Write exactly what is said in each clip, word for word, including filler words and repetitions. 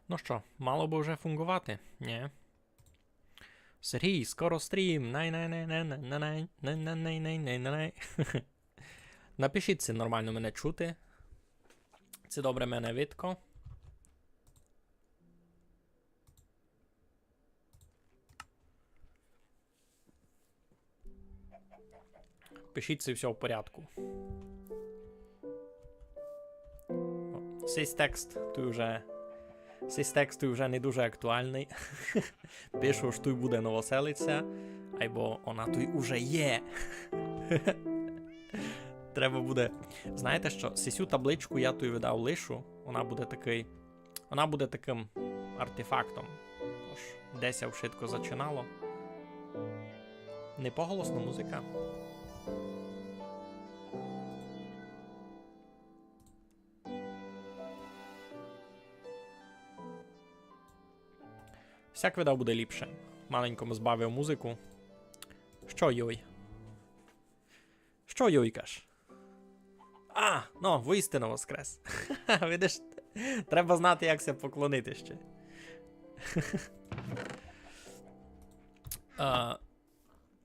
Ну што, мало бы вже фунґовати, нї? Сергій, скоро стрім. Най, най, най, най, най, най, най, най, най, най, най, най, най. Напишіть, ци нормално мене чути. Ци добре мене видко. Пишіть, ци всьо в порядку. О, сись текст туй уже, сись текст туй уже не дуже актуалный. Пишу, ож туй буде Новоселиця, айбо она туй уже є. Треба буде. Знаєте што? Сисю табличку я туй видав лишу. Она буде такый Она буде такым артефактом. Ож де ся вшытко зачинало. Не поголосна музика. Сяк видав буде ліпше. Маленько м збавив музику. Што йой? Што йойкаш? А, ну, воістину воскрес. Видиш, треба знати, як ся поклонити ще. А,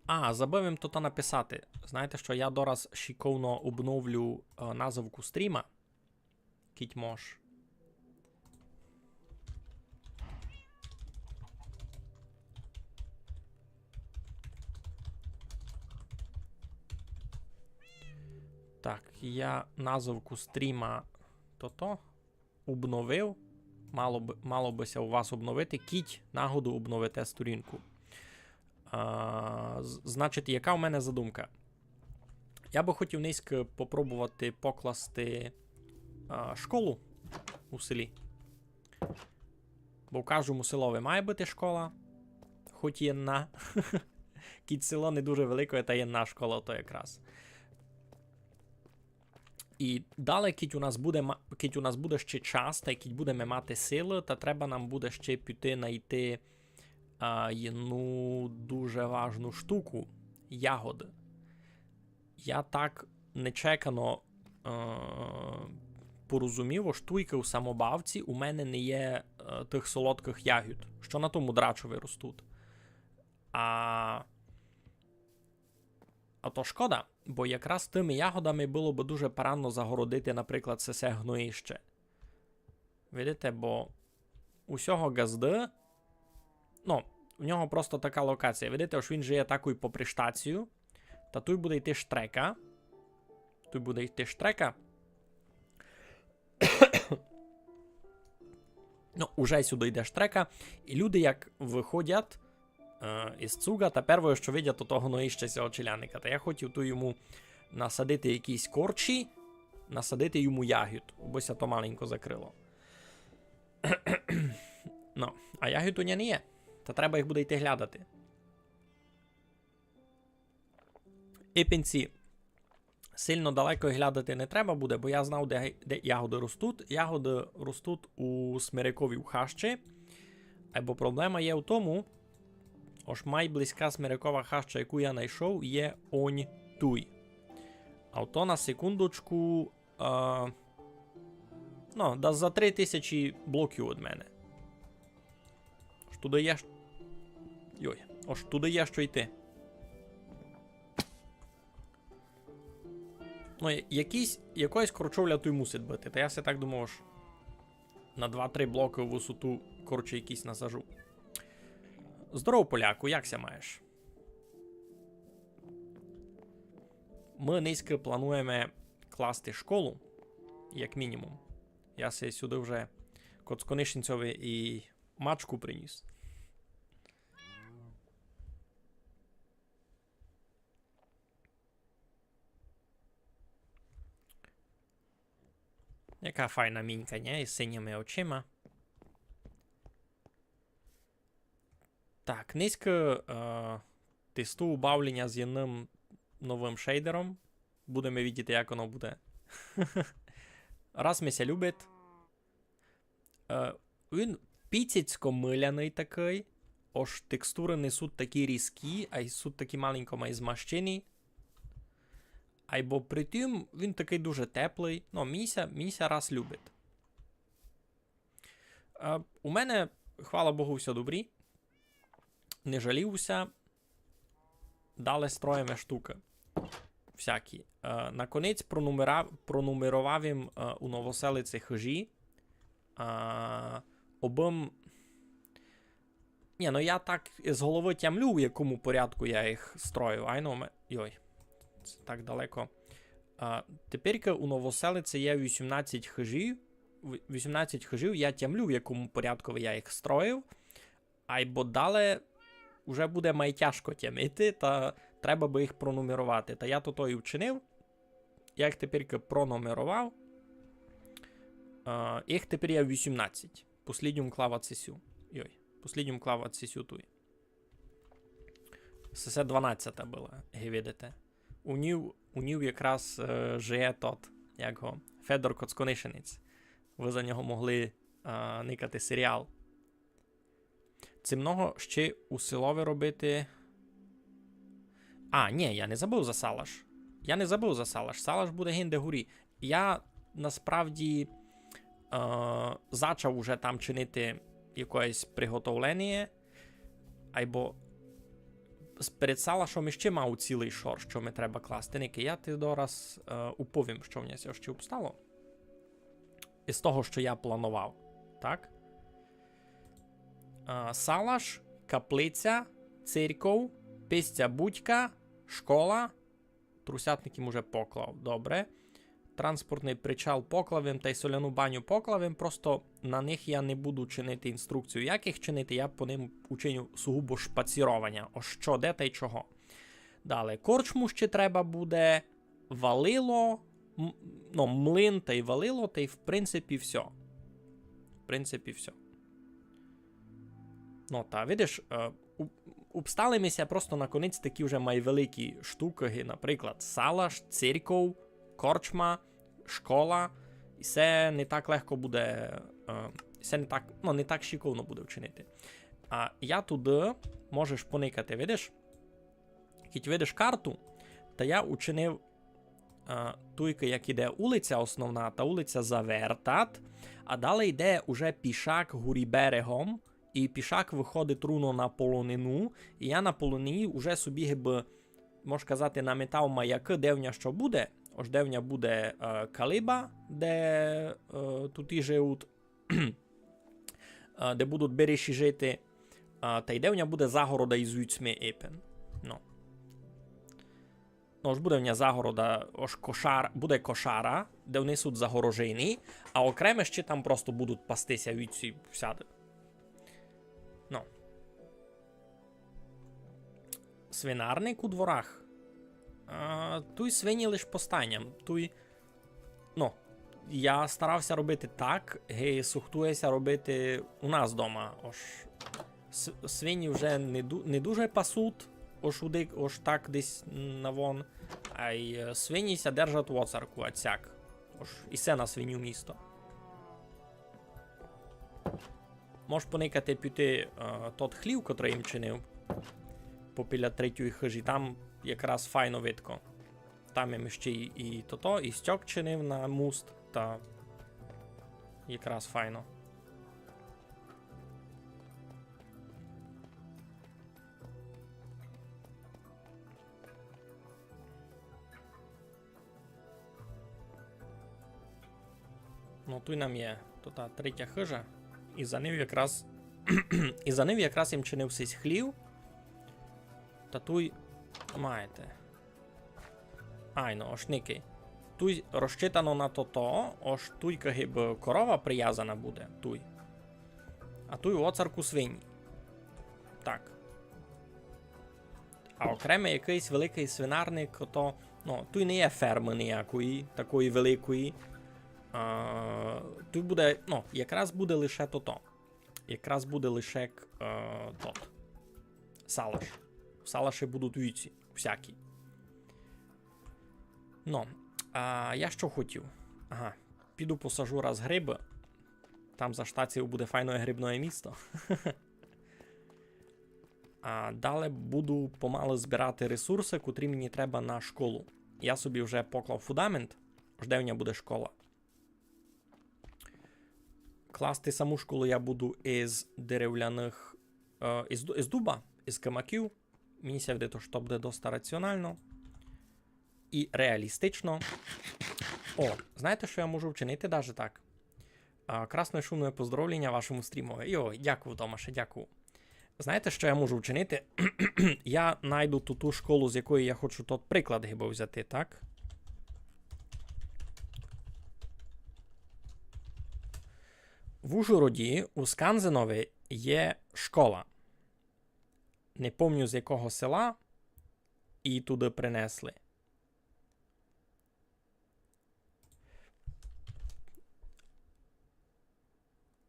а, забыв им туй написати. Знаєте што, я дораз шиковно обновлю, е, назывку стріма. Кідь мож. Так, я назывку стріма тото обновив. Мало бы, мало бы ся у вас обновити. Кідь нагоду обновите сторінку. А, з-, значить, яка у мене задумка? Я бы хотів нынька попробовати покласти, а, школу у селі. Бо в каждому селови має быти школа, хоть єдна. Кідь село не дуже велике, та єдна школа то якраз. І далі, кідь у нас буде ма-, кідь у нас буде ще час, та й кідь будеме мати силы, та треба нам буде ще піти найти, а, єдну дуже важну штуку. Ягоды. Я так нечекано, е, порозумів, ож туйкы у самобавці у мене не є, е, тых солодкых ягід, што на тому драчови ростуть. А А то шкода, бо якраз тыми ягодами было бы дуже парадно загородити, наприклад, сесе гноїще. Видите, бо у сього ґазды, ну, у нього просто така локація. Видите, ож він жиє такой попри штацію, та туй буде йти штрека. Туй буде йти штрека. Ну, уже сюды йде штрека. І люди, як выходять, е, из цуґа, та первоє, што видять, то того гноїща сього челядника. Та я хотів туй йому насадити якісь корчі, насадити йому ягід, бо ся то маленько закрыло. Ну, а ягід у ня не є. Та треба їх буде йти глядати. Ипенці сильно далеко глядати не треба буде, бо я знав, де, де ягоды ростуть. Ягоды ростуть у смерековій хащі. Айбо проблема є в тому, ож май близька смерекова хаща, яку я найшов, є онь туй. А то на секундочку, а, ну, да за три тисячі блоків од мене. Ож туды є ш-, йой, ож туды є што йти. Ну, я-, якийсь, якоясь корчовля туй мусить быти. Та я все так думав, ож на два-три блокы у высоту корчі якісь насажу. Здоров, поляку, як ся маєш? Мы нынька плануєме класти школу, як мінімум. Я се сюды вже коцконишинцьови і мачку приніс. Яка файна мінька, нє? Із синіми очима. Так, нынька, е, тестую бавленя з єдным новым шейдером. Будеме видіти, як оно буде. Раз ми ся любить. Е, він піцяцько мыляный такый, ож текстуры не суть такі різкі, ай суть такі маленько май змащені. Айбо при тім він такый дуже теплый. Ну, мі ся, мі ся раз любить. Е, у мене, хвала Богу, всьо добрі. Не жалію ся. Далі строїме штукы. Всякі. Е, наконець пронумера-, пронумеровав им, е, у Новоселици хыжі. Е, обым Ні, ну я так з головы тямлю, в якому порядку я їх строїв. Айно, ме-, йой, се так далеко. А, теперь у Новоселици є вісімнадцять хыжів. В-, вісімнадцять хыжів, я тямлю, в якому порядку я їх строїв. Айбо далі вже буде май тяжко тямити, та треба бы їх пронумеровати. Та я то, то і вчинив. Я їх теперь пронумеровав. А, їх теперь є вісімнадцять. Послідню клав ацисю. Йой, послідню клав ацисю туй. Се, се дванадцята была, ги видите. У нїв, у нїв якраз, е, жиє тот, як го, Федор Коцконишинець. Вы за нього могли, е, никати серіал. Ци много ще у селови робити? А, ні, я не забыв за салаш. Я не забыв за салаш. Салаш буде гинде горі. Я насправді, е, зачав уже там чинити якоєсь приготовленіє, айбо с-, перед салашом іще мав цілый шор, што ми треба класти. Ники, я ти дораз, е, уповім, што в ня ся ще обстало. Із того, што я планував. Так? Е, салаш, каплиця, церьков, пестя будька, школа, Трусятник им уже поклав, добре. Транспортный причал поклав им, тай соляну баню поклав им, просто на них я не буду чинити інструкцію, як їх чинити, я по ним учиню сугубо шпацірованя. О што, де тай чого. Далі, корчму ще треба буде, валило, м-, ну, млин тай валило, тай в принципі всьо. В принципі всьо. Ну, та, видиш, е, у-, обстали ми ся просто наконець такі вже май великі штукы, ги, наприклад, салаш, церьков, корчма, школа. І се не так легко буде, е, се не так, ну, не так шиковно буде вчинити. А я туды, можеш поникати, видиш? Кідь видиш карту, та я учинив, е, туйкы, як іде улиця основна, та улиця завертат, а далі йде уже пішак горі берегом, і пішак выходить руно на полонину, і я на полонині уже собі, гибы, мож казати, наметав маякы, де в ня што буде. Ож де в ня буде, е, калиба, де, е, туті живуть, е, де будуть береші жити, е, тай де в ня буде загорода из вуцьми ипен. Ну. Ну, ож буде в ня загорода, ож кошар-, буде кошара, де вони суть загорожені, а окреме ще там просто будуть пасти ся вуці всяды. Ну. Свинарник у дворах. А, туй свині лиш по стайням. Туй, ну, я старав ся робити так, ги сухтує ся робити у нас дома. Ож с-, свині вже не ду-, не дуже пасуть, ож у дик-, ож так десь навон. Ай, е, свині ся держать в оцарку, а сяк. Ож і се на свиню місто. Мож поникати піти, е, тот хлів, котрый им чинив попіля третьої хыжі. Там якраз файно видко. Там им ще й, і тото, і стьок чинив на муст, та якраз файно. Ну, туй нам є то та третя хыжа. І за нив якраз, і за нив якраз им чинив сись хлів. Та туй маєте. Айно, ож никай. Туй розчитано на тото, ож туй, гибы, корова привязана буде, туй. А туй у оцарку свині. Так. А окреме якыйсь великый свинарник, то, ну, туй не є фермы ниякої, такої великої. А, туй буде, ну, якраз буде лише тото. Якраз буде лише, е, тот. Салаш. В салаші будуть вуці, всякі. Ну, а я што хотів? Ага. Піду посажу раз грибы. Там за штацією буде файне грибне місто. А далі буду помалы збирати ресурсы, котрі мені треба на школу. Я собі вже поклав фундамент, ож де в ня буде школа. Класти саму школу я буду из деревляных, е, из ду-, из дуба, из камаків. Мені ся видить, што буде доста раціонално і реалістично. О, знаєте, што я можу вчинити даже так? А, красне шумне поздоровлення вашому стрімови. Йой, дякую, Томаше, дякую. Знаєте, што я можу вчинити? Я найду ту, ту школу, з якої я хочу тот приклад гибы взяти, так? В Ужгороді у Сканзенови є школа. Не помню, з якого села, і туды принесли.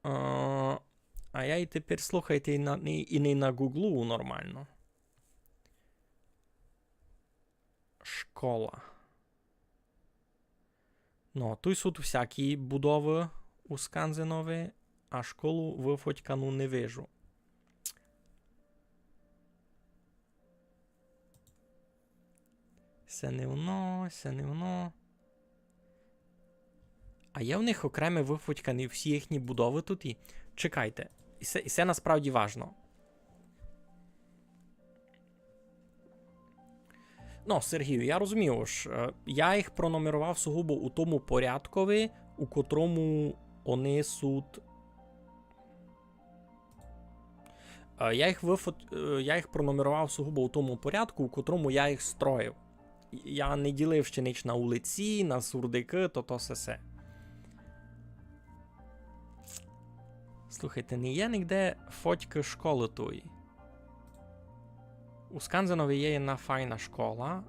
А, а я і тепер, слухайте, і на, і, і не на Гуглу нормално. Школа. Но, туй суть всякі будовы у Сканзенови, а школу выфотькану не вижу. Се не воно, се не воно. А є в них окреме выфотькані всі їхні будовы туй? І чекайте, і се, і се насправді важно. Но, Сергію, я розумію, ож, е, я їх пронумеровав сугубо у тому порядкови, у котрому они суть. Е, я їх выфот-, е, я їх пронумеровав сугубо у тому порядку, у котрому я їх строїв. Я не ділив ще нич на улиці, на сурдикы, то, то сесе. Слухайте, не є нигде фотькы школы тої. У Сканзенови є єдна файна школа,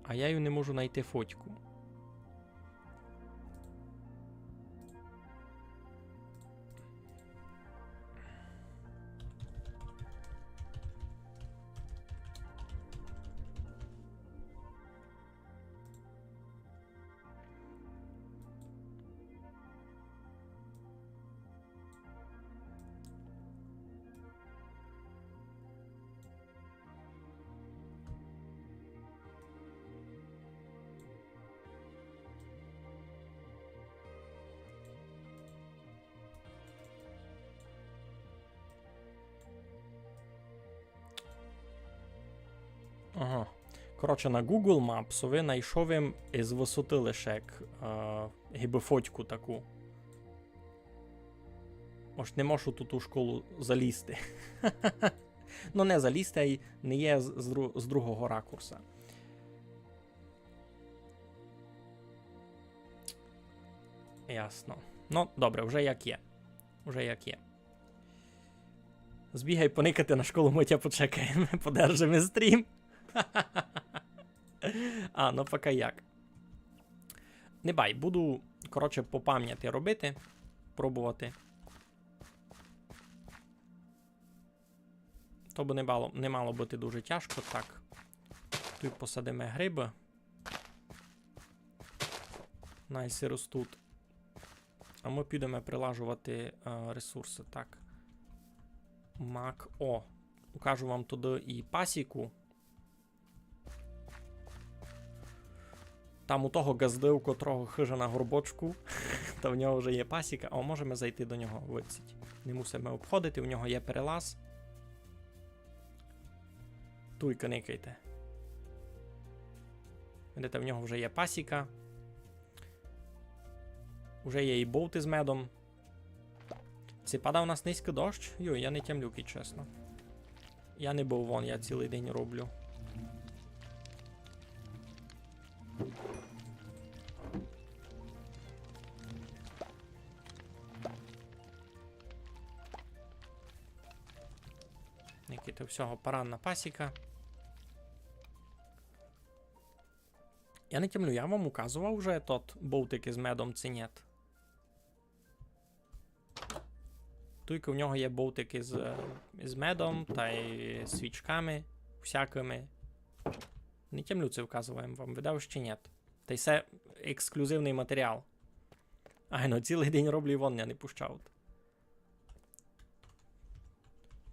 а я її не можу найти фотьку. Ага. Коротше, на Google Maps найшов им из высоты лише як, е, гибы фотьку таку. Ож не можу ту, ту школу залізти. Ну, не залізти, а й не є з, з дру-, з другого ракурса. Ясно. Ну, добре, вже як є. Вже як є. Збігай поникати на школу, мы тя почекаєме, подержиме стрім. А, ну пока як. Не бай, буду, коротше, по памняти робити, пробовати. То бы не мало, не мало быти дуже тяжко. Так. Туй посадиме грибы. Най си ростуть. А мы підеме прилажовати, е, ресурсы. Так. Мак. О, укажу вам туды і пасіку. Там у того ґазды, у котрого хыжа на горбочку, та в нього вже є пасіка, а можеме зайти до нього, видить. Не мусиме обходити, у нього є перелаз. Туйка, никайте. Видите, в нього вже є пасіка. Уже є і бовты з медом. Ци падав у нас низько дощ? Йой, я не тямлю, кидь чесно. Я не быв вон, я цілый день роблю. Никайте, всього паранна пасіка. Я не тямлю, я вам указовав уже тот бовтик из медом ци нєт? Туйка в нього є бовтик из, е, из медом тай свічками всякыми. Не тямлю, ци вказовав им вам, видав, ще нєт. Тай се ексклюзивный матеріал. Ай, ну, цілый день роблю і вон ня не пущавут.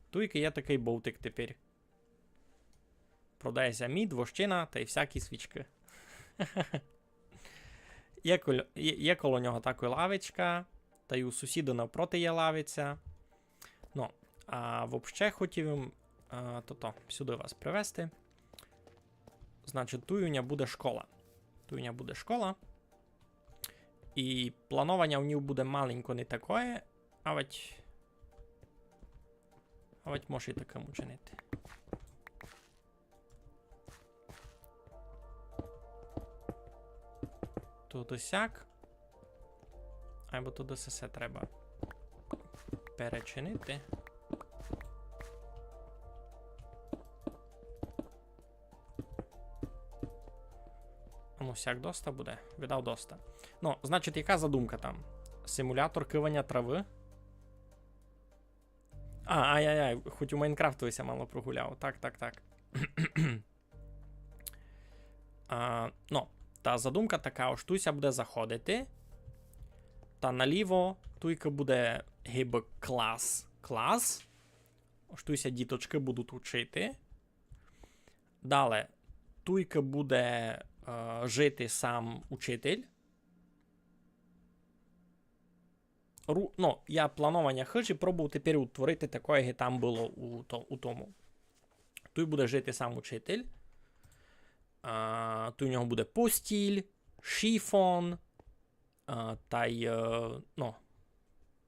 Туйка є такый бовтик тепер. Продає ся мід, вощина тай всякі свічкы. Є коло, є, є коло нього такой лавочка, Та й у сусіда навпроти є лавиця. Ну, а вообще хотів им, а, тото, сюды вас привезти. Значить, туй у ня буде школа. Туй у ня буде школа. І планованя у ній буде маленько не такоє, авадь, авадь може і такым учинити. Туй сяк. Айбо туй сесе треба перечинити. А ну, сяк доста буде? Видав, доста. Ну, значить, яка задумка там? Симулятор кываня травы? А, ай-яй-яй, хоть у Майнкрафтови ся мало прогуляв. Так, так, так. А, ну, та задумка така, ож туй ся буде заходити. Та наліво туйка буде гибы клас. Клас. Ож туй ся діточкы будуть учити. Дале, туйка буде, е, жити сам учитель. Ру-, ну, я планованя хыжі пробовав тепер утворити такоє, як там было у, то-, у тому. Туй буде жити сам учитель. А, туй у нього буде постіль, шифон, а, та й, е, ну,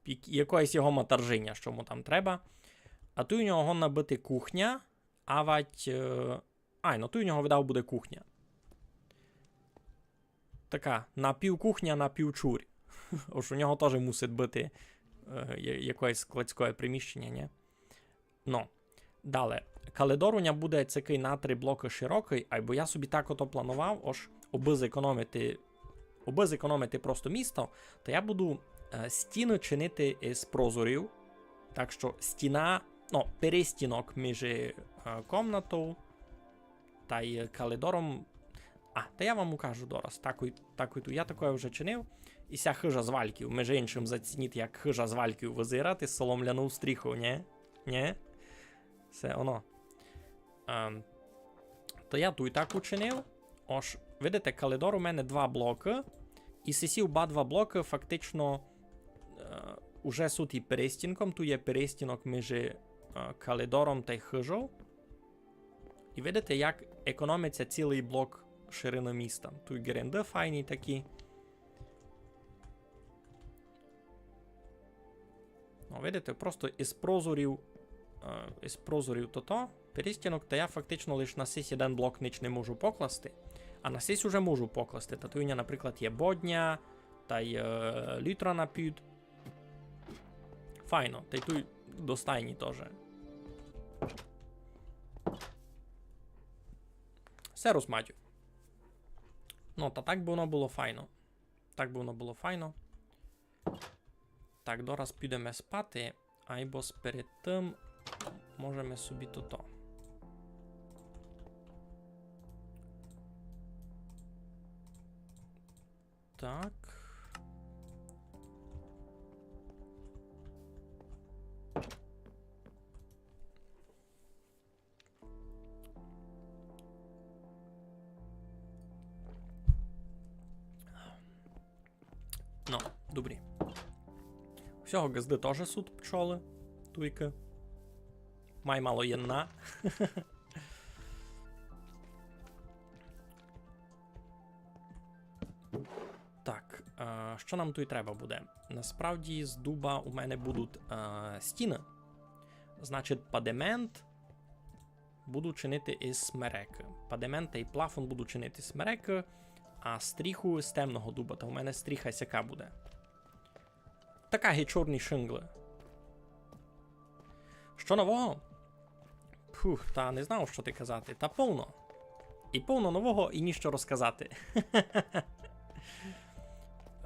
як-, якоєсь його матержиня, што му там треба. А туй у нього годна быти кухня, авадь, е, ай, ну туй у нього, видав, буде кухня. Така напівкухня, напівчурь. Ож у нього тоже мусить быти, е, я-, якоєсь складськоє приміщеня, нї? Ну. Дале. Калидор у ня буде цякый на три блокы широкый, айбо я собі так ото планував, ож обы зекономити, обы зекономити просто місто, то я буду, е, стіны чинити із прозорів. Так што стіна, ну, перестінок між, е, комнатов та й калидором. А, та я вам укажу дораз. Такой, такой ту. Я такоє вже чинив. І ся хыжа з вальків. Межи иншым, зацініть, як хыжа з вальків вызирать із соломлянов стріхов, нї? Нї? Всьо оно. Ем, та я туй так учинив. Ож, видите, калидор у мене два блокы. І сесі оба два блокы фактично, е, уже суть і перестінком. Туй є перестінок межи, е, калидором та й хыжов. І видите, як економить ся цілый блок ширины міста. Туй ґеренды файні такі. Ну, видите, просто із прозорів, е, із прозорів тото, перестінок, та я фактично лиш на сись єден блок нич не можу покласти, а на сись уже можу покласти. Та туй у ня, наприклад, є бодня, та й, е, лютра на пуд. Файно, та й туй до стайні тоже. Серус, Матю. Ну, та так бы воно было файно. Так бы воно было файно. Так, дораз підеме спати, айбо с-, перед тым можеме собі тото. Так. Ну, добрі. У сього ґазды тоже суть пчолы. Туйкы. Май мало єдна. Так, е, што нам туй треба буде? Насправді з дуба у мене будуть, е, стіны. Значить, падемент буду чинити із смерекы. Падемент та й плафон буду чинити з смерекы, а стріху з темного дуба. Та у мене стріха сяка буде. Така ги чорні шинґлы. Што нового? Пух, та не знав, што ти казати. Та повно. І повно нового, і нішто розказати.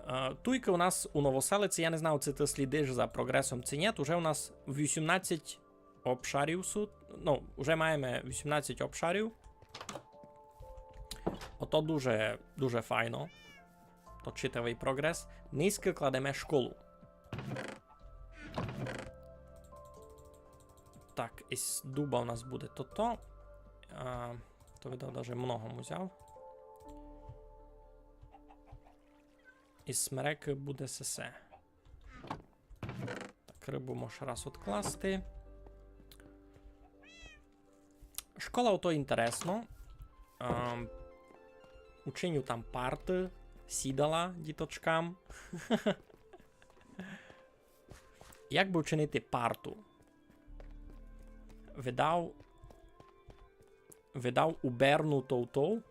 Е, туйкы у нас у Новоселиці, я не знав, ци ты слідиш за прогресом, ци нї, уже у нас вісімнадцять обшарів су-, ну, уже маєме вісімнадцять обшарів. Ото дуже, дуже файно. То читавый прогрес. Низькы кладеме школу. Так, із дуба у нас буде тото. А, то видав, даже много м узяв. Із смерекы буде сесе. Крыбу мож раз одкласти. Школа, ото інтересно. Ам, учиню там парты, сідала діточкам. Як бы учинити парту? Видав, видав уберну товтов.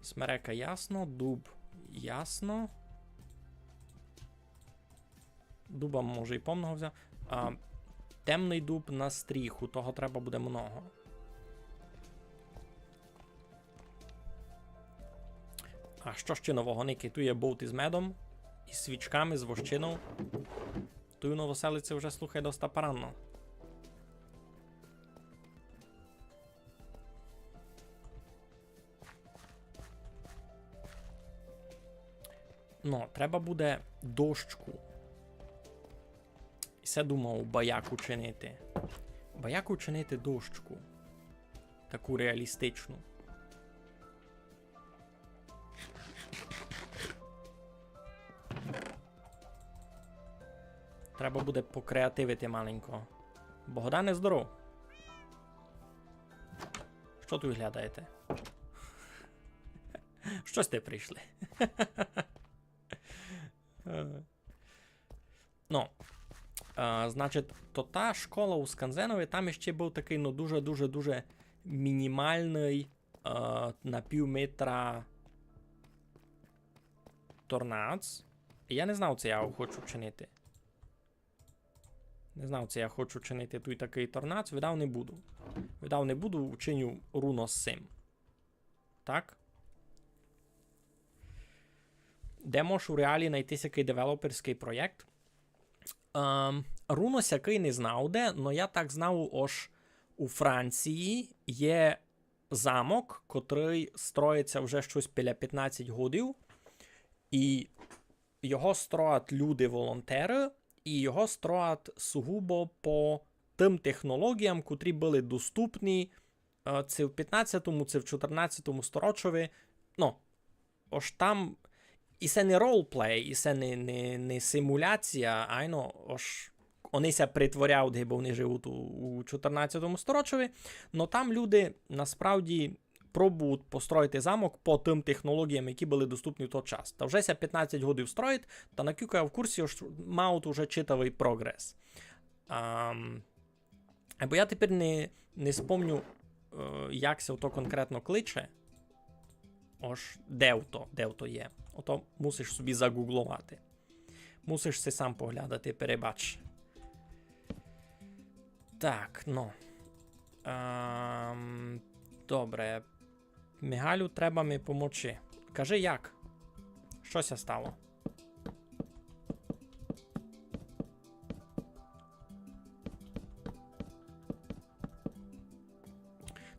Смерека ясно, дуб ясно. Дуба може і повного взяти. А, темный дуб на стріху, того треба буде много. А што ще нового, Никы? Туй є болт із медом, із свічками, з вощинов. Туй у Новоселиці вже, слухай, доста паранно. Но, треба буде дощку. І се думав, ба як учинити. Ба як учинити дощку. Таку реалістичну. Треба буде покреативити маленько. Богдане, здоров. Што туй глядаєте? Што сьте прийшли? Е. Ну, а, значить, то та школа у Сканзенови, там іщи быв такый, ну, дуже-дуже-дуже мінімалный, а, на пів метра торнац. Я не знав, ци я хочу чинити. Не знав, ци я хочу чинити туй такый торнац. Видав не буду. Видав не буду, учиню руно з сим. Так. Де мож у реалі найти сякый девелоперськый проєкт? Ем, руно сякый не знав де, но я так знав, ож у Франції є замок, котрый строїть ся вже штось біля пятнадцять годів, і його строять люди-волонтеры, і його строять сугубо по тым технологіям, котрі были доступні, е, ци в пятнадцятому, ци в чотырнадцятому сторочови. Ну, ож там і се не ролплей, і се не, не, не симуляція, айно, ож они ся притворяють, гибы они живуть у, у чотырнадцятому сторочови, но там люди насправді пробують построїти замок по тым технологіям, які были доступні в тот час. Та вже ся пятнадцять годів строїть, та накілько я в курсі, ож мають уже читавый прогрес. Ам, бо я тепер не, не спомню, е, як ся ото конкретно кличе. Ож де ото, де ото є. Ото мусиш собі загугловати. Мусиш си сам поглядати, перебач. Так, ну. Ам, добре. Мигалю, треба ми помочи. Кажи як? Што ся стало?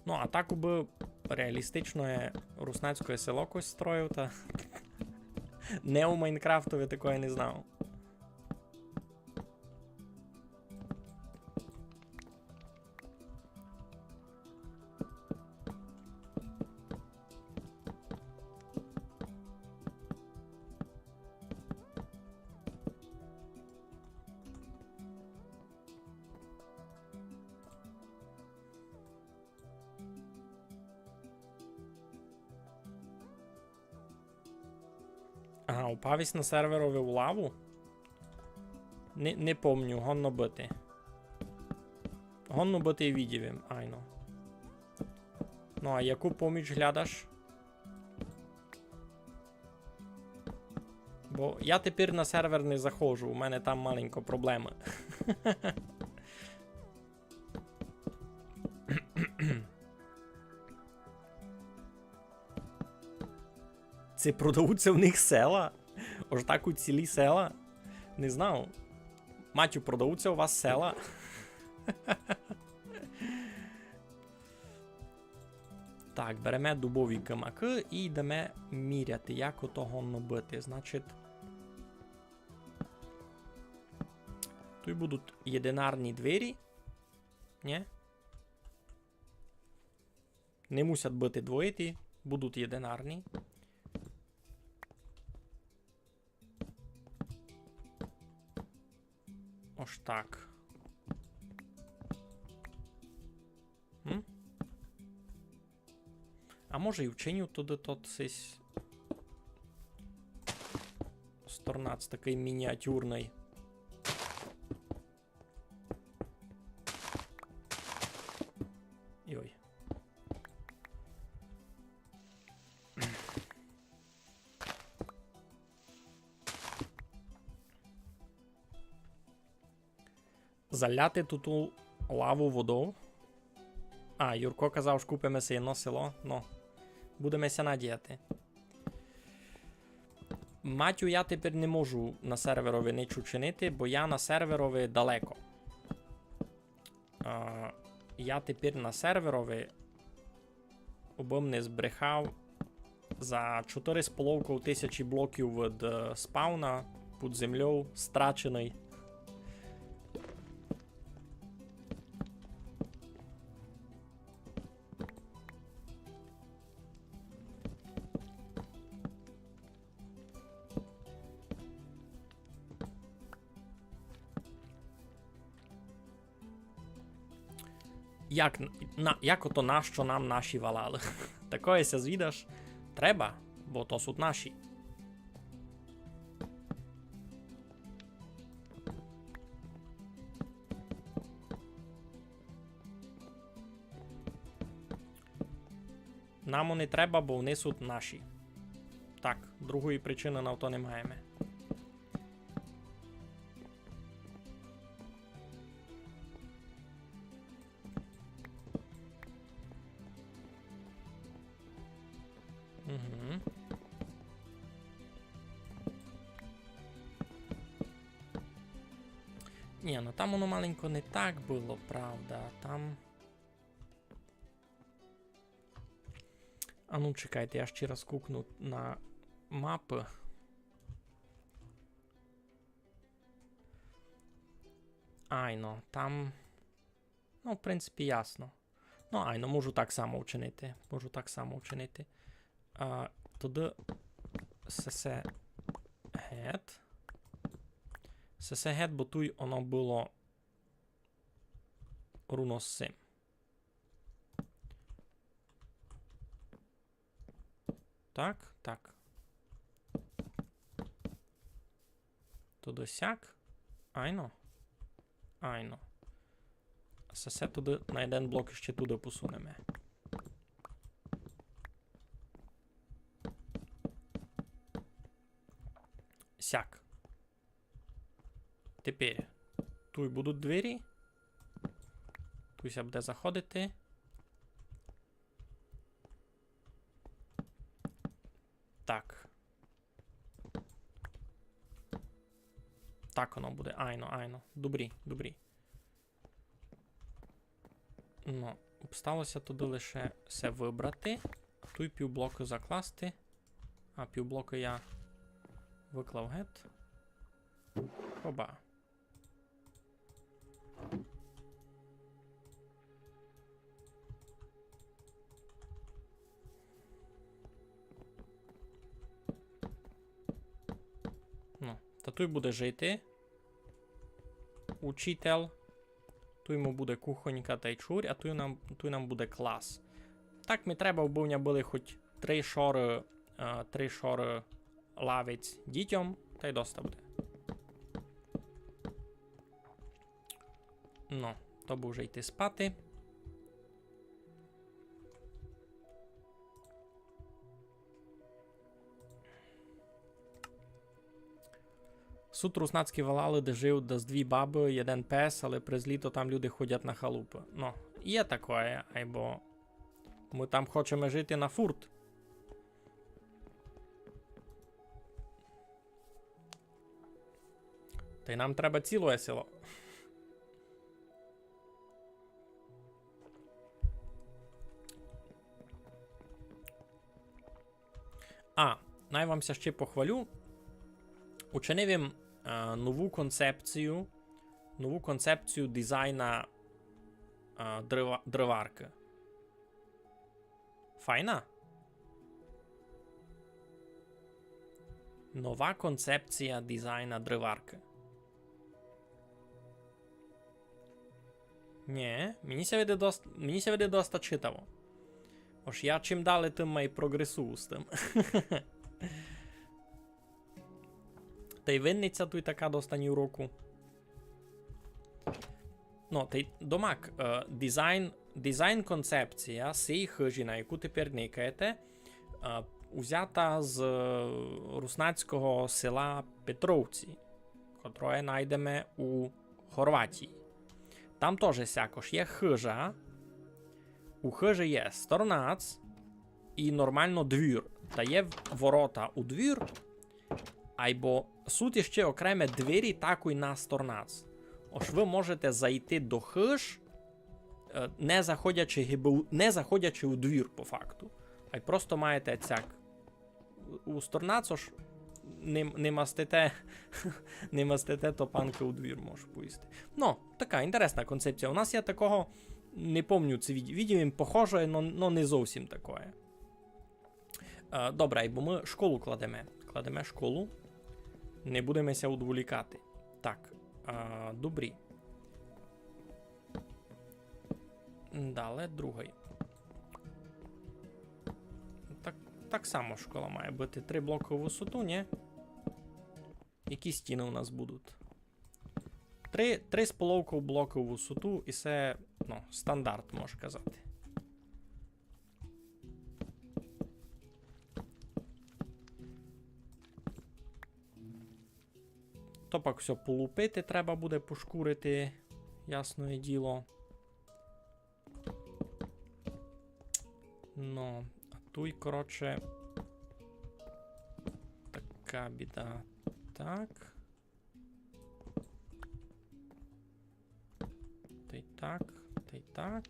Ну, а так бы реалістичноє руснацькоє село кось строїв, та не у Майнкрафтови такоє не знав. Ага, упав єсь на серверови у лаву? Не, не помню, годно быти. Годно быти, і видїв им, айно. Ну, а яку поміч глядаш? Бо я тепер на сервер не заходжу, у мене там маленько проблемы. Ци продавуть ся в них села? Ож так у цілі села? Не знав. Матю, продавуть ся у вас села? Так, береме дубові кимакы і йдеме міряти, як ото годно быти. Значить, туй будуть єдинарні двері. Нє? Не мусять быти двоїті, будуть єдинарні. Ож так. М? А може і вчиню туды тот сись сторнац такый мініатюрный. Йой. Заляти туту лаву водов. А, Юрко казав, ож купиме си єдно село. Ну, будеме ся надіяти. Матю, я тепер не можу на серверови нич учинити, бо я на серверови далеко. А, я тепер на серверови, обы м не збрехав, за чотыри з половков тисячі блоків від, е, спавна під землёв страченый. Як н-, на, як ото нащо нам наші валалы? Такоє ся звідаш. Треба, бо то суть наші. Нам они треба, бо они суть наші. Так, другої причины на то не маєме. Угу. Ні, ну там воно маленько не так было, правда. Там. А ну, чекайте, я ще раз кукну на мапы. Айно, там. Ну, в принципі, ясно. Ну, айно, можу так само вчинити. Можу так само вчинити. А, туды сесе гет. Сесе гет, бо туй оно было руно з сим. Так, так. Туды сяк. Айно. Айно. Сесе туды на єден блок іщи туды посунеме. Сяк. Тепер туй будуть двері. Туй ся буде заходити. Так. Так воно буде. Айно, айно. Добрі, добрі. Ну, обсталося туды лише се выбрати. Туй півблокы закласти. А, півблокы я выклав гет. Хоба. Ну, та туй буде жити учитель. Туй йому буде кухонька тай чурь, а туй нам, туй нам буде клас. Так ми треба, абы в ня были хоть три шоры, е, три шоры лавиць дітьом, тай доста буде. Ну, то бы вже йти спати. Суть руснацькі валалы, де жив дас дві бабы, єден пес, але през літо там люди ходять на халупы. Ну, є такоє, айбо мы там хочеме жити на фурт. Тай нам треба цілоє село. А, най вам ся ще похвалю. Учинив им, е, нову концепцію, нову концепцію дизайна, е, дрыва-, дрываркы. Файна? Нова концепція дизайна дрываркы. Нї, мені ся видить доста, мені ся видить доста читаво. Ож я чим дале, тым май прогресую з тым. Тай винниця туй така доста ні в року. Ну, тай домак, е, дизайн, дизайн-концепція сей хыжі, на яку тепер никаєте, е, узята з, е, руснацького села Петровці, котроє найдеме у Хорватії. Там тоже сякош є хыжа. У хыжі є сторнац і нормално двір. Та є ворота у двір, айбо суть іщи окреме двері такой на сторнац. Ож вы можете зайти до хыж, е, не заходячи гибы у, не заходячи у двір по факту. Ай просто маєте цяк у сторнац, ож не, не мастите, не мастите топанкы у двір, можу повісти. Ну, така інтересна концепція. У нас я такого не помню, ци від-, видів им похоже, но, но не зовсім такоє. Е, добре, айбо мы школу кладеме. Кладеме школу. Не будеме ся удволікати. Так, е, добрі. Дале другый. Так, так само школа має быти три блокы у высоту, нї? Які стіны у нас будуть? Три, три з половков блокы у высоту, і се, ну, стандарт, можеш казати. То пак всьо полупити треба буде, пошкурити, ясноє діло. Ну, а туй, коротше, така біда. Так. Тай так, тай так.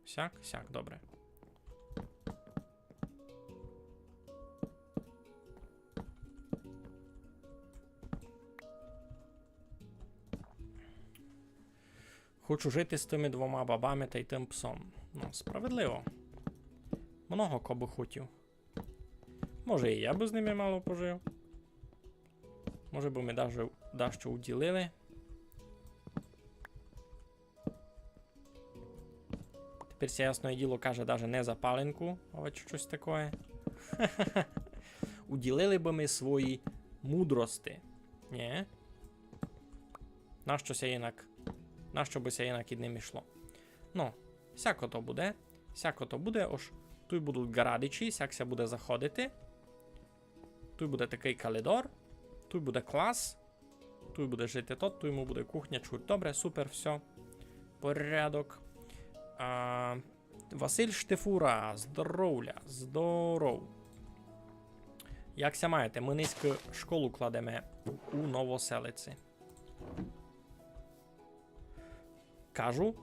Сяк, сяк, добре. Хочу жити з тыми двома бабами тай тым псом. Ну, справедливо. Много ко бы хотів. Може, і я бы з ними мало пожив. Може бы ми даже дашто уділили. Тепер ся, ясноє діло, каже даже не за паленку, але штось такоє. Уділили бы ми свої мудрости. Нї? Нашто ся інак, нашто бы ся інак ид ним ішло? Ну, сяко то буде, сяко то буде, ож туй будуть ґарадичі, сяк ся буде заходити. Туй буде такый калідор, туй буде клас, туй буде жити тот, туй му буде кухня, чуть. Добре, супер, всьо. Порядок. А, Василь Штифура, здоровля, здоров. Як ся маєте? Мы нынька школу кладеме у Новоселиці. Кажу,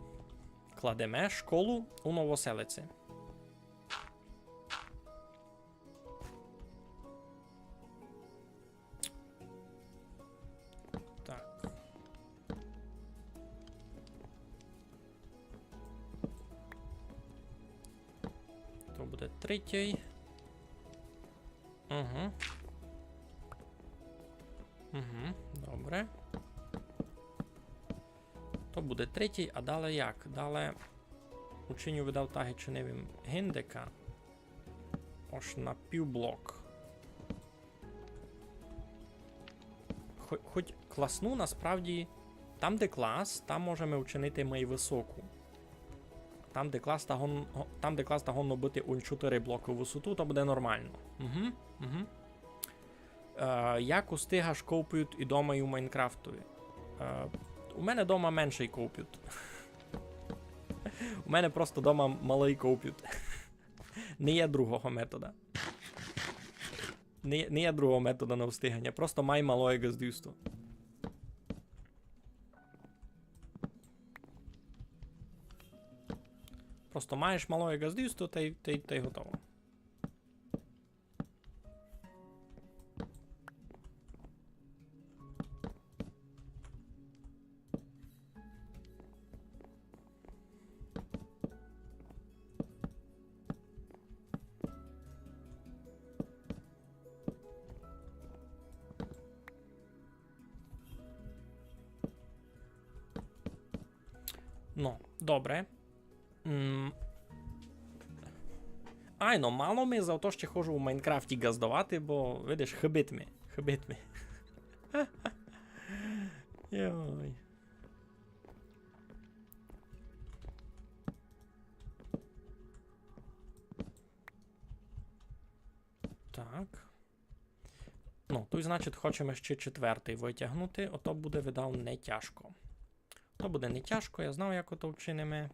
кладеме школу у Новоселиці. Так. То буде третій. Угу. Угу, добре. То буде третій, а дале як? Дале учиню, видав, так, і чинив им гиндека. Ож на півблок. Хо-, хоть класну, насправді, там, де клас, там можеме учинити май высоку. Там, де клас, та гон-, го-, там, де клас, та годно быти он чотыри блокы у высоту, то буде нормално. Угу, угу. Е, як устигаш компют і дома, і у Майнкрафтови? Е, у мене дома меншый компют. У мене просто дома малый компют. Не є другого метода. Не, не є другого метода на встиганя. Просто май малоє ґаздівство. Просто маєш малоє ґаздівство, та й, та й, та й готово. Ну, добре. М. Айно, мало ми, зато ще ходжу у Майнкрафті ґаздовати, бо, видиш, хыбить ми. Хыбить ми. Йой. Так. Ну, туй, значить, хочеме ще четвертый вытягнути, ото буде, видав, не тяжко. То буде не тяжко, я знав, як ото вчиниме.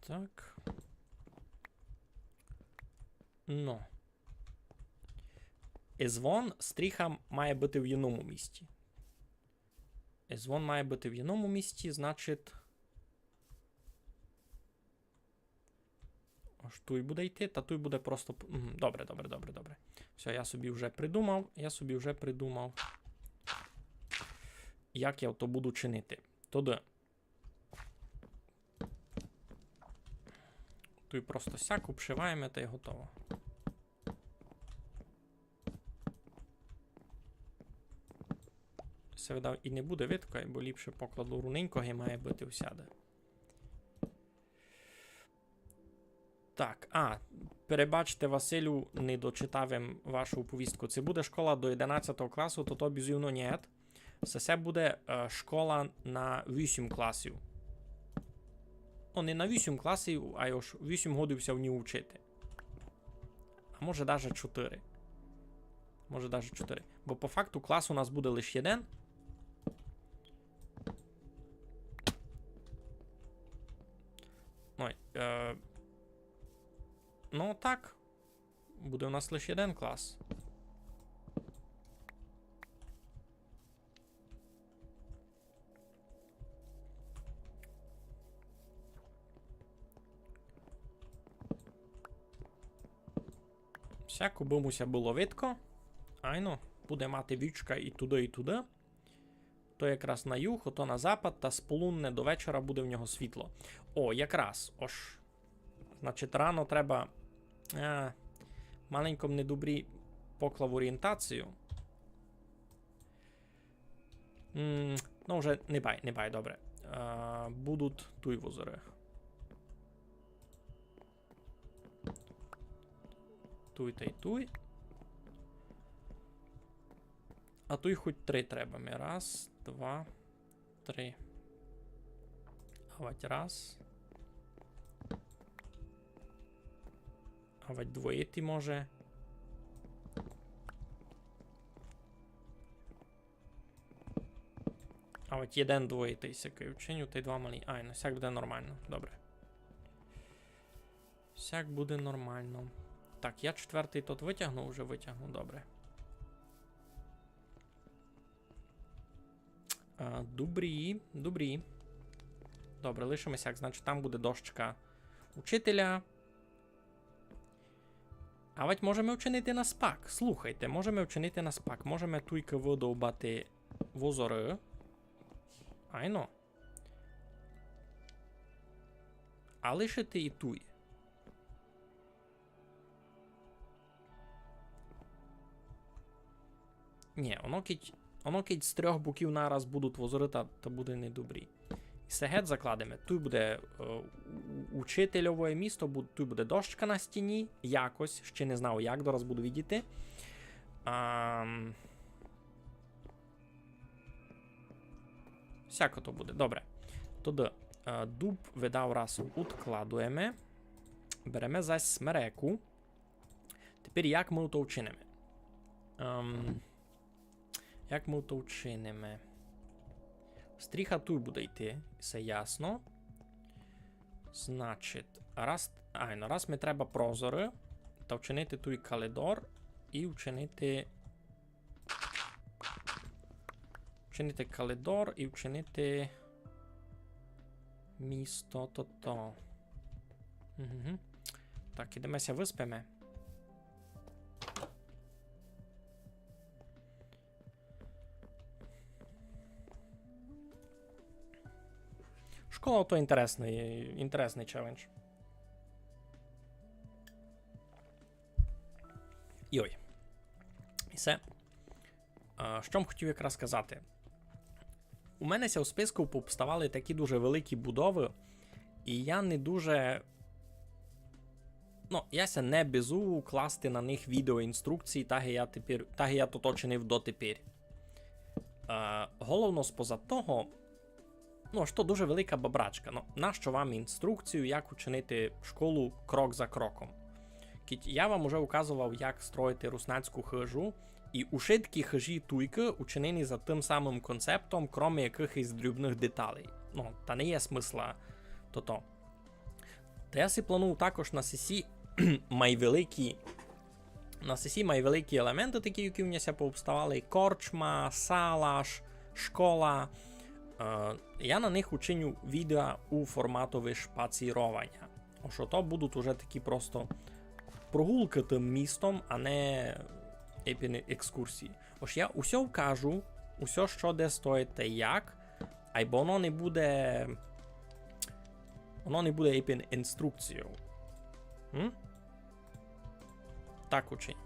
Так. Ну. Звон, стріха має быти в єдному місці. Звон має быти в єдному місці, значить, аж туй буде йти, та туй буде просто п-, мгм, добре, добре, добре, добре. Всьо, я собі вже придумав, я собі вже придумав, як я то буду чинити. Туды. Туй просто сяк обшиваєме та й готово. Се, видав, і не буде видко, бо ліпше покладу руненько, ги має быти всяды. Так, а, перебачте, Василю, не дочитав им вашу повістку. Ци буде школа до єдинадцятого класу, то то бізувно нєт. Се, се буде, е, школа на вісім класів. Ну, не на вісім класів, а ож вісім годів ся в ній учити. А може даже чотири. Може даже чотири. Бо по факту клас у нас буде лише єден. Ну, е, ну так. Буде у нас лише єден клас. Сяк, убы му ся было видко. Айно, буде мати вічка і туды, і туды. То якраз на юг, ото на запад, та з полудня до вечора буде в нього світло. О, якраз, ож. Значить, рано треба, е, маленько м недобрі поклав орієнтацію. М, ну, вже не бай, не бай, добре. Е, будуть туй возоры. Туй тай туй. А туй хоть три треба ми. Раз, два, три. Авать раз. Авать двоїти може. Авать єден двоїти сякый вчиню, тай два малі. Ай, ну сяк буде нормално. Добре. Сяк буде нормално. Так, я четвертый тот вытягну, уже вытягну, добре. А, добрі, добрі. Добре, лишиме сяк, значить, там буде дощка учителя. Авать можеме вчинити на спак. Слухайте, можеме вчинити на спак. Можеме туйкы выдовбати возоры. Айно. А лишити і туй. Нї, оно кидь, оно кидь з трьох боків нараз будуть возоры, та, та буде недобрі. І се гет закладеме. Туй буде, е, у-, учительовоє місто, бу-, туй буде дощка на стіні, якось, ще не знав як, дораз буду видіти. Ам, Сяко то буде. Добре. Тогды, е, дуб, видав, раз удкладуєме. Береме зась смереку. Тепер як мы то вчиниме? Ем, як мы то вчиниме? Стріха туй буде йти, всьо ясно. Значить, раз, айно, раз ми треба прозоры, та вчинити туй калидор і вчинити Вчинити калидор і вчинити місто тото. Угу. Так, ідеме ся выспиме. Школа то інтересный, інтересный челендж. Йой. І всьо. А, што м хотів якраз казати? У мене ся у списку повставали такі дуже великі будовы, і я не дуже, ну, я ся не безу класти на них відеоінструкції, так як я тепер, так як я то чинив дотепер. Е, головно споза того, ну, што дуже велика бабрачка. Ну, нащо вам інструкцію, як учинити школу крок за кроком? Кідь я вам уже указовав, як строїти руснацьку хыжу, і ушыткі хыжі туйкы учинені за тым самым концептом, кроме якыхось дрібных деталей. Ну, та не є смысла тото. Та я си планую також на сесі май великі, на сесі май великі елементы, такі, які в мене ся пообставали: корчма, салаш, школа. Е, я на них учиню відео у форматови шпацірованя. Ож ото будуть уже такі просто прогулкы тым містом, а не епіны екскурсії. Ож я усьо вкажу, усьо, што де стоїть та як, айбо воно не буде, воно не буде епін інструкційов. М? Так учинь.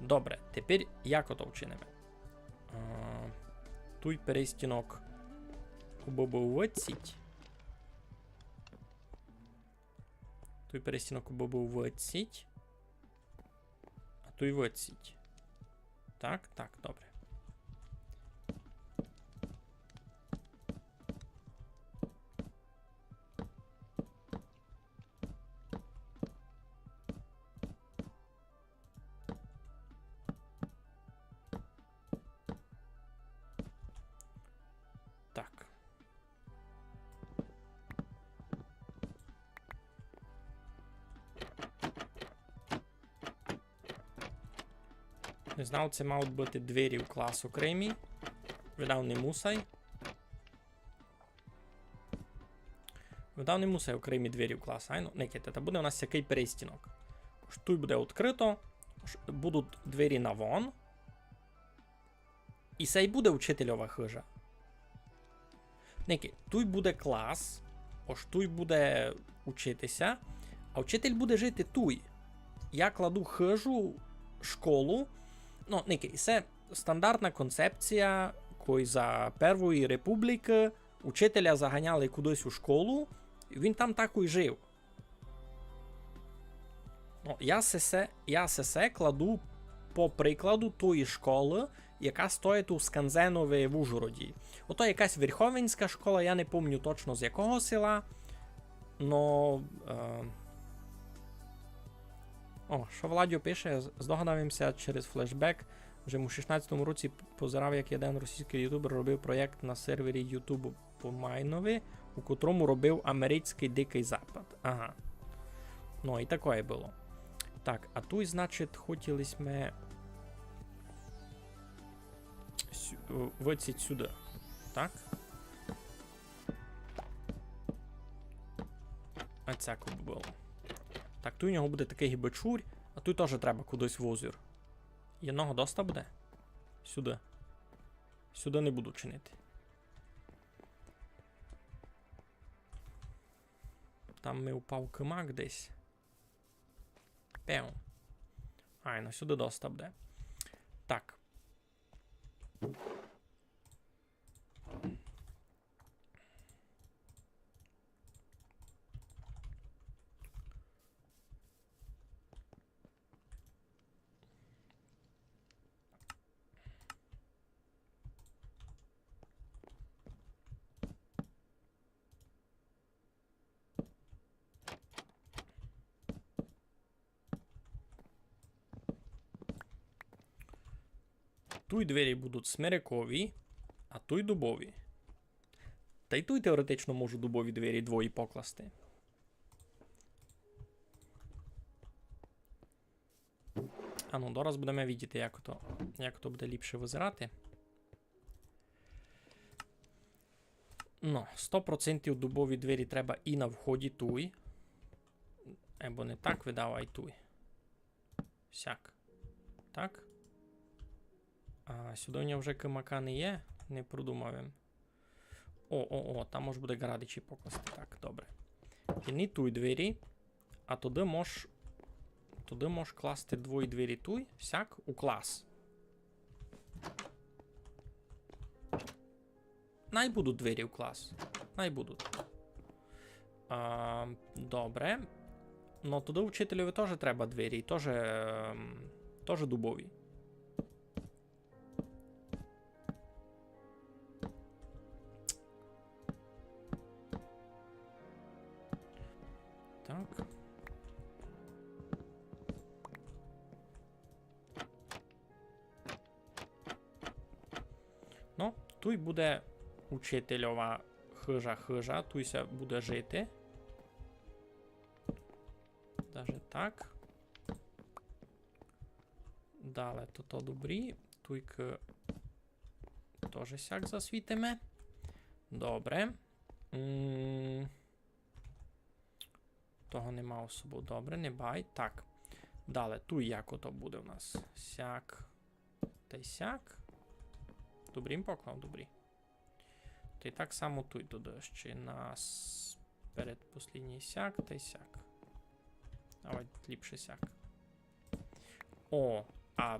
Добре, тепер як ото вчиниме? А, туй перестінок убы быв выдціть. Туй перестінок убы быв выдціть. А туй выдціть. Так, так, добре. Так. Не знав, ци мають быти двері в клас окремі. Видав, не мусай. Видав, не мусай окремі двері в клас, айно? Никайте, та буде у нас сякый перестінок. Ож туй буде відкрыто, ож будуть двері навон. І сей буде учительова хыжа. Никай, туй буде клас, ож туй буде учити ся, а учитель буде жити туй. Я кладу хыжу, школу. Ну, никай, се стандартна концепція, кой за Первої републікы учителя заганяли кудись у школу, і він там так і жив. Ну, я сесе, я сесе кладу по прикладу тої школы, яка стоїть у Сканзенови в Ужгороді. Ото якась верховинська школа, я не помню точно з якого села, но, е, о, што Владьо пише, з-, здогадав им ся через флешбек, же у шістнадцятому році п-, позирав, як єден російськый ютубер робив проєкт на сервері Ютубу по Майнови, у котрому робив америцькый Дикый Запад. Ага. Ну, і такоє было. Так, а туй, значить, хотіли сьме сю-, е, выдціть сюды. Так? А сяк бы было. Так, туй у нього буде такый гибы чурь, а туй тоже треба кудись возір. Єдного доста буде? Сюды. Сюды не буду чинити. Там ми упав кымак десь. Пеу. Айно, сюды доста буде. Так. Туй двері будуть смерекові, а туй дубові. Та й туй теоретично можу дубові двері двої покласти. А ну, дораз будеме видіти, як то, як то буде ліпше визирати. Ну, сто процентів дубові двері треба і на вході туй. Або не так, видав, ай туй. Сяк. Так. А сюды у мене вже кымака не є, не продумав им. О, о, о, там мож буде ґарадичі покласти. Так, добре. І не туй двері, а туды мож, туды мож класти двої двері туй, сяк, у клас. най будуть двері в клас. Най будуть. А, добре. Но тогды учительови тоже треба двері, тоже, ем, тоже дубові. Так. Но, туй буде учительова хыжа, хыжа, туй ся буде жити. Даже так. Дале, то, то добрі. Туйкы тоже сяк засвітиме. Добре. М, того нема особо. Добре, не бай. Так. Дале, туй як ото буде у нас? Сяк. Тай сяк. Добрі им поклав, добрі. Тай так само туй туды ще на с-, передпослїднїй сяк, тай сяк. Давай лїпше сяк. О, а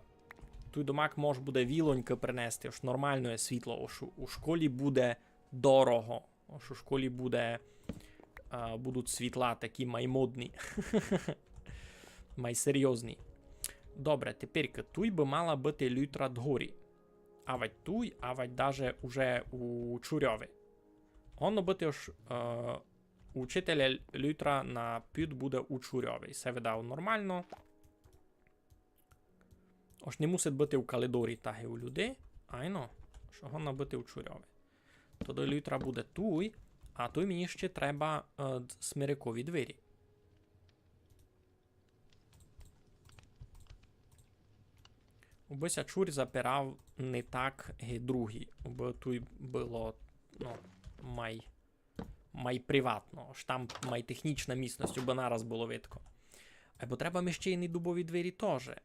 туй домак мож буде вілонькы принести, ож нормалноє світло, ож у, у школі буде дорого, ож у школі буде, а, будуть світла такі май модні. Май серйозні. Добре, теперь туй бы мала быти лютра дгорі. Авадь туй, авадь даже уже у чурьови. Годно быти, ож, е, учителя лютра на пуд буде у чурьови. Се видав нормално. Ож не мусить быти у калидорі, так и у люди. Айно, што годно быти у чурьови. Тогды лютра буде туй, а туй мені ще треба, е, д-, смерекові двері. Убы ся чурь запирав не так ги другі, убы туй было, ну, май, май приватно, ож там май технічна місность, убы нараз было видко. Айбо треба ми ще й не дубові двері тоже.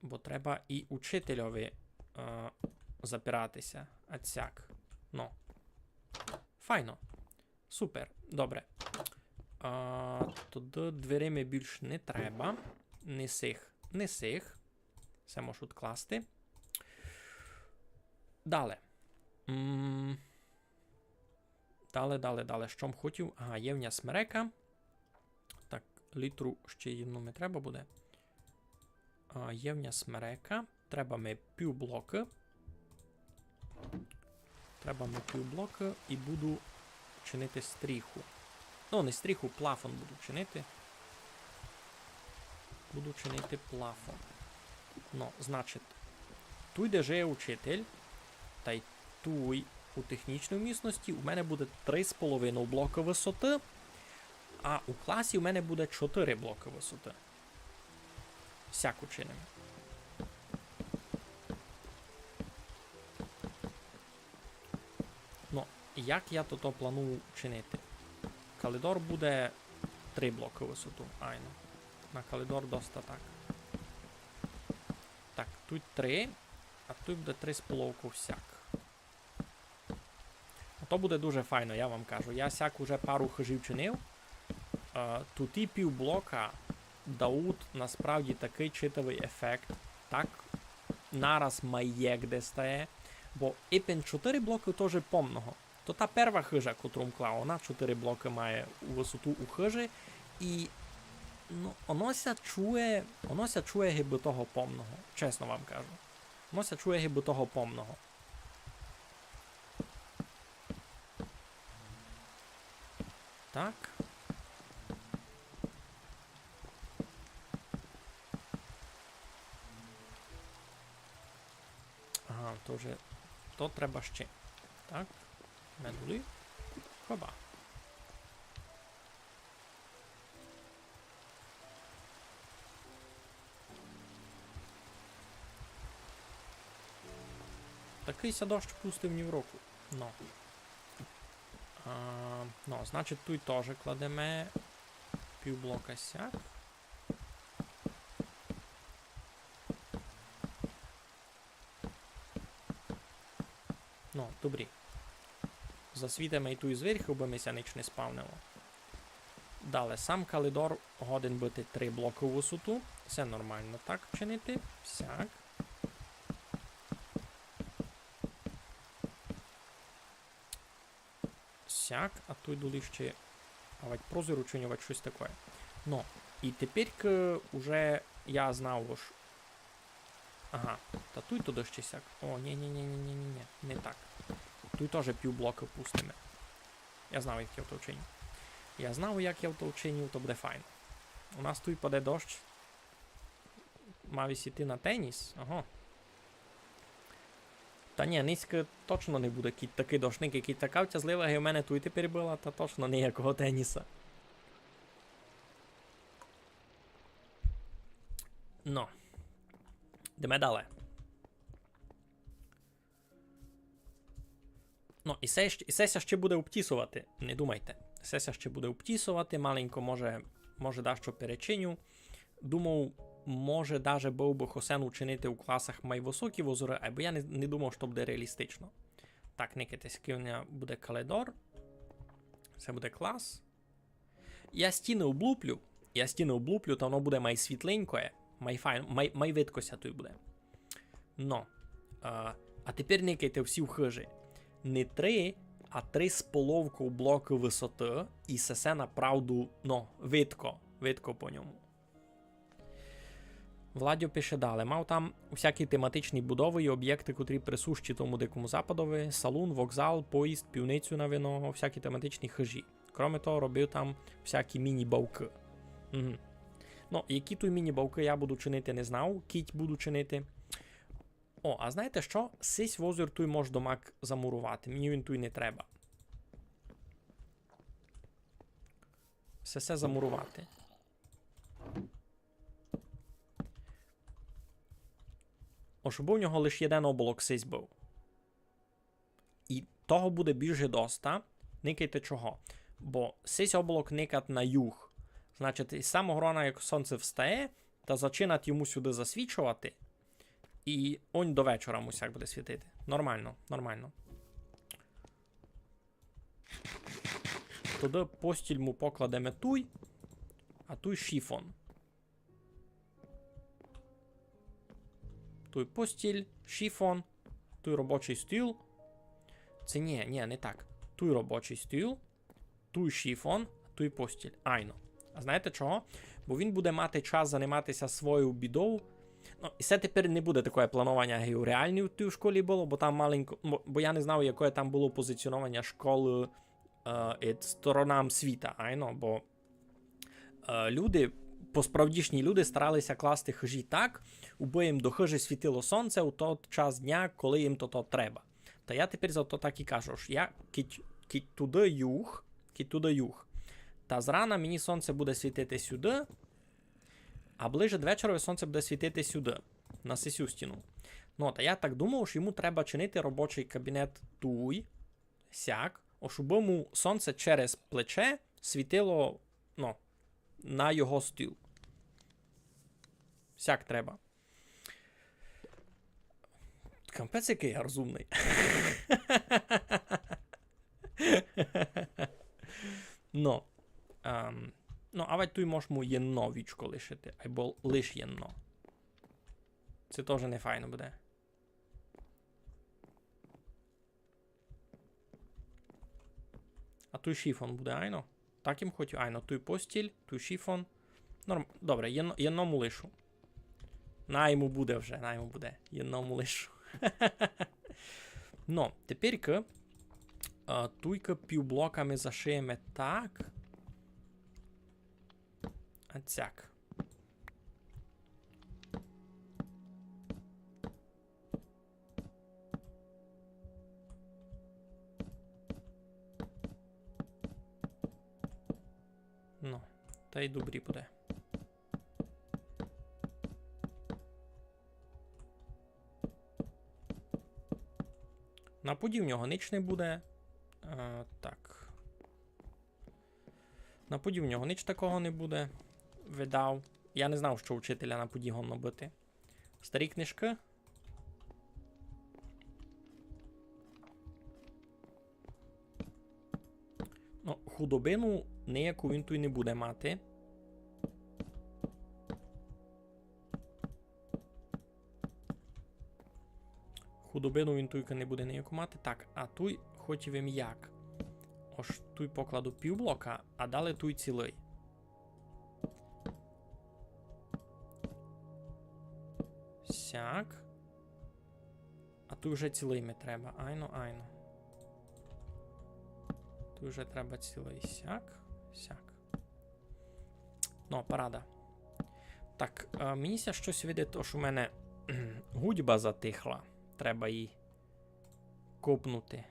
Бо треба і учительови, е, запирати ся, а сяк. Ну. Файно. Супер, добре. А, тогды дверей ми більш не треба. Не сих, не сих. Се можу одкласти. Дале. М, дале, дале, дале. Што м хотів? Ага, є в ня смерека. Так, літру ще єдну ми треба буде. А, є в ня смерека. Треба ми півблокы. Треба ми півблокы і буду чинити стріху. Ну, не стріху, плафон буду чинити. Буду чинити плафон. Ну, значить, туй, де жиє учитель, тай туй у технічній місности у мене буде три з половиною блокы высоты, а у класі у мене буде чотири блокы высоты. Сяк учиним. Ну, як я тото планую чинити? Калидор буде три блокы высоту, айно. На калидор доста так. Так, туй три, а туй буде три з половков сяк. А то буде дуже файно, я вам кажу. Я сяк уже пару хыжів чинив. Е, туй півблока дають насправді такый читавый ефект. Так нараз май є де стає. Бо ипен чотири блокы тоже помного. То та перва хыжа, котру м клав, она чотири блокы має у высоту у хыжі. І, ну, оно ся чує, оно ся чує гибы того помного. Чесно вам кажу. Оно ся чує гибы того помного. Так. Ага, то вже, то треба ще. Так. Медулі. Хоба. Такый ся дощ пустив нівроку. Ну. А, ну, значить, туй тоже кладеме півблока сяк. Ну, добрі. Засвітиме й туй зверху, бо ми ся ніч не спавнило. Дале, сам калидор годен быти три блокы у высоту. Се нормално так чинити. Сяк. Сяк, а туй долі ще, авать прозор учиню, авать штось такоє. Но, і тепер к-, уже я знав, ож... Ага, та туй туды ще сяк. О, ні, ні, ні, не так. Туй тоже півблока пустиме. Я знав, як я то вчиню. Я знав, як я то вчиню, то буде файно. У нас туй паде дощ. Мав ись іти на теніс. Ага. Та ні, нынька точно не буде, кідь такый дощ, нынька, кідь така втязлива, як у мене туй тепер была, та точно ніякого теніса. Но. Йдеме дале. Но, і се, і се ся ще буде обтісовати, не думайте. Се ся ще буде обтісовати, маленько, може, може, дашто перечиню. Думав, може, даже быв бы хосен учинити у класах май высокі возоры, айбо я не, не думав, што буде реалістично. Так, никайте, сякый у мене буде калідор. Се буде клас. Я стіны облуплю, я стіны облуплю, та воно буде май світленькоє, май файн, май, май видко ся туй буде. Но, а, а тепер никайте всі в хыжі. Не три, а три з половков блокы высоты, і сесе направду, но, видко, видко по ньому. Владьо пише дале. Мав там всякі тематичні будовы і обєкты, котрі присущі тому Дикому Западови. Салун, вокзал, поїзд, пивницю на вино, всякі тематичні хыжі. Кроме того, робив там всякі міні-бавкы. Угу. Но, які туй міні-бавкы я буду чинити, не знав. Кідь буду чинити. О, а знаєте што? Сись возір туй мож домак замуровати. Мені він туй не треба. Сесе замуровати. Ож быв у нього лиш єден облак сись быв. І того буде більше доста. Никайте чого. Бо сись облак никать на юг. Значить, із самого рана, як сонце встає, та зачинать йому сюды засвічовати. І он до вечора му сяк буде світити. Нормално, нормално. Тогды постіль му покладеме туй, а туй шифон. Туй постіль, шифон, туй робочый стіл. Се ні, ні, не так. Туй робочый стіл, туй шифон, туй постіль. Айно. А знаєте чого? Бо він буде мати час занимати ся своєю бідов. Но, і се тепер не буде такоє планованя, як і у реалній у тій школі было, бо там маленько, бо, бо я не знав, якоє там было позиціонованя школы, е, ід сторонам світа, айно, бо, е, люди, посправдішні люди старали ся класти хыжі так, убы їм до хыжі світило сонце у тот час дня, коли їм то, то треба. Та я тепер за то так і кажу, ож я кідь, кідь туды юг, кідь туды юг, та зрана мені сонце буде світити сюды, а ближе до вечора сонце буде світити сюды, на сесю стіну. Но, та я так думав, ож йому треба чинити робочый кабінет туй, сяк, ож убы му сонце через плече світило, но, на його стіл. Сяк треба. Капець, якый я розумный. Но. Ем, но, авать туй мож му єдно вічко лишити, айбо лиш єдно. Се тоже не файно буде. А туй шифон буде, айно? Так їм хотів, айно, туй постіль, туй шифон. Норм-, добре, єдно-, єдному лишу. Най му буде вже, най му буде. Єдному лишу. Но, тепер к-, а, туйка півблоками зашиєме так. А цяк. Но, та й добрі буде. На пуді в нього нич не буде. А, так. На пуді в нього нич такого не буде. Видав. Я не знав, што учителя на пуді годно быти. Старі книжкы. Но, худобину ніяку він туй не буде мати. Худобину він туйка не буде ніяку мати. Так, а туй хотів им як. Ож туй покладу півблока, а далі туй цілый. Сяк. А туй уже цілый ми треба. Айно, айно. Туй уже треба цілый сяк, сяк. Ну, парада. Так, е, мені ся штось видить, ож у мене гудьба затихла. Треба її копнути.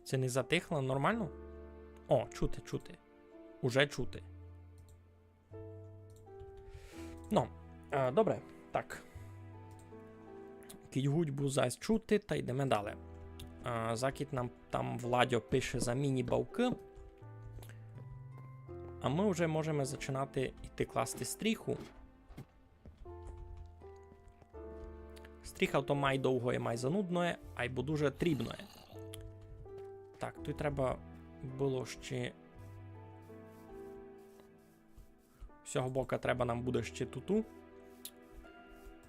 Се не затихло, нормално? О, чути, чути. Уже чути. Ну, е, добре, так. Кідь гудьбу зась чути, та йдеме далі. Е, закідь нам там Владьо пише за міні-бавкы. А мы вже можеме зачинати йти класти стріху. Стріха то май довгоє, май занудноє, айбо дуже трібноє. Так, туй треба было ще... З сього бока треба нам буде ще туту.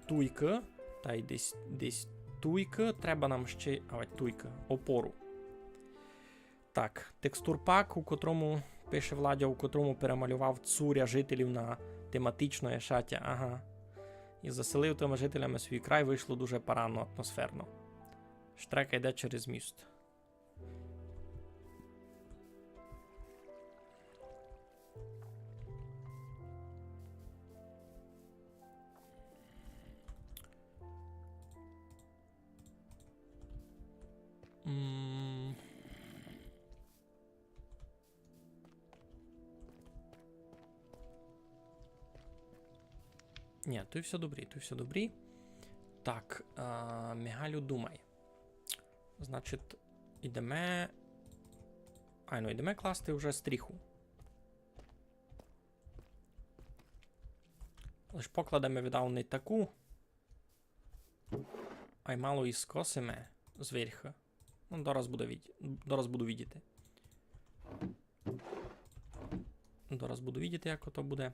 Туйкы. Тай десь, десь туйкы. Треба нам ще, авать туйкы, опору. Так, текстурпак, у котрому, пише Владя, у котрому перемалював цуря жителів на тематичноє шатя. Ага. І заселив тыма жителями свій край, вышло дуже парадно, атмосферно. Штрека йде через міст. М. Нї, туй всьо добрі, туй всьо добрі. Так, а, Мігалю, думай. Значить, ідеме. Айно, ідеме класти вже стріху. Лиш покладеме, видав, не таку. Ай мало і скосиме зверьха. Ну, дораз буду виді-, дораз буду видіти. Дораз буду видіти, як ото буде.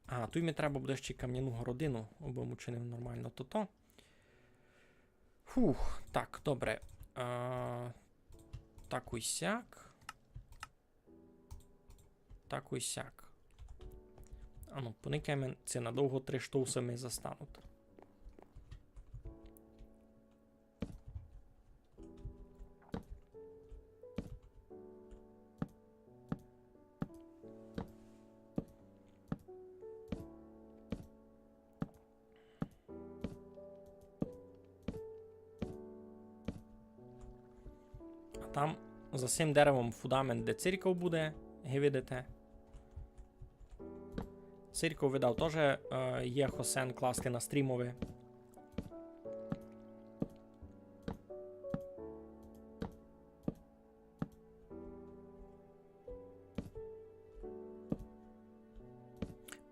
А, туй ми треба буде ще камняну городину, абы м учинив нормално тото. Фух, так, добре. А, так ось сяк. Так ось сяк. Ану, поникайме, ци надовго три штовса ми застануть. А там за сим деревом фундамент, де церков буде, ги видите. Церков, видав, тоже, е, є хосен класти на стрімови.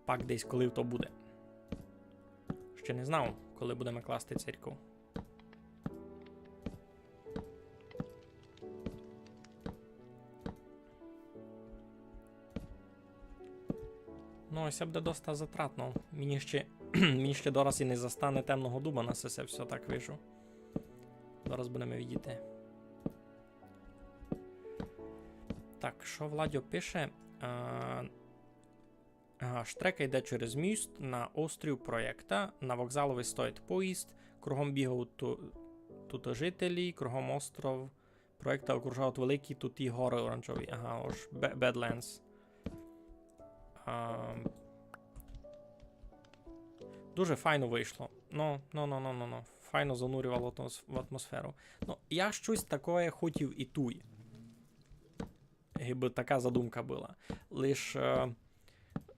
Пак десь коли то буде. Ще не знав, коли будеме класти церкву. Ну, ось се буде доста затратно. Мені ще, мені ще дораз і не застане темного дуба на сесе, всьо так вижу. Дораз будеме видіти. Так, што Владьо пише? А, ага, штрека йде через міст на острів проєкта, на вокзалови стоїть поїзд, кругом бігають ту-, тута жителі, кругом остров проєкта окружають великі туті горы оранжові. Ага, ож Бе-, Бедлендс. А, дуже файно вышло. Ну, ну, ну, ну, ну, ну. Файно занурювало атмос-, в атмосферу. Ну, я штось такоє хотів і туй. Гибы така задумка была. Лиш, е,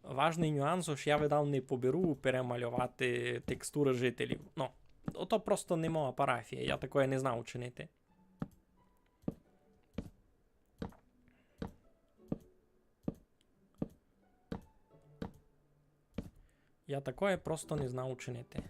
важный нюанс, ож я, видав, не поберу перемалювати текстуры жителів. Ну, ото просто не моя парафія, я такоє не знав учинити. Я такоє просто не знав учинити.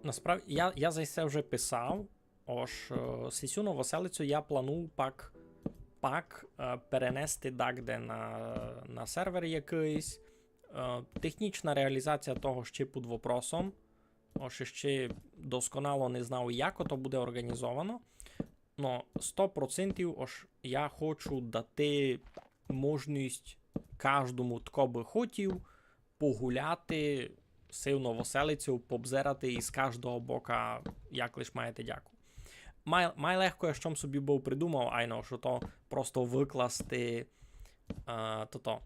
Насправді, я, я за се вже писав. Ож, е, сесю Новоселицю я планую пак, пак, е, перенести дагде на, на сервер якыйсь. Е, технічна реалізація того ще під вопросом. Ож ще досконало не знаю, як ото буде організовано. Но сто процентів, ож я хочу дати можность каждому, тко бы хотів, погуляти сив Новоселицю, побзирати із каждого бока, як лиш маєте дяку. Май, майлегко я што м собі быв придумав, айно, што то просто выкласти, е, тото,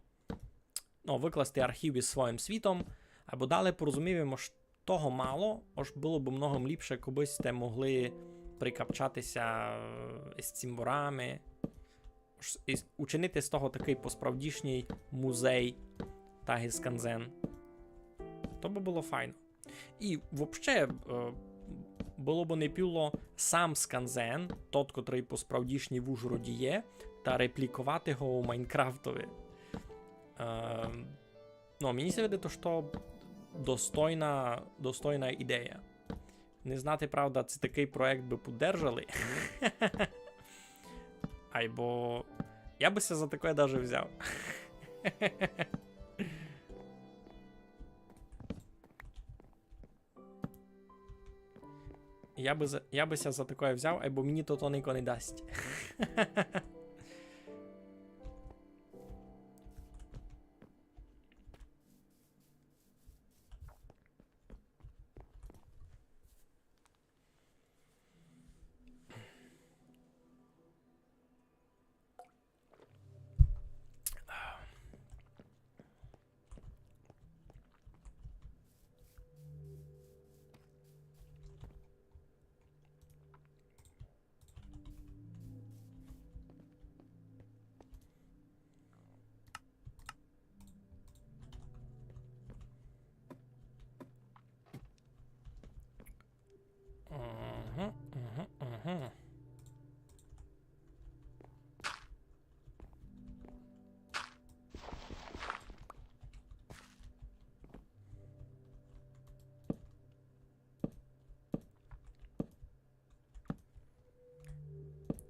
ну, выкласти архів із своїм світом, айбо далі порозумів им, ож того мало, ож было бы многом ліпше, кобы сьте могли прикапчати ся, е, з цімборами, ш-, і с-, учинити з того такый посправдішній музей та ги сканзен. То бы было файно. І вообще, е, было бы не пудло сам сканзен, тот, котрый посправдішній в Ужгороді є, та репліковати го у Майнкрафтови. Е, ну, мені ся видить, што достойна, достойна ідея. Не знати, правда, ци такый проєкт бы поддержали. Айбо я бы ся за такоє даже взяв. Я бы за, я бы ся за такоє взяв, айбо мені то, то нико не дасть. Ага, ага, ага.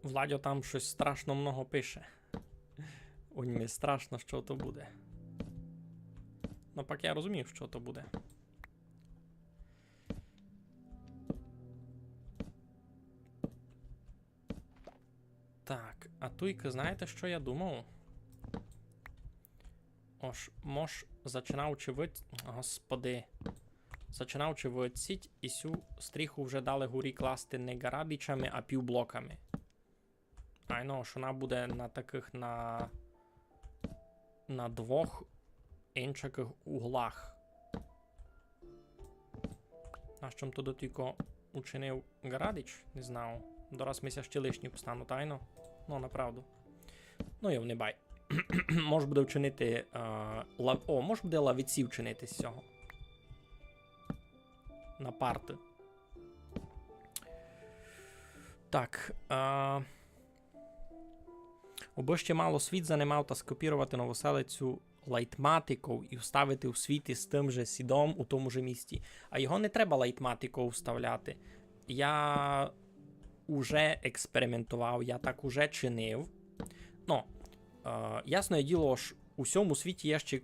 Владьо там штось страшно много пише. Унь ми страшно, што то буде. Но пак я розумію, што то буде. Так, а туйка, знаєте, што я думав? Ож, мож, зачинавчи вид-, Господи. Зачинавчи выдсіть, і сю стріху вже далі горі класти не ґарадичами, а півблоками. Айно, ож она буде на такых, на, на двох иншакых углах. Нащо м туды тілько учинив ґарадич? Не знаю. Дораз ми ся ще лишні обстануть, айно. Ну, направду. Ну, йо, не бай. Мож буде вчинити, е, лав-, о, мож буде лавиці вчинити з сього. На парты. Так, е, обы ще мало світ занимав та скопіровати Новоселицю лайтматиков і вставити у світі з тым же сідом у тому же місці. А його не треба лайтматиков вставляти. Я уже експериментовав, я так уже чинив. Но, е, ясне діло, ож у сьому світі є ще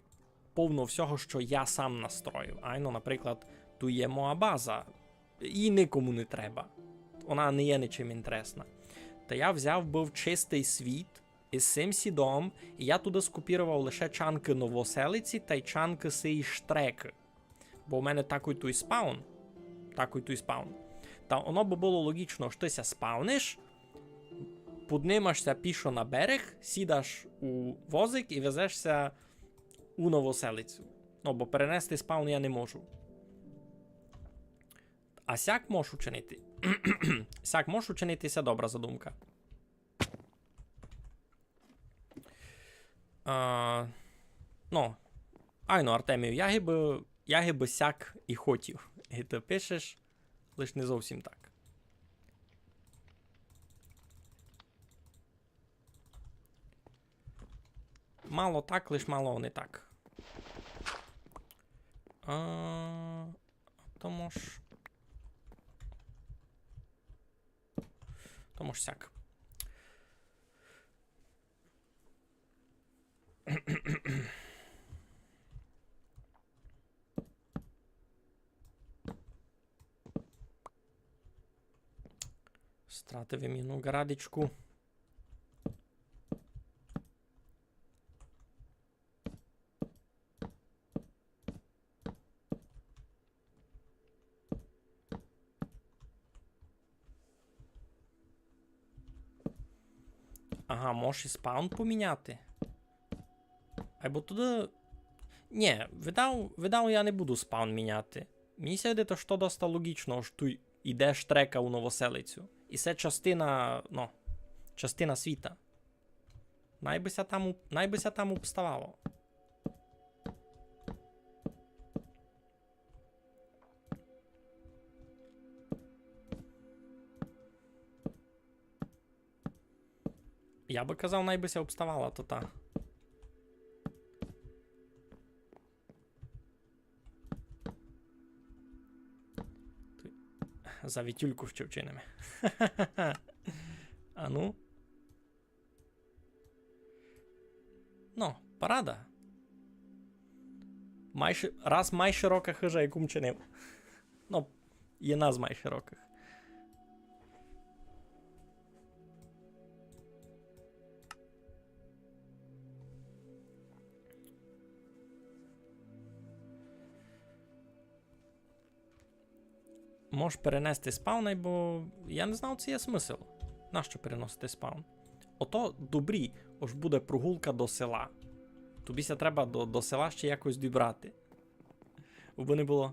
повно всього, што я сам настроїв. Айно, наприклад, туй є моя база. Їй никому не треба. Она не є ничим інтересна. Та я взяв быв чистый світ із сим сідом, і я туды скопіровав лише чанкы Новоселиці тай чанкы сеї штрекы. Бо у мене такой туй спаун. Такой туй спаун. Та оно бы было логічно, што ты ся спауниш, Поднимаш ся пішо на берег, сідаш у возик і везеш ся у Новоселицю. Ну, бо перенести спаун я не можу. А сяк можу чинити. Сяк можу чинити, се добра задумка. А, ну, айно, Артемію, я гибы, я гибы сяк і хотів. І ты пишеш, лиш не зовсім так. Мало так, лиш мало не так. А, то мож... То мож сяк. Стратив им єдну ґарадичку. Ага, можеш і спаун поміняти. Айбо туды... Нє, видав, видав, я не буду спаун міняти. Мені ся видить, што доста логічно, ож туй іде штрека у Новоселицю. І се частина, ну, частина світа. Най бы ся там уп-, най бы ся там обставало. Я бы казав, най бы ся обставала тота. Туй за вітюльку ще вчиниме. Ану. Ну, парада. Май ши-, раз май широка хыжа, яку м чинив. Ну, єдна з май широкых. Мож перенести спаун, бо я не знав, ци є смысл. Нащо переносити спаун? Ото добрі, ож буде прогулка до села. Тобі ся треба до, до села ще якось дібрати. Убы не было.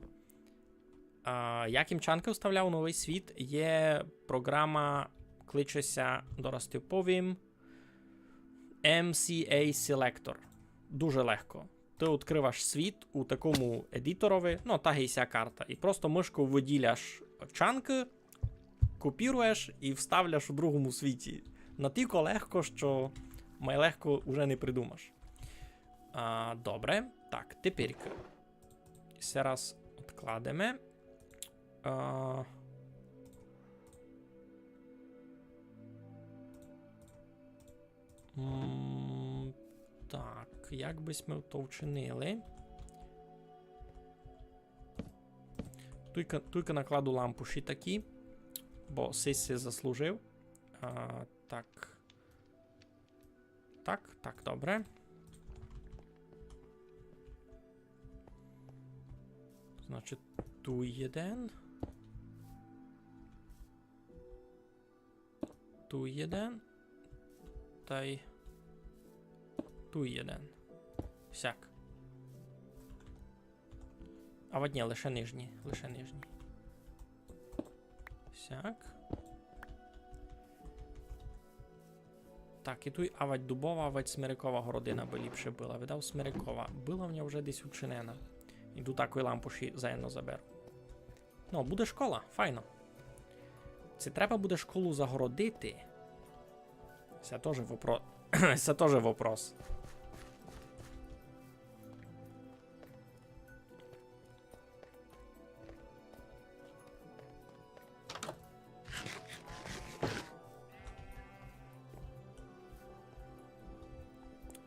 А, як им чанкы вставляв у новый світ, є програма, кличе ся, дораз ти повім, М С А Selector. Дуже легко. Ты відкрываш світ у такому едіторови, ну, так і ся карта. І просто мышков выділяш чанкы, копіруєш і вставляш у другому світі. Натілько легко, што май легко уже не придумаш. А, добре. Так, тепер се раз одкладеме. А, м, так, як бы сьме то вчинили? Туйка, туйка накладу лампуші такі, бо сись си заслужив. А, так. Так, так, добре. Значить, туй єден. Туй єден. Тай туй єден. Сяк. Авадь нї, лише нижні, лише нижні. Сяк. Так, і туй авадь дубова, авадь смерекова городина бы ліпше была. Видав, смерекова. Была в ня вже десь учинена. Іду такой лампуші заєдно заберу. Ну, буде школа, файно. Ци треба буде школу загородити? Се тоже вопро-, се тоже вопрос.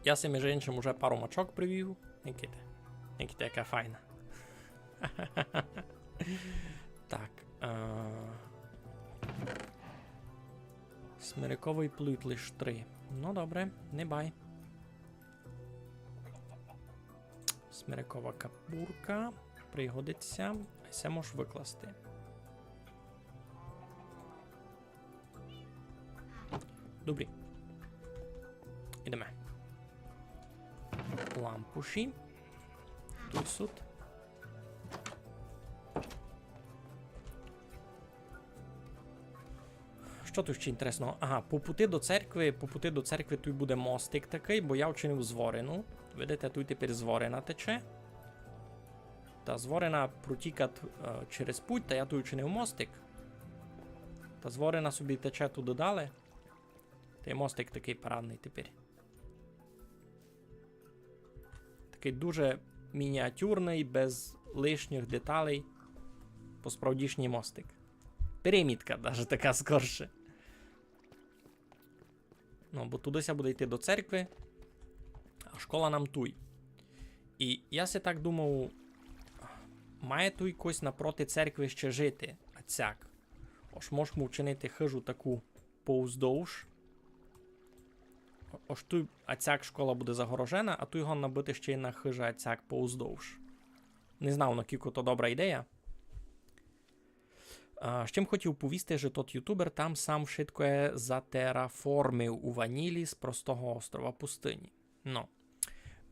Я си, межи иншым, уже пару мачок привів. Никайте. Никайте, яка файна. Так. Е, смерековый плут лиш три. Ну, добре, не бай. Смерекова капурка пригодить ся. А се мож выкласти. Добрі. Ідеме. Лампуші. Туй сут. Што туй іщи інтересного? Ага, по пути до церкви, по пути до церкви туй буде мостик такый, бо я вчинив зворину. Видите, туй тепер зворина тече. Та зворина протікат, е, через путь, та я туй вчинив мостик. Та зворина собі тече туды дале. Та й мостик такый парадный тепер. Такый дуже мініатюрный, без лишніх деталей. По-справдішній мостик. Перемітка даже така скорше. Ну, бо туды ся буде йти до церкви, а школа нам туй. І я си так думав, має туй якось напроти церкви ще жити, а цяк. Ож можемо вчинити хыжу таку повздовж. Ож туй ацяк школа буде загорожена, а туй годна быти ще єдна хыжа ацяк повздовж. Не знав, накілько то добра ідея. А, з чим хотів повісти, же тот ютубер там сам вшытко затераформив у ванілі з простого острова пустыні. Ну.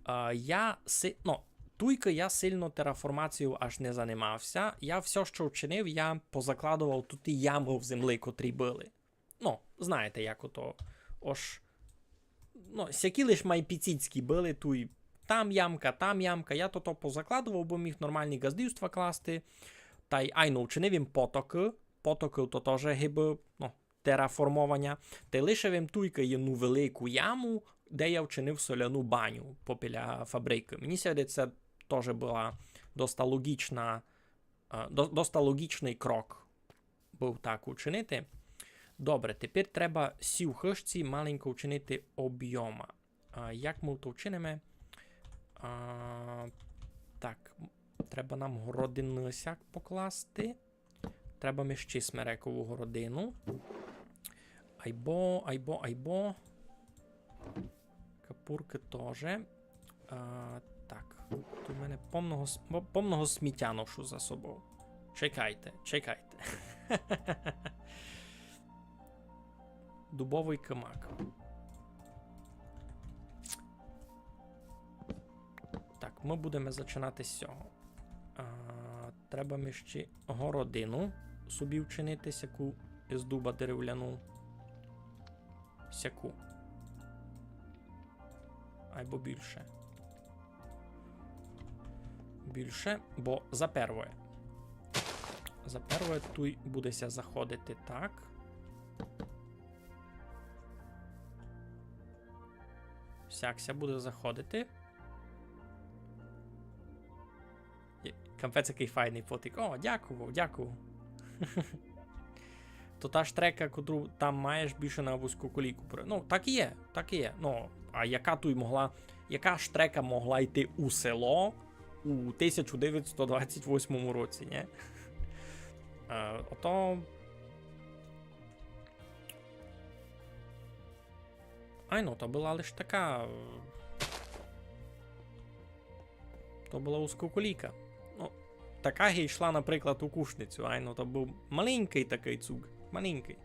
А, я си-, ну, туйкы я сильно тераформацією аж не занимався. Я всьо, што вчинив, я позакладовав туй ямы в землі, котрі были. Ну, знаєте, як ото. Ож, ну, сякі лиш май піціцькі были, туй там ямка, там ямка. Я тото позакладовав, бо міг нормалні ґаздівства класти. Тай айно, вчинив им потокы. Потокы то тоже гибы, ну, тераформованя. Тай лишив им туйкы єдну велику яму, де я вчинив соляну баню попіля фабрикы. Мені ся видить, се тоже была доста логічна, е, до-, доста логічный крок быв так учинити. Добре, тепер треба сій хыжці маленько учинити обйома. А, як мы то вчиниме? А, так, треба нам городины сяк покласти. Треба ми ще смерекову городину. Айбо, айбо, айбо. Капуркы тоже. А, так, туй у мене помного с-, по-, помного сміття ношу за собов. Чекайте, чекайте. Дубовый кымак. Так, мы будеме зачинати з сього. А, треба ми ще городину собі вчинити, сяку із дуба деревляну. Сяку. Айбо більше. Більше, бо за первоє. За первоє туй буде ся заходити так. Сяк ся буде заходити. Є, капець, якый файный потік. О, дякую, дякую. То та штрека, котру там маєш, більше на вузьку колійку при-, ну, так і є, так і є. Ну, а яка туй могла, яка штрека могла йти у село у тисяча девятсот двадцять восьмому році, ні? Е, ото Айно, то была лиш така, е, то была узкоколійка. Ну, така ги йшла, наприклад, у Кушницю. Айно, то быв маленькый такый цук. Маленькый.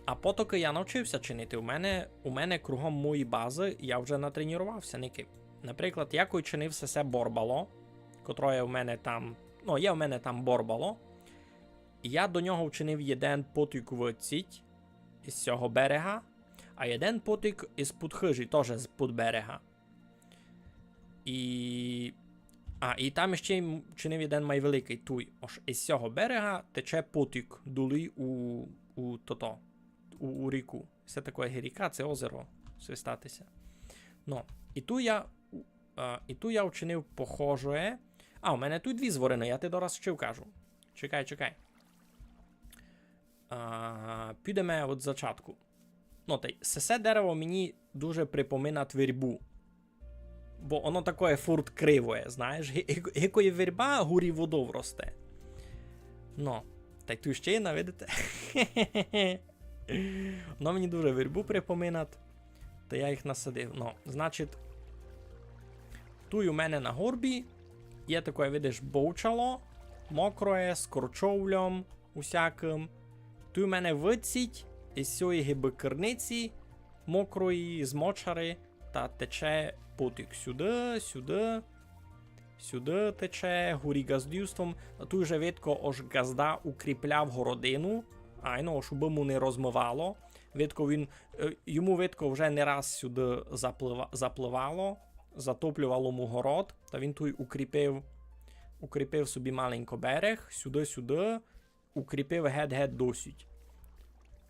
А потокы я навчив ся чинити. У мене, у мене кругом мої базы, я вже натренірував ся, никай. Наприклад, я кой чинив сесе борбало, котроє у мене там, ну, є у мене там борбало, я до нього вчинив єден потік выдціть із сього берега, а єден потік із-пуд хыжі, тоже з-пуд берега. І, а, і там іщи м-, вчинив єден май великый туй. Ож із сього берега тече потік долі у, у тото, у, у ріку. Се такоє ги ріка, се озеро, свистати ся. Ну, і ту я, у-, а, і ту я вчинив похожоє. А, у мене туй дві зворины, я ти дораз іщи вкажу. Чекай, чекай. А, підеме од зачатку. Ну, тай сесе дерево мені дуже припоминать вербу. Бо оно такоє фурт кривоє, знаєш, ги-, ги-, гикоє верба, гурі водов росте. Ну, тай туй іщи єдна, видите? Оно мені дуже вербу припоминать, та я їх насадив. Ну, значить, туй у мене на горбі є такоє, видиш, бовчало, мокроє, з корчовльом усякым. Туй у мене выдцїть із сьої гибы керниці, мокрої, з мочары, та тече потік сюды, сюды, сюды тече, горі ґаздівством. А туй уже видко, ож ґазда укріпляв городину, айно, ож убы му не розмывало. Видко він, е, йому видко вже не раз сюды заплыва-, заплывало, затоплювало му город, та він туй укріпив, укріпив собі маленько берег, сюды-сюды, укріпив гет-гет досить.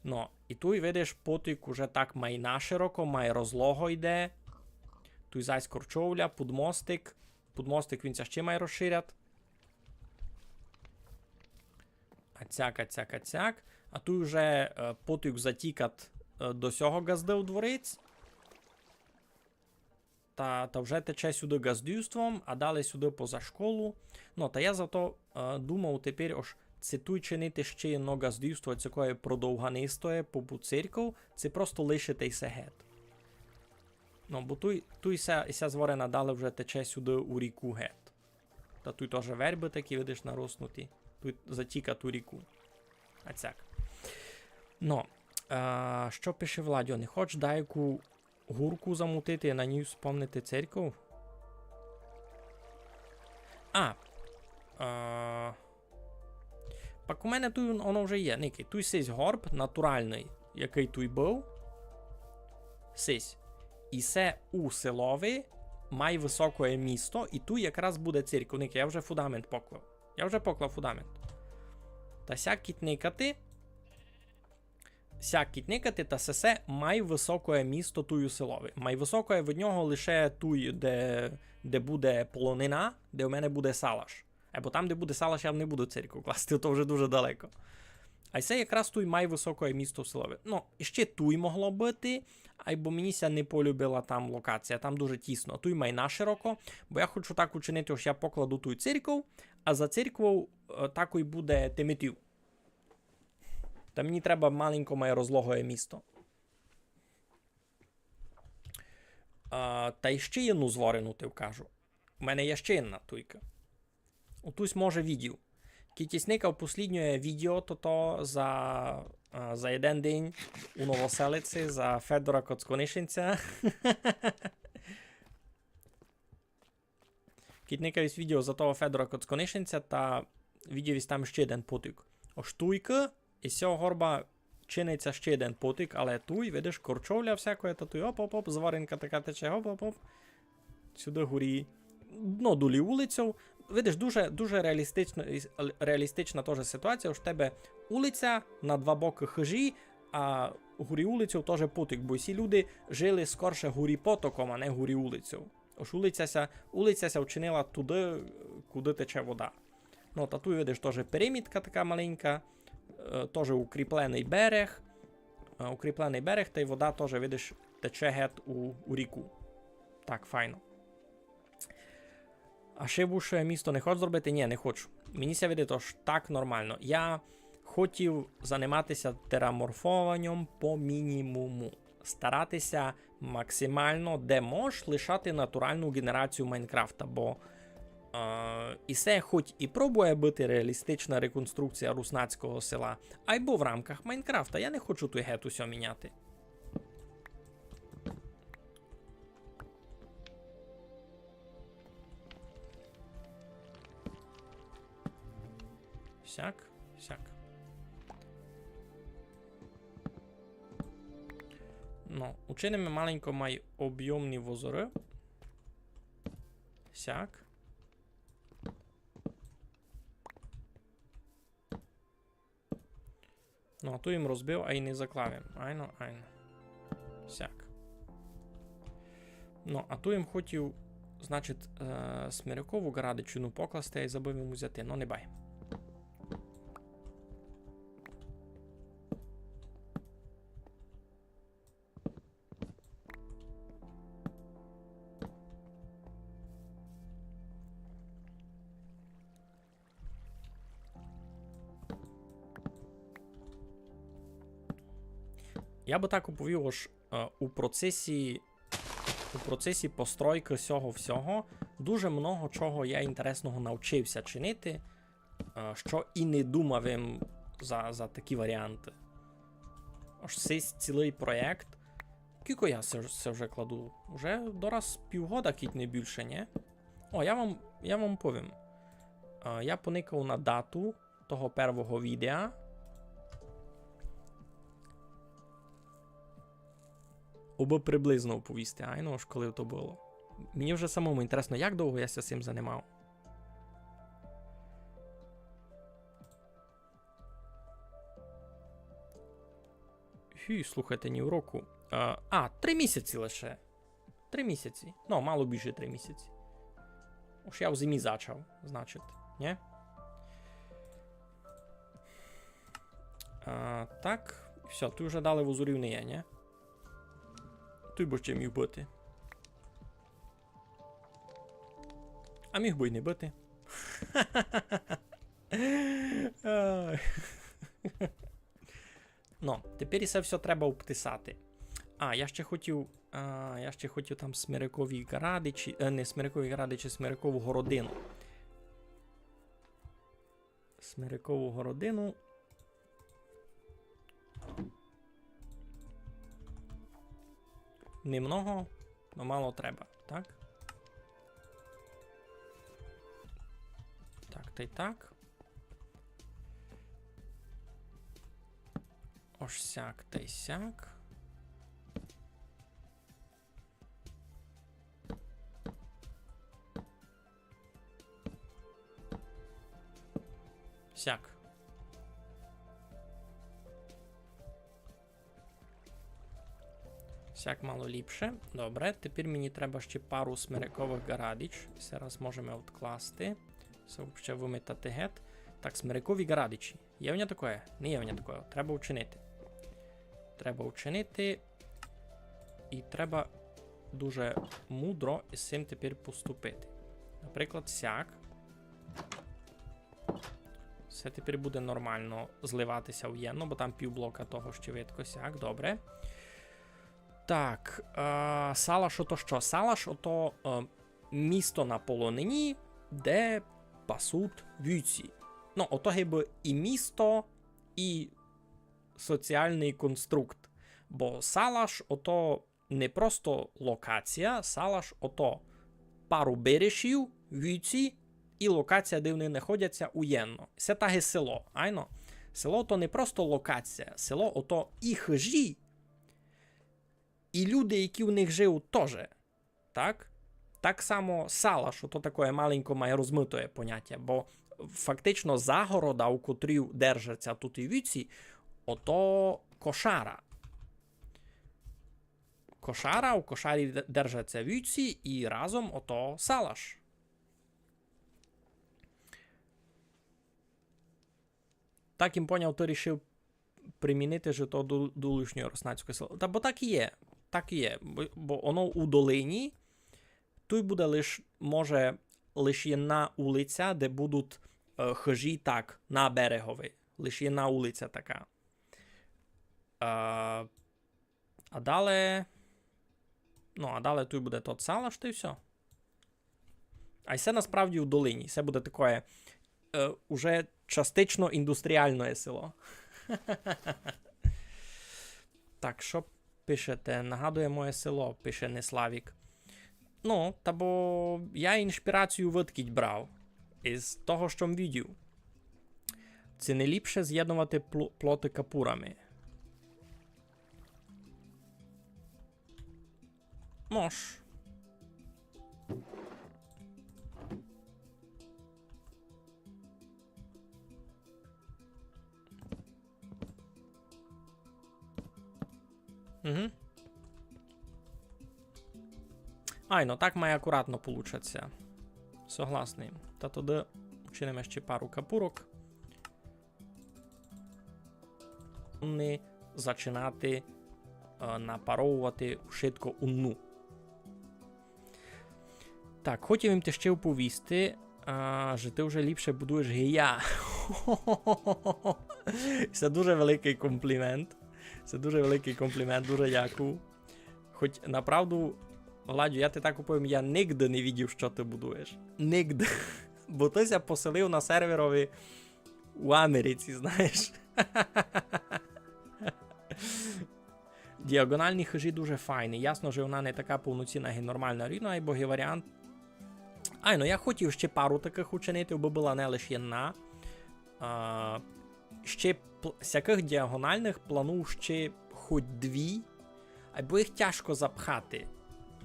Но, і туй, видиш, потік уже так май нашироко, май розлого йде. Туй зась корчовля, пудмостик. Пудмостик він ся ще май розширять. А цяк, а цяк, а цяк. А туй уже, е, потік затікать, е, до сього ґазды у дворець. Та, та вже тече сюды ґаздівством, а далі сюды поза школу. Но, та я зато, е, думав тепер, ож ци туй чинити ще єдно ґаздівство, ци якоє продовганестоє попу церьков, ци просто лишити й се гет. Но, бо туй, туй ся, ся зворена далі вже тече сюды у ріку гет. Та туй тоже вербы такі, видиш, нароснуті. Туй затікать у ріку. А цяк. Но, е, што пише Владьо? Не хоч даяку гурку замутити, на ній спомнити церьков? А. Е, пак у мене туй оно вже є. Никай, туй сись горб натуралный, якый туй быв. Сись. І се у селови май высокоє місто, і туй якраз буде церьков. Никай, я вже фундамент поклав. Я вже поклав фундамент. Та сяк кідь никати. Сяк кідь никати, та сесе май высокоє місто туй у селови. Май высокоє від нього лише туй, де, де буде полонина, де у мене буде салаш. Айбо там, де буде салаш, я не буду церьков класти, то вже дуже далеко. А се якраз туй май высокоє місто в селови. Но, і ще туй могло быти, айбо мені ся не полюбила там локація, там дуже тісно. Туй май нашироко, бо я хочу так учинити, ож я покладу туй церьков, а за церьквов, е, такой буде теметів. Та мені треба маленько май розлогоє місто. А, та й ще єдну зворину ти вкажу. У мене є ще єдна туйка. Отусь може видів. Кідь єсь никав послїднє відео, то, то за, а, за єден день у Новоселици, за Федора Коцконишинця. Кідь никав єсь відео за того Федора Коцконишинця, та видів єсь там ще єден потік. Ож туйка, із сього горба чинить ся ще єден потік, але туй, видиш, корчовля всякоє, та туй оп-оп-оп, зваринка така тече, оп-оп-оп. Сюды горі. Но, долі улицьов. Видиш, дуже, дуже реалістична, реалістична тоже ситуація, ож в тебе улиця на два бокы хыжі, а горі улицьов тоже потік, бо всі люди жили скорше горі потоком, а не горі улицьов. Ож улиця ся, улиця ся вчинила туды, куды тече вода. Но, та туй, видиш, тоже перемітка така маленька, е, тоже укріпленый берег. Е, укріпленый берег, та й вода тоже, видиш, тече гет у, у ріку. Так, файно. А ще высше місто не хочу зробити? Ні, не хочу. Мені ся видить, ож так нормално. Я хотів занимати ся тераморфованьом по мінімуму. Старати ся максимално, де мож, лишати натуралну ґенерацію Майнкрафта, бо, е, і се хоть і пробує быти реалістична реконструкція руснацького села, айбо в рамках Майнкрафта. Я не хочу туй гет усьо міняти. Сяк, сяк. Но, учиниме маленько май обйомні возоры. Сяк. Но, а туй им розбив, а й не заклав им. Айно, айно. Сяк. Но, а туй им хотів, значить, е, смирякову ґарадичину покласти, а й забыв им узяти. Но, не бай. Я бы так оповів, ож, е, у процесі, у процесі постройкы сього всього дуже много чого я інтересного навчив ся чинити, е, што і не думав им за, за такі варіанты. Ож сись цілый проєкт. Кілько я се, се вже кладу? Уже дораз півгода, кідь не більше, нє? О, я вам, я вам повім. А, я поникав на дату того первого відео. Обы приблизно оповісти, айно, ож коли то было. Мені вже самому інтересно, як довго я ся сим занимав. Хі, слухайте, ні в року. А, а, три місяці лише. Три місяці. Ну, мало більше три місяці. Ож я в зимі зачав, значить, нє? А, так, всьо, туй уже далі вузурів не є, нє? Туй бы ще міг быти. А міг бы й не быти. Ай. Ну, тепер і се всьо треба обтисати. А, я ще хотів, а, я ще хотів там смирикові ґарадичі, е, не смирикові ґарадичі, смирикову городину. Смирикову городину. Немного, но мало треба, так? Так, тай так. Ож сяк тай сяк. Сяк. Сяк мало ліпше. Добре, тепер мені треба ще пару смириковых ґарадич. Се раз можеме одкласти. Се вообще вымітати гет. Так, смирикові ґарадичі. Є в ня такоє? Не є в ня такоє. Треба учинити. Треба учинити. І треба дуже мудро із сим тепер поступити. Наприклад, сяк. Се тепер буде нормално зливати ся в єдно, бо там пів блока того ще видко сяк. Добре. Так, е, салаш ото што? Салаш ото, е, місто на полонині, де пасуть вівці. Ну, ото гибы і місто, і соціалный конструкт. Бо салаш ото не просто локація, салаш ото пару берешів, вівці і локація, де они находять ся уєдно. Се таке село, айно? Село то не просто локація, село ото і хыжі, і люди, які в них живуть, тоже. Так? Так само салаш, ото такоє маленько має розмытоє понятя, бо фактично загорода, у котрій держать ся туй і вівці, ото кошара. Кошара, у кошарі де-, держать ся вівці і разом ото салаш. Так им поняв, ты рішив примінити же то до, до улішнього руснацького села. Та бо так і є. Так і є. Бо, бо оно у долині, туй буде лиш, може, лиш єдна улиця, де будуть, е, хыжі так, на берегови. Лиш єдна улиця така. Е, А дале, ну, а дале туй буде тот салаш, та й всьо. А й се насправді у долині. Се буде такоє, е, уже частично індустріалноє село. Так, што пишете? Нагадує моє село, пише Неславік. Ну, та бо я іншпірацію выдкіть брав. Із того, што м видів. Ци не ліпше з'єдновати пло-, плоты капурами? Мож. Угу. Айно, так має акуратно получаться. Согласный. Та тогды учиниме ще пару капурок. Не зачинати, е, напаровувати вшытко унну. Так, хотів им ти ще оповісти, а, же ты вже ліпше будуєш ги я. Се дуже великый комплімент. Се дуже великый комплімент, дуже дякую. Хоть направду, Владю, я ти так оповім, я нигде не видів, што ты будуєш. Нигде. Бо ты ся поселив на серверови у Америці, знаєш. Діагональні хыжі дуже файні. Ясно, што она не така повноцінна, як і нормална руїна, айбо є варіант. Ай, ну я хотів ще пару такых учинити, абы была не лише єдна. А, ще пл-, сякых діагональных планую ще хоть дві. Айбо їх тяжко запхати.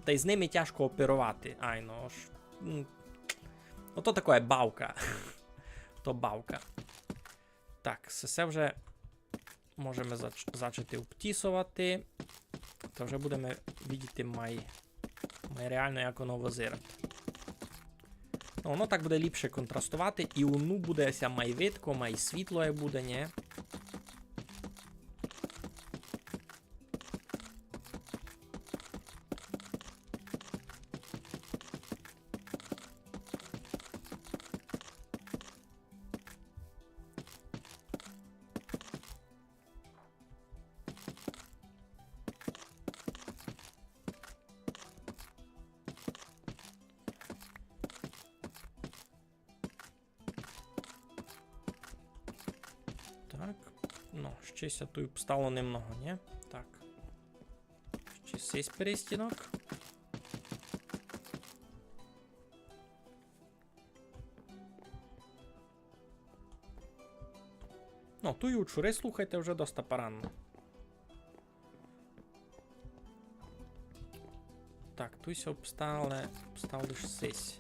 Тай з ними тяжко оперовати. Ай, ну, ож, м, ото такоє бавка. То бавка. Так, се, се вже можеме зач-, зачати обтісовати. Та вже будеме видіти май, май реално, як оно вызирать. Ну, оно так буде ліпше контрастовати, і ону буде ся май видко, май світлоє буде, нє? Так. Ну, ще ся туй обстало немного, нє? Так. Ще сись перестінок. Ну, туй у чуры, слухайте, вже доста парадно. Так, туй ся обстале, обстав лиш сись.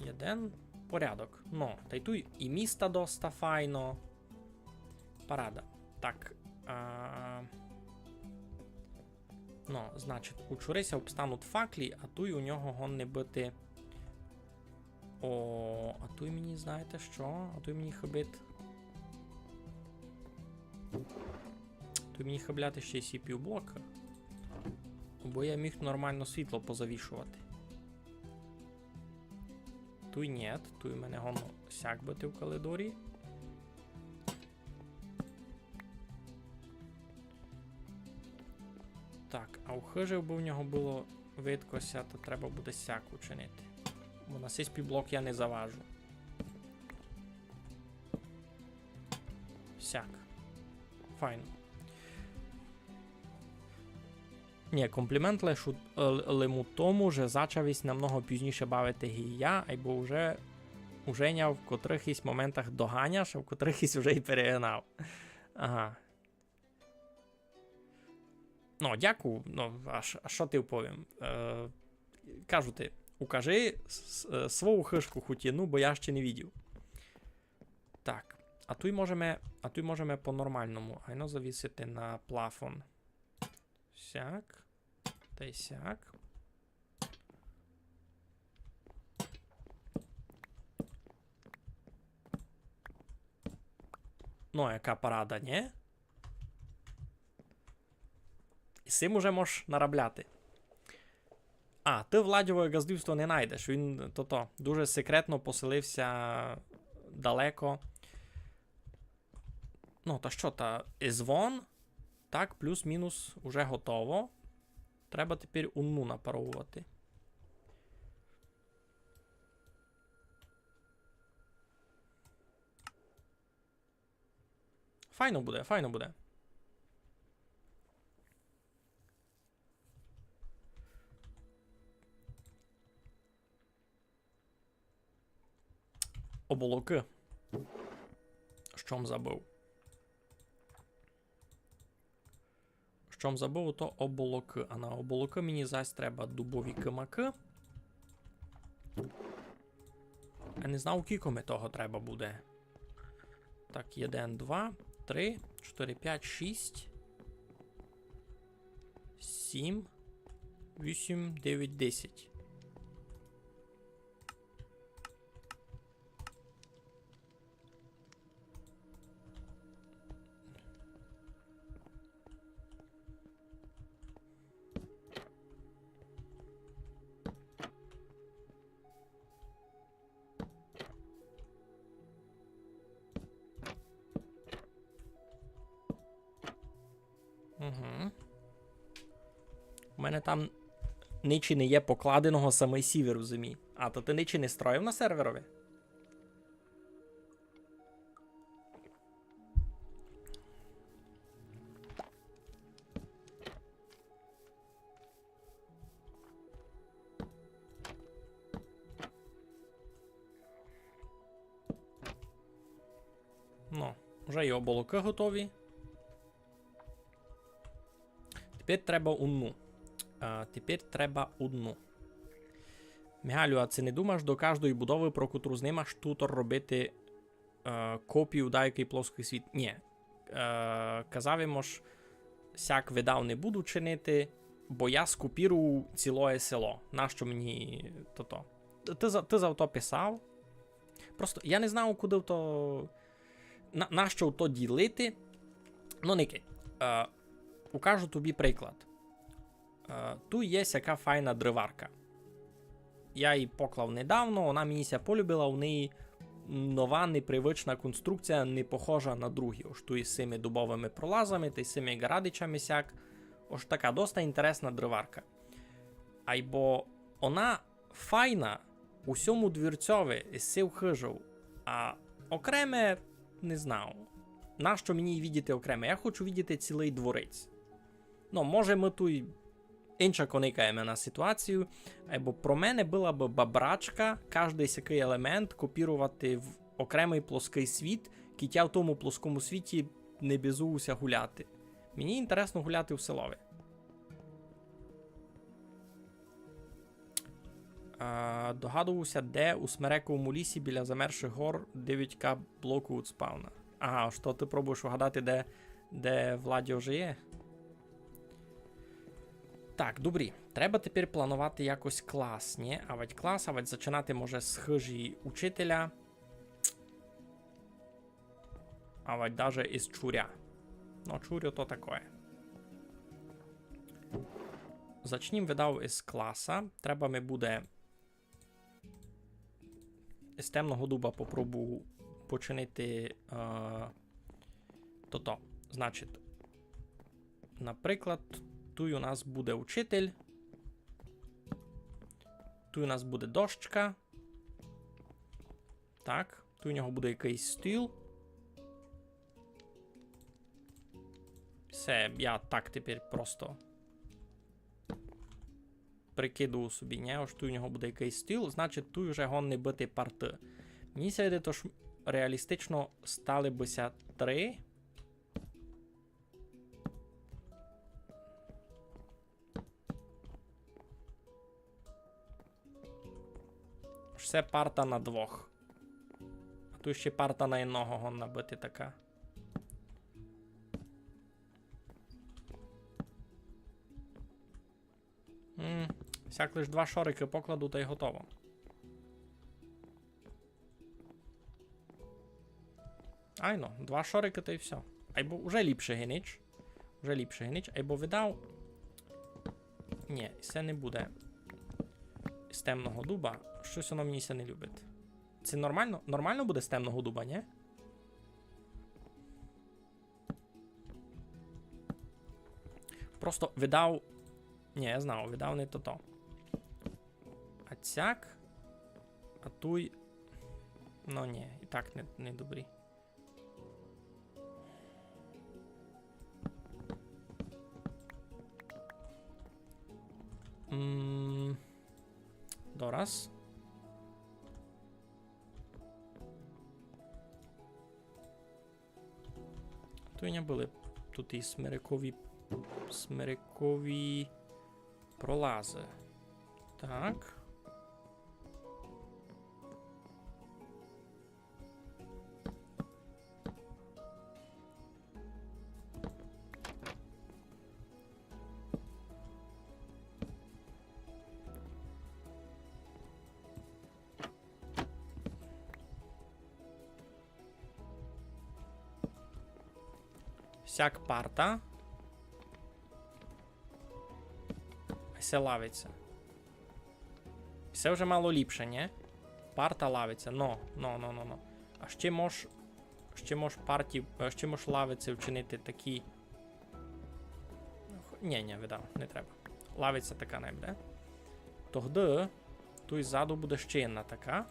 Єден порядок. Ну, тай туй і міста доста файно. Парада. Так, а, ну, значить, у чуры ся обстануть факлі, а туй у нього годні быти. О, а туй мені, знаєте што? А туй мені хыбить. Туй мені хыбляти ще й сі пі ю блокы. Бо я міг нормално світло позавішовати. Туй нєт, туй у мене годно сяк быти в калидорі. Так, а у хыжі, бы в нього было видко ся, то треба буде сяк учинити. Бо на сись пі ю блок я не заважу. Сяк. Файно. Нє, комплімент лиш у, е, лим у тому, же зачав ись намного пізніше бавити ги я, айбо вже, уже ня в котрыхось моментах доганяш, а в котрыхось уже й перегнав. Ага. Ну, дякую, ну, а ш-, а што ти повім? Е, кажу ти, укажи с-, с-, е, свою хыжку хоть єдну, бо я ще не видів. Так, а туй можеме, а туй можеме по-нормалному. Айно завісити на плафон. Сяк. Тай сяк. Ну, яка парада, нє? І сим уже мож наробляти. А, ты Владьовоє ґаздівство не найдеш. Він, тото, дуже секретно поселив ся далеко. Ну, та што, та і звон. Так, плюс-мінус уже готово. Треба тепер уну напаровувати. Файно буде, файно буде. Оболокы. Што м забыв? Што м забыв, то оболокы. А на оболокы мені зась треба дубові кимакы. Я не знав, кілько ми того треба буде. Так, єден, два, три, чотири, пять, шість, сім, вісім, девять, десять. Угу. У мене там ничі не є покладеного, самый сівер у зимі. А, то ты ничі не строїв на серверови? Уже і облакы готові. Тепер треба одну. А, тепер треба одну. Мигалю, а ци не думаш до каждої будовы, про котру знимаш, тутор робити, е, копію дайкый плоскый світ? Нї. Е, казав им, ож сяк видав не буду чинити, бо я скопірував цілоє село. Нащо мені тото? Ты за, ты за то писав? Просто я не знав, куды то, на, нащо то ділити. Ну, никай. Е, укажу тобі приклад. Е, ту є сяка файна дриварка. Я її поклав недавно, вона мені ся полюбила, у неї нова непривычна конструкція, не похожа на другі. Ож ту із сими дубовыми пролазами та із сими ґарадичами сяк. Ож така доста інтересна дриварка. Айбо вона файна у сьому двірцьови із сив хыжов, а окреме не знав. Нащо мені її видіти окреме? Я хочу видіти цілый дворець. Ну, може, мы туй инчако никаєме на ситуацію, айбо про мене была бы бабрачка каждый сякый елемент копірувати в окремый плоскый світ, кідь я в тому плоскому світі не безу ся гуляти. Мені інтересно гуляти в селови. А, догадував ся, де у смерековому лісі біля замерзшых гор девять К блоку від спавна. Ага, ож то ты пробуєш угадати, де, де Владьо жиє? Так, добрі. Треба тепер планувати якось клас, нї? Авадь клас, авадь зачинати може з хыжі учителя. Авадь даже із чуря. Ну, чурю то такоє. Зачнім, видав, із класа. Треба ми буде із темного дуба попробую починити, е, тото. Значить, наприклад, туй у нас буде учитель. Туй у нас буде дощка. Так, туй у нього буде якыйсь стіл. Всьо, я так тепер просто прикидую собі, нї? Ож туй у нього буде якыйсь стіл, значить, туй уже годні быти парты. Мені ся видить, ож реалістично стали бы ся три. Ож се парта на двох. А туй ще парта на одного годна быти така. М, сяк лиш два шорикы покладу, тай готово. Айно, два шорикы, тай всьо. Айбо уже ліпше ги нич. Уже ліпше ги нич, айбо видав. Нї, се не буде з темного дуба. Штось воно мені ся не любить. Се нормално? Нормално буде з темного дуба, нї? Просто видав. Нї, я знав, видав не тото. А сяк. А туй. Ну нї, і так не, не добрі. М, дораз. Туй у мене были туй і смерекові, смерекові пролазы. Так. Сяк парта. Се лавиця. Се вже мало ліпше, нї? Парта, лавиця. Но, но, но, но, но. А ще мож, ще мож парті, е, ще мож лавиці вчинити такі. Нї, нї, видав, не треба. Лавиця така най буде. Тогды туй ззаду буде ще єдна така.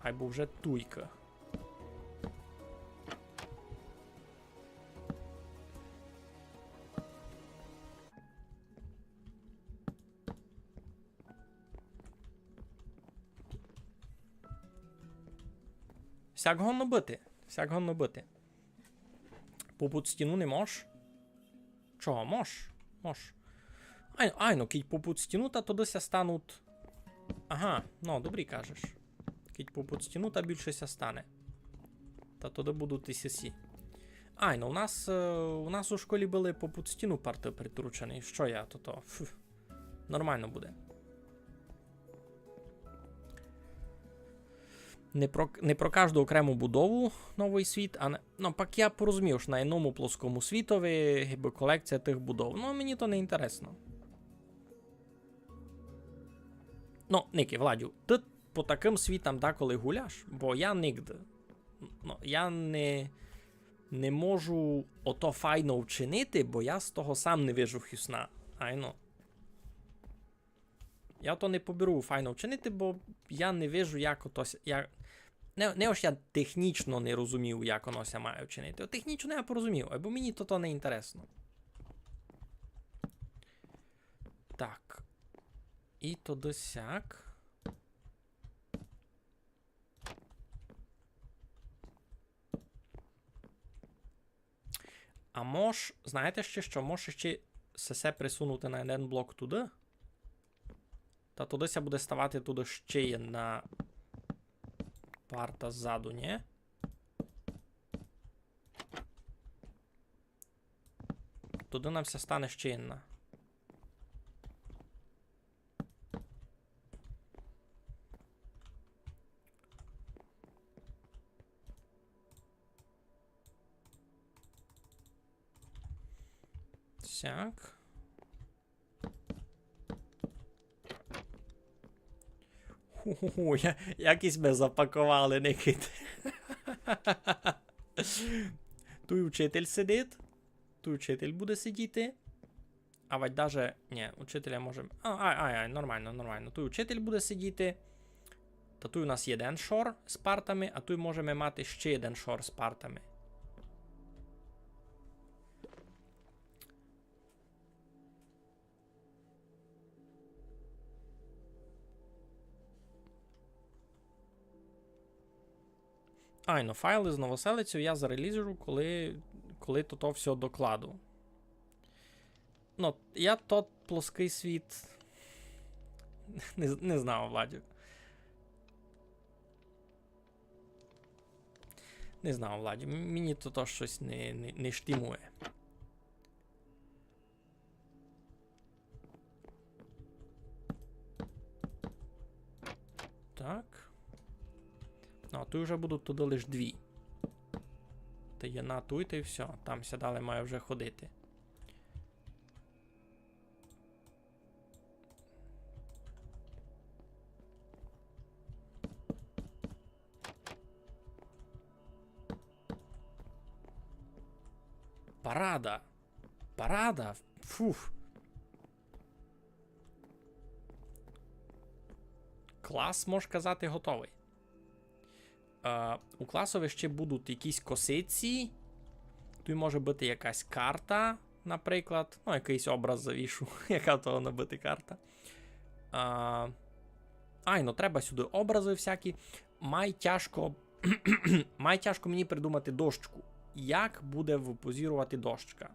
Айбо вже туйка. Всяк годно быти. Всяк годно быти. Попуд стіну не мож? Чого? Мож. Мож. Айно, айно, кідь попуд стіну, та тогды ся стануть. Ага, ну, добрі кажеш. Кідь попуд стіну, та більше ся стане. Та тогды будуть і сесі. Айно, у нас, е, у нас у школі были попуд стіну парты притручені. Што я то, то? Фу. Нормално буде. Не про, не про кажду окрему будову новый світ, а не, ну, пак я порозумів, што на єдному плоскому світови, гибы, колекція тых будов. Ну, мені то не інтересно. Ну, никай, Владю, ты по такым світам деколи гуляш, бо я нигде. Ну, я не, не можу ото файно вчинити, бо я з того сам не вижу хісна. Айно. Я то не поберу файно вчинити, бо я не вижу, як ото ся, я, не, не ож я технічно не розумію, як оно ся має вчинити. Технічно я порозумів, бо мені то, то не інтересно. Так. І то десь сяк. А мож, знаєте ще што? Мож ще сесе присунути на єден блок туды. Та туды ся буде ставати туды ще єдна парта ззаду, нї? Туды нам ся стане ще єдна. Сяк. Ху-ху-ху, я, якось ми запаковали, Никит. Туй учитель сидить. Туй учитель буде сидіти. А вать даже, нї, учителя можем. А, ай, ай, ай, нормално, нормално. Туй учитель буде сидіти. Та туй у нас єден шор з партами, а туй можеме мати ще єден шор з партами. Айно, файл із Новоселицю я зареліжу, коли, коли то, то всьо докладу. Ну, я тот плоскый світ не, не знав, Владю. Не знав, Владю. М-, мені то, то штось не, не, не штімує. Так. Ну, а туй уже будуть туды лиш дві. Та є на туй, та й всьо. Там ся далі має вже ходити. Парада. Парада. Фух. Клас, мож казати, готовый. Е, у класови ще будуть якісь косиці. Туй може быти якась карта, наприклад. Ну, якыйсь образ завішу, яка в того на быти карта. А, айно, треба сюды образы всякі. Май тяжко, май тяжко мені придумати дощку. Як буде випозірувати дощка?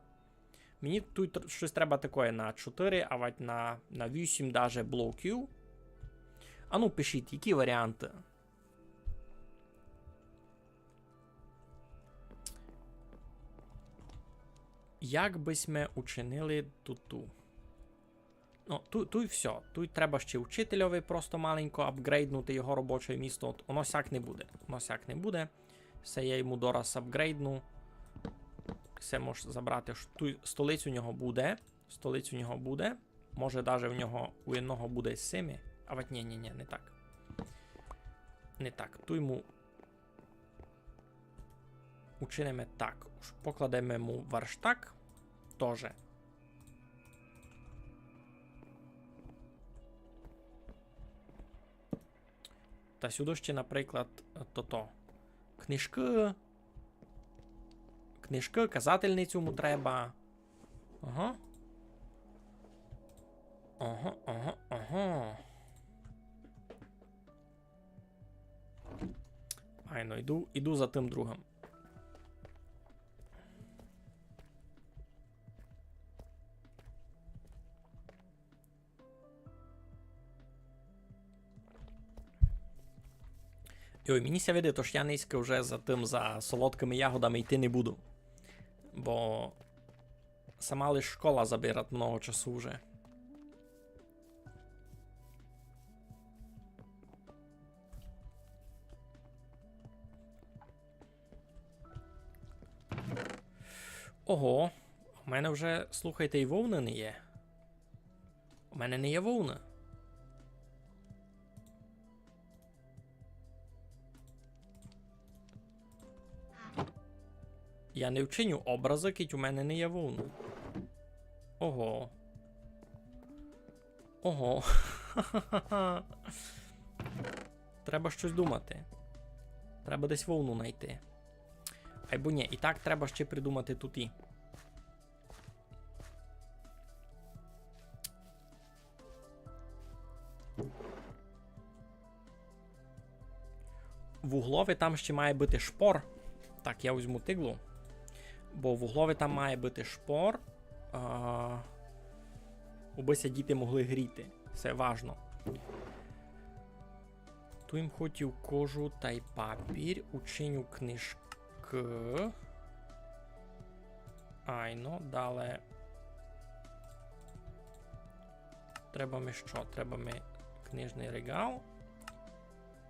Мені туй тр-, штось треба такоє на чотыри, авать на, на вісім даже блоків. Ану, пишіть, які варіанты? Як бы сьме учинили туту? Ну, ту-, туй всьо. Туй треба ще учительови просто маленько апґрейднути його робоче місто. От оно сяк не буде. Оно сяк не буде. Се я йому дораз апґрейдну. Се мож забрати. Ш-, туй столиця у нього буде. Столиця у нього буде. Може, даже у нього, у єдного буде семи. А вать, нї, нї, нї, не так. Не так. Туй му учиниме так. Уж покладеме му варштак. Тоже. Та сюды ще, наприклад, тото. Книжкы. Книжкы, казательницю му треба. Ага. Ага, ага, ага. Ай, Ну, іду, іду за тым другым. Йой, мені ся видить, ож я нынька вже за тым, за солодкыми ягодами йти не буду. Бо сама лиш школа забирать много часу вже. Ого, у мене вже, слухайте, і вовны не є. У мене не є вовны. Я не вчиню образы, кідь у мене не є вовны. Ого. Ого. Треба штось думати. Треба десь вовну найти. Айбо нї, і так треба ще придумати туй. В углови там ще має быти шпор. Так, я возьму тиглу. Бо в углови там має быти шпор. А, убы ся діти могли гріти. Се важно. Туй им хотів кожу тай папір, учиню книжкы. Айно, дале. Треба ми што? Треба ми книжный реґал,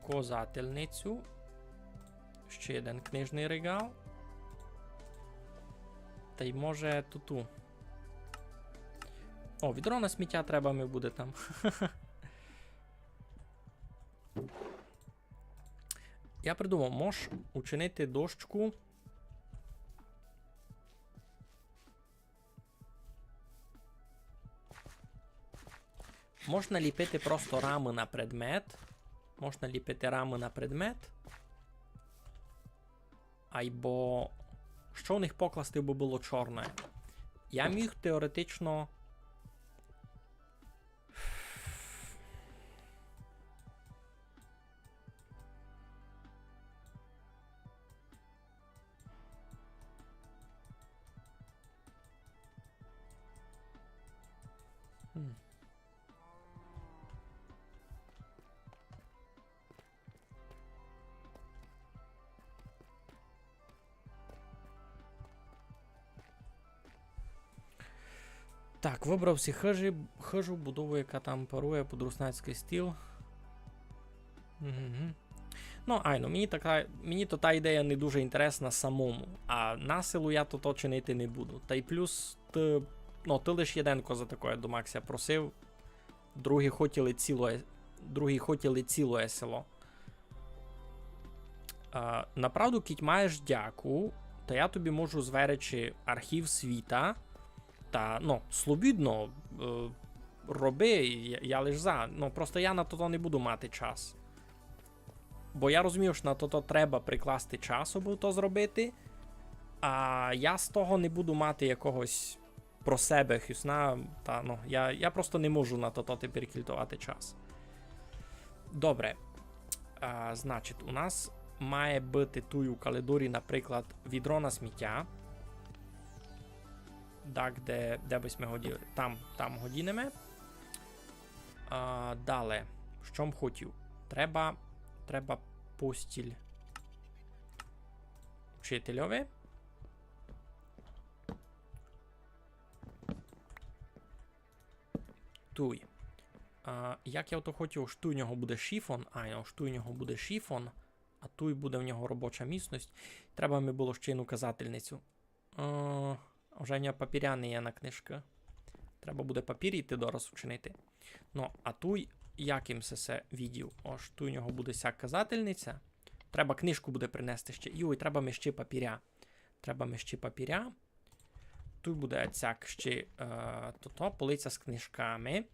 казательницю, ще єден книжный реґал. Тай може туту. О, відро на сміття треба ми буде там. Я придумав, мож учинити дошку. Можна ліпити просто рамы на предмет. Можна ліпити рамы на предмет. Айбо што в них покласти, бы было чорне? Я міг теоретично Хм. Так, выбрав си хыжі, хыжу, будову, яка там парує під руснацькый стиль. Мгм. Ну, айно, мені така, мені то та ідея не дуже інтересна самому, а на силу я то, то чинити не буду. Тай плюс, ты, ну, ты лиш єденко за такоє домак ся просив, другі хотіли цілоє, другі хотіли цілоє село. А, направду, кідь маєш дяку, та я тобі можу зверечи архів світа, та, ну, слобідно, е, роби, я, я лиш за. Ну, просто я на тото не буду мати час. Бо я розумію, што на тото треба прикласти час, абы то зробити, а я з того не буду мати якогось про себе хюсна, та, ну, я, я просто не можу на тото тепер кільтовати час. Добре. А, значить, у нас має быти туй у калідорі, наприклад, відро на сміття. Так, де, де бы сьме го діли? Там, там го дінеме. А, дале, што м хотів? Треба, треба постіль учительови. Туй. А, як я ото хотів, ож туй у нього буде шифон, айно, ож туй у нього буде шифон, а туй буде в нього робоча місность. Треба ми было ще єдну казательницю. А, вже в нього папіря не є на книжкы. Треба буде папір іти дораз учинити. Ну, а туй, як им се, се відів? Ож туй у нього буде ся казательниця. Треба книжку буде принести ще. Юй, треба ми ще папіря. Треба ми ще папіря. Туй буде ацяк ще, е, тото, полиця з книжками.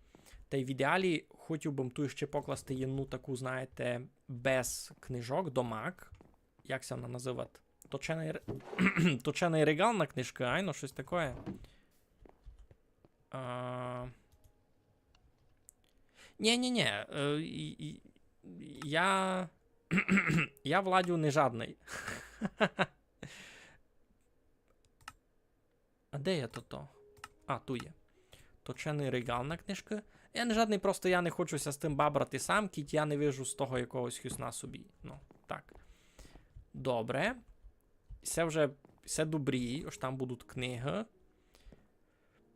Тай в ідеалі хотів бы м туй ще покласти єдну таку, знаєте, без книжок, домак. Як ся вона называт? Точеный ре-, точеный реґал на книжкы, айно, штось такоє. А, нє, нє, нє, е, і, і, я Я, Владю, не жадный. А де є тото? А, ту є. Точеный реґал на книжкы. Я не жадный, просто я не хочу ся з тым бабрати сам, кідь я не вижу з того якогось хюсна собі. Ну, так. Добре. Се вже, се добрі, ож там будуть книгы.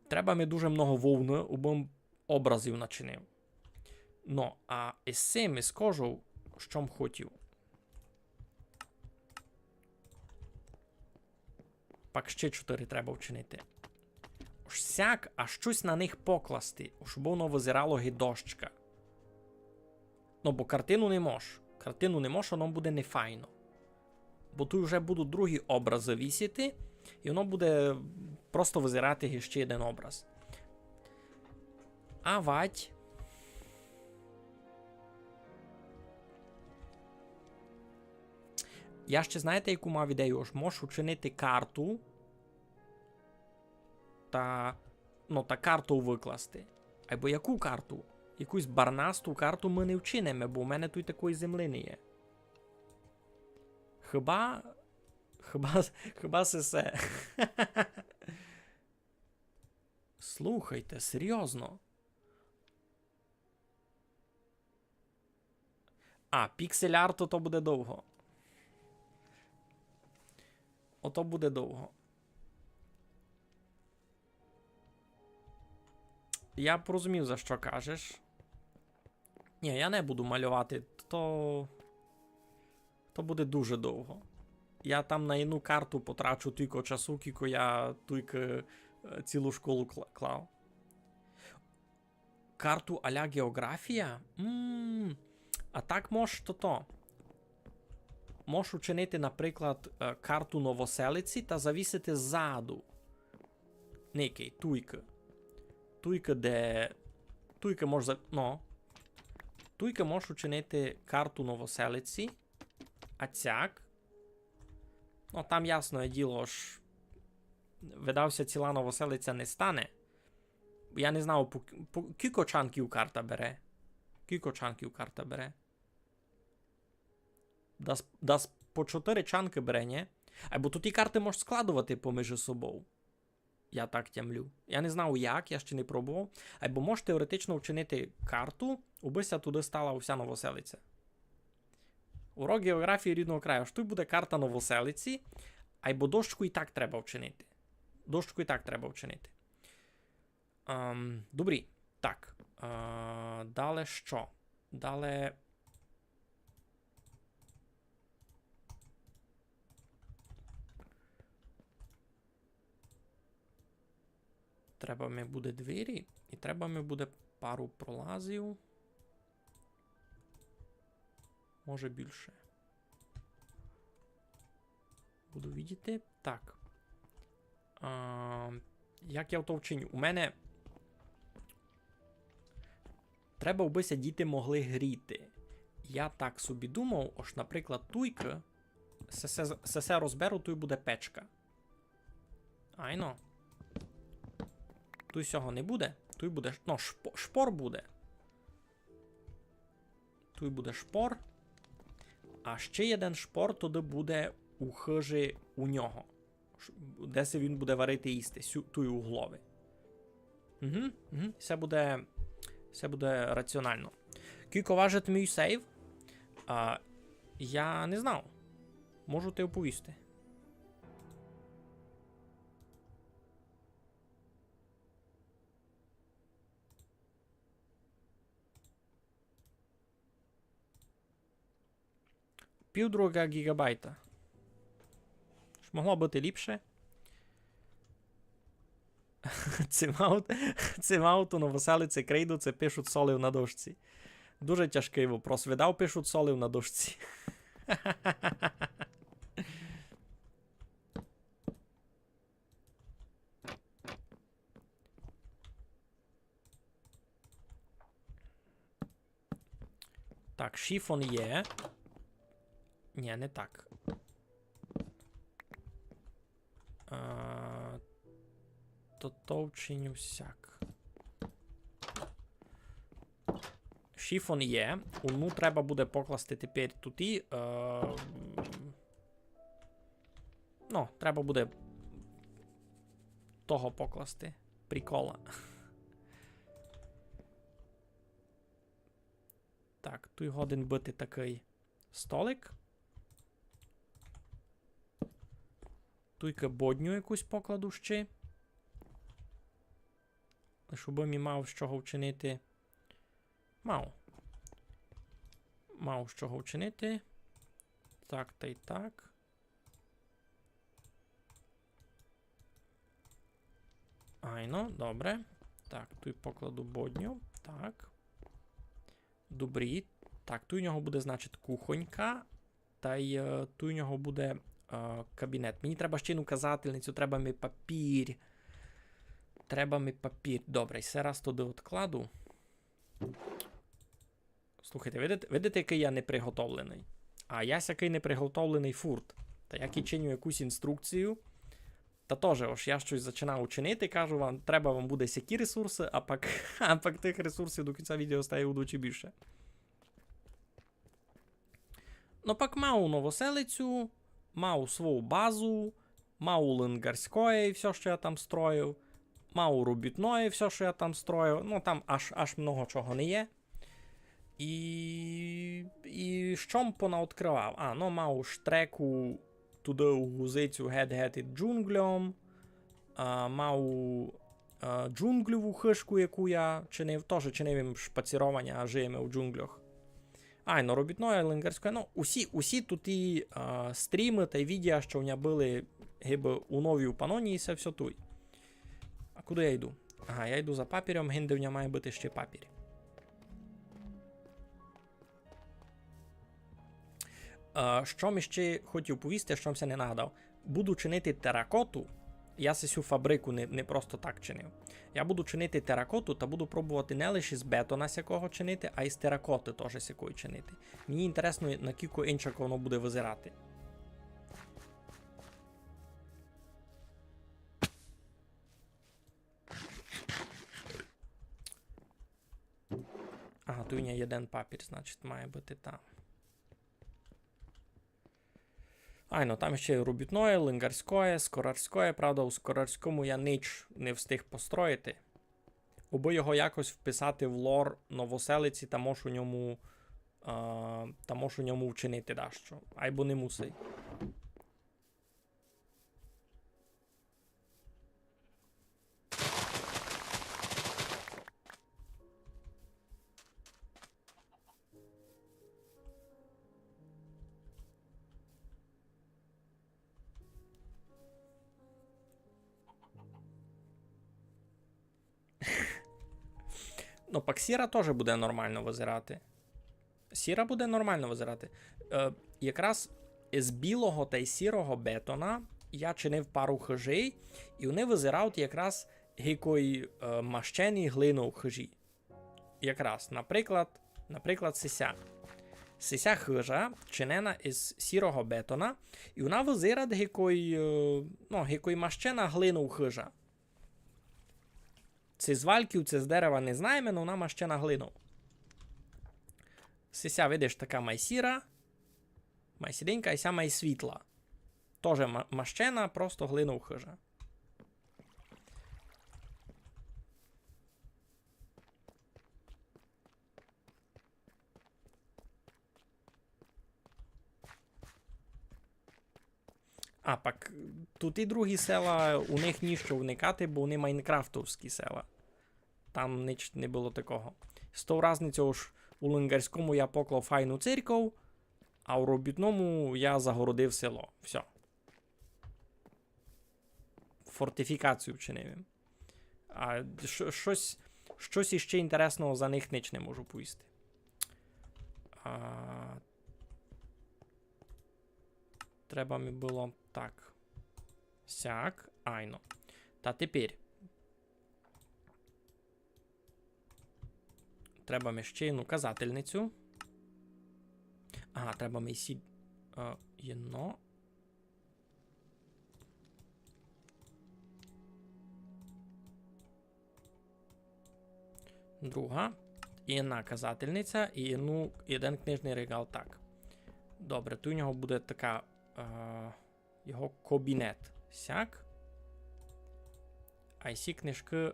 Треба ми дуже много вовны, убым образів начинив. Но, а із сим, із кожов, што м хотів? Пак ще чотири треба вчинити. Ож сяк, а штось на них покласти, ож бы воно визирало ги дощка. Ну, бо картину не мож. Картину не мож, воно буде нефайно. Бо туй вже будуть другі образы висіти, і воно буде просто визирати ги ще єден образ. А вать. Я ще, знаєте, яку мав ідею? Ож можу учинити карту та, ну, та карту выкласти. Айбо яку карту? Якусь барнасту карту мы не вчиниме, бо у мене туй такої землі не є. Хіба, хіба, хіба се се? Слухайте, серйозно. А, піксель-арт, то буде довго. Ото буде довго. Я порозумів, за што кажеш. Ні, я не буду малювати, то, то буде дуже довго. Я там на єдну карту потрачу тілько часу, кілько я тілько, е, цілу школу кла-, клав. Карту а-ля ґеоґрафія? М, а так мож тото. Мож учинити, наприклад, е, карту Новоселиці та завісити ззаду. Никай, туйка. Туйка, де, туйка мож за-, ну. Туйка мож учинити карту Новоселиці. А цяк. Ну, там ясне діло, ож видав ся, ціла Новоселиця не стане. Я не знав, по, по, кілько чанків карта бере. Кілько чанків карта бере. Дас, дас по чотири чанкы бере, нє? Айбо туй і карты можеш складовати поміж собов. Я так тямлю. Я не знав як, я ще не пробовав. Айбо можеш теоретично вчинити карту, убы ся туды стала уся Новоселиця. Урок ґеоґрафії рідного краю. Ож туй буде карта Новоселиці, айбо дощку і так треба вчинити. Дощку і так треба вчинити. Ам, добрі. Так. А, дале што? Дале треба ми буде двері, і треба ми буде пару пролазів. Може більше. Буду видіти. Так. А, як я то вчиню? У мене треба, аби ся діти могли гріти. Я так собі думав, ож, наприклад, туйка, се, се, се, се розберу, туй буде печка. Айно. Туй сього не буде. Туй буде ш-, ну, шпо-, шпор буде. Туй буде шпор. А ще єден шпор туды буде у хыжі у нього. Ш-, де се він буде варити їсти, сю-, туй у голови. Угу, угу. Се буде, се буде раціонално. Кілько важить мій сейв? А, я не знав. Можу ти оповісти. Півдруга ґіґабайта. Ож могло быти ліпше. Ци мавут, ци мавут у Новоселиці крейду, ци пишут солив на дошці? Дуже тяжкый вопрос. Видав, пишут солив на дошці. Так, шифон є. Ні, не так. А, то, то вчиню сяк. Шифон є. Одну треба буде покласти тепер туй. Е, ну, треба буде того покласти. Прикола. Так, туй годен быти такый столик. Туйка бодню якусь покладу ще. Лиш убы мі мав з чого вчинити. Мав. Мав з чого вчинити. Так тай так. Айно, добре. Так, туй покладу бодню. Так. Добрі. Так, туй у нього буде, значить, кухонька. Тай, е, туй у нього буде, е, кабінет. Мені треба ще єдну казательницю, треба ми папір. Треба ми папір. Добре, і се раз туды одкладу. Слухайте, видите, видите, якый я неприготовленый? А я сякый неприготовленый фурт. Та як і чиню якусь інструкцію, та тоже, ож я штось зачинав чинити, кажу вам, треба вам буде сякі ресурсы, а пак, а пак тых ресурсів до кінця відео стає удвічі більше. Но пак мав Новоселицю, мав свою базу, мав Лингарськоє і всьо, што я там строїв, мав Робітноє і всьо, што я там строїв. Ну, там аж, аж много чого не є. І, і што м понаоткрывав? А, ну, мав штреку туды у гузицю гет-гет ид джунгльом. А, мав, а, джунгльову хыжку, яку я чинив. Тоже чинив їм шпацірованя, а жиєме у джунгльох. Айно, Робітноє, Лингарськоє. Ну, усі, усі туй, а, стрімы тай відеа, што в ня были гибы у Новій Панонії, се всьо туй. А куды я йду? Ага, я йду за папіром, гинде в ня має быти ще папір. Е, што м іщи хотів повісти, што м ся не нагадав. Буду чинити теракоту. Я сесю фабрику не, не просто так чинив. Я буду чинити теракоту та буду пробовати не лише з бетона сякого чинити, а й з теракоты тоже сякої чинити. Мені інтересно, на кілько инчако воно буде вызирати. Ага, туй у ня єден папір, значить, має быти там. Айно, там іщи Робітноє, Лингарськоє, Скорарськоє. Правда, у Скорарському я нич не встиг построїти. Убы його якось вписати в лор Новоселиці, та мож у ньому, а, та мож у ньому вчинити дашто. Айбо не мусить. Ну, пак сіра тоже буде нормално вызирати. Сіра буде нормално вызирати. Е, якраз з білого тай сірого бетона я чинив пару хыжей, і они вызирають якраз гикой, е, мащені глинов хыжі. Якраз, наприклад, наприклад, сися. Сися хыжа чинена із сірого бетона, і она вызирать гикой, е, ну, гикой мащена глинов хыжа. Ци з вальків, ци з дерева не знаєме, но она мащена глинов. Сися, видиш, така май сіра, май сіренька, і ся май світла. Тоже ма-, мащена, просто глинов хыжа. А пак, туй і другі села, у них нішто вникати, бо они майнкрафтовські села. Там нич не было такого. З тов разницьов, ож у Лингарському я поклав файну церков, а у Робітному я загородив село. Всьо. Фортифікацію вчинив їм. А ш-, штось, штось іщи інтересного за них нич не можу повісти. А, треба ми было так. Сяк, айно. Та тепер. Треба ми ще єдну казательницю. Ага, треба ми сі-, а, єдно. Друга. і єдна казательниця, і єдну, єден книжный реґал так. Добре, туй у нього буде така, е, його кабінет. Сяк. А сі книжкы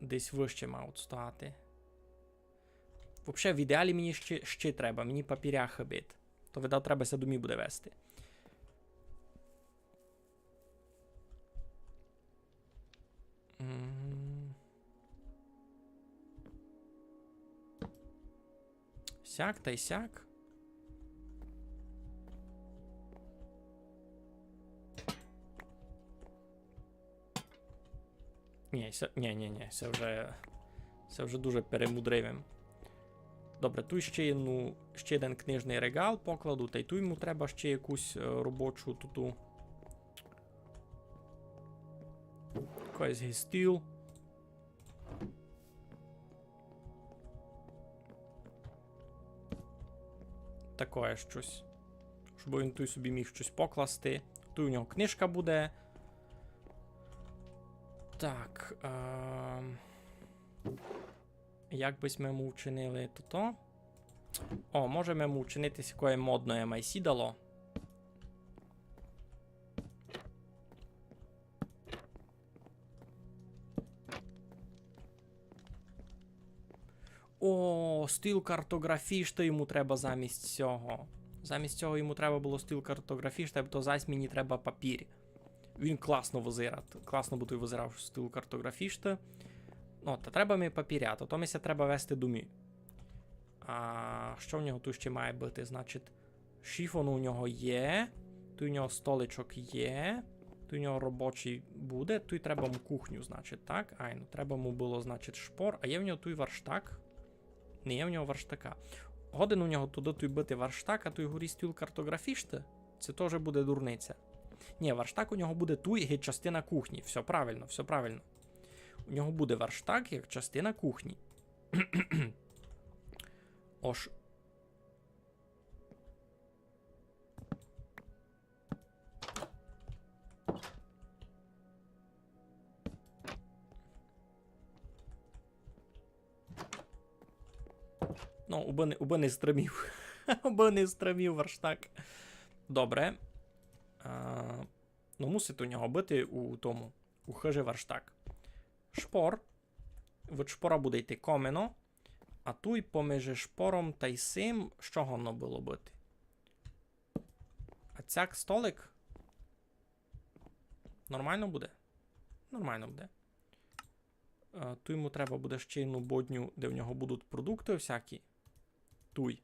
десь выще мають стояти. Вообще, в ідеалі мені ще, ще треба, мені папіря хибить. То, видав, треба ся домі буде вести. М. Сяк тай сяк. Ні, се, ні, ні, ні, се вже, се вже дуже перемудрив им. Добре, туй ще єдну, ще єден книжный реґал покладу, тай туй йому треба ще якусь, е, робочу туту. Якыйсь стіл. Такоє штось. Щоб він туй собі міг штось покласти. Туй у нього книжка буде. Так. Ем... Як бы сьме му вчинили тото? О, можеме му вчинити сякоє модноє май сідало. О, стіл картоґрафішты йому треба замість сього. Замість сього йому треба было стіл картоґрафішты, бо то зась мені треба папір. Він класно вызират. Класно бы туй вызирав стіл картоґрафішты. Ну, та треба ми папіря, то, то ми ся треба вести домі. А што в нього туй ще має быти? Значить, шифон у нього є, туй у нього столичок є, туй у нього робочый буде, туй треба му кухню, значить, так? Айно, треба му было, значить, шпор, а є в нього туй верштак? Не є в нього верштака. Годен у нього туды туй быти верштак, а туй горі стіл картоґрафішты? Се тоже буде дурниця. Ні, верштак у нього буде туй, геть частина кухні. Всьо правильно, всьо правильно. У нього буде верштак як частина кухні. Ож. Ну, убы не, убы не стримів. Убы не стримів верштак. Добре. А, ну, мусить у нього быти у тому, у хыжи верштак. Шпор. Від шпора буде йти комино. А туй поміж шпором тай сим, што годно было быти? А сяк столик? Нормално буде? Нормално буде. Е, туй йому треба буде ще єдну бодню, де в нього будуть продукты всякі. Туй.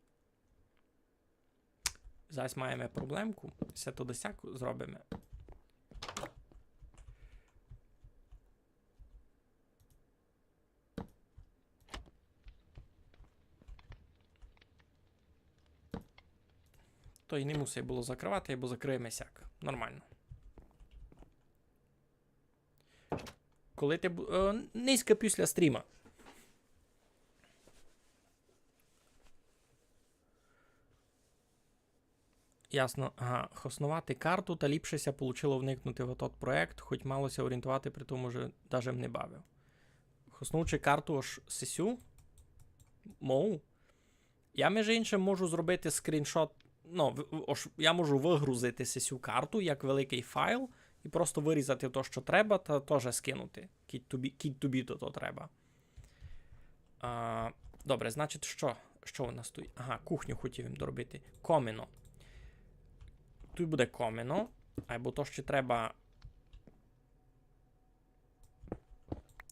Зараз маєме проблемку. Се то досяк зробиме. То й не мусить было закрывати, бо закриєме сяк. Нормално. Коли ти бу-, е, нынька після стріма. Ясно. Ага, хосновати карту, та ліпше ся получило вникнути в тот проєкт, хоть мало ся орієнтовати, при тому, же даже м не бавив. Хоснувши карту ож сесю, мов, я, межи иншым, можу зробити скріншот, ну, в-, ож я можу выгрузити сесю карту як великый файл і просто вырізати то, што треба, та тоже скинути, кідь тобі, кідь тобі то, то треба. А, добре, значить, што? Што у нас туй? Ага, кухню хотів им доробити. Комино. Туй буде комино. Айбо то ще треба.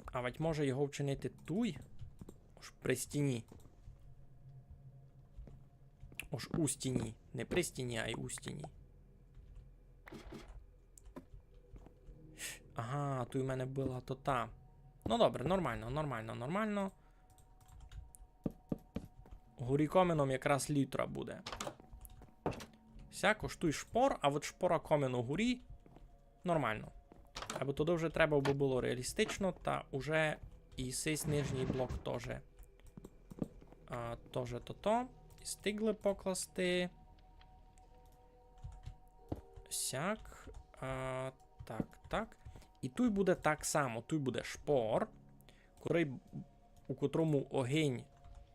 А вать може його вчинити туй? Ож при стіні. Ож у стіні. Не при стіні, ай у стіні. Ага, туй у мене была тота. Ну добре, нормално, нормално, нормално. Горі комином якраз лютра буде. Сяк, ож туй шпор, а от шпора комин угорі. Нормално. Айбо туды вже треба бы было реалістично, та уже і сись нижній блок тоже. А, тоже тото. І стиглы покласти. Сяк. А, так, так. І туй буде так само. Туй буде шпор, котрый, у котрому огинь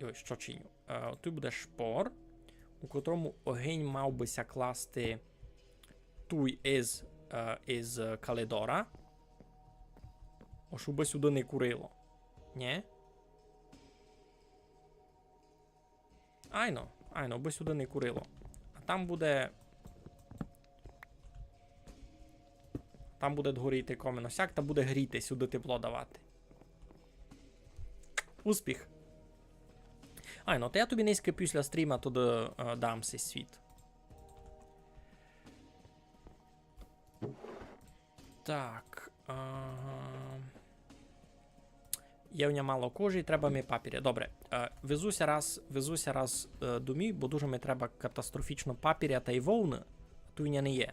Ой, што чиню? Е, туй буде шпор, у котрому огинь мав бы ся класти туй из, е, из калидора. Ож убы сюды не курило. Нє? Айно, айно, убы сюды не курило. А там буде... Там буде горіти комино сяк, та буде гріти, сюды тепло давати. Успіх. Айно, та я тобі нынька після стріма туды, е, дам сей світ. Так, ага. Є в ня мало кожі, треба ми папіря. Добре, е, везу ся раз, везу ся раз, е, домів, бо дуже ми треба катастрофічно папіря тай вовны, а туй ня не є.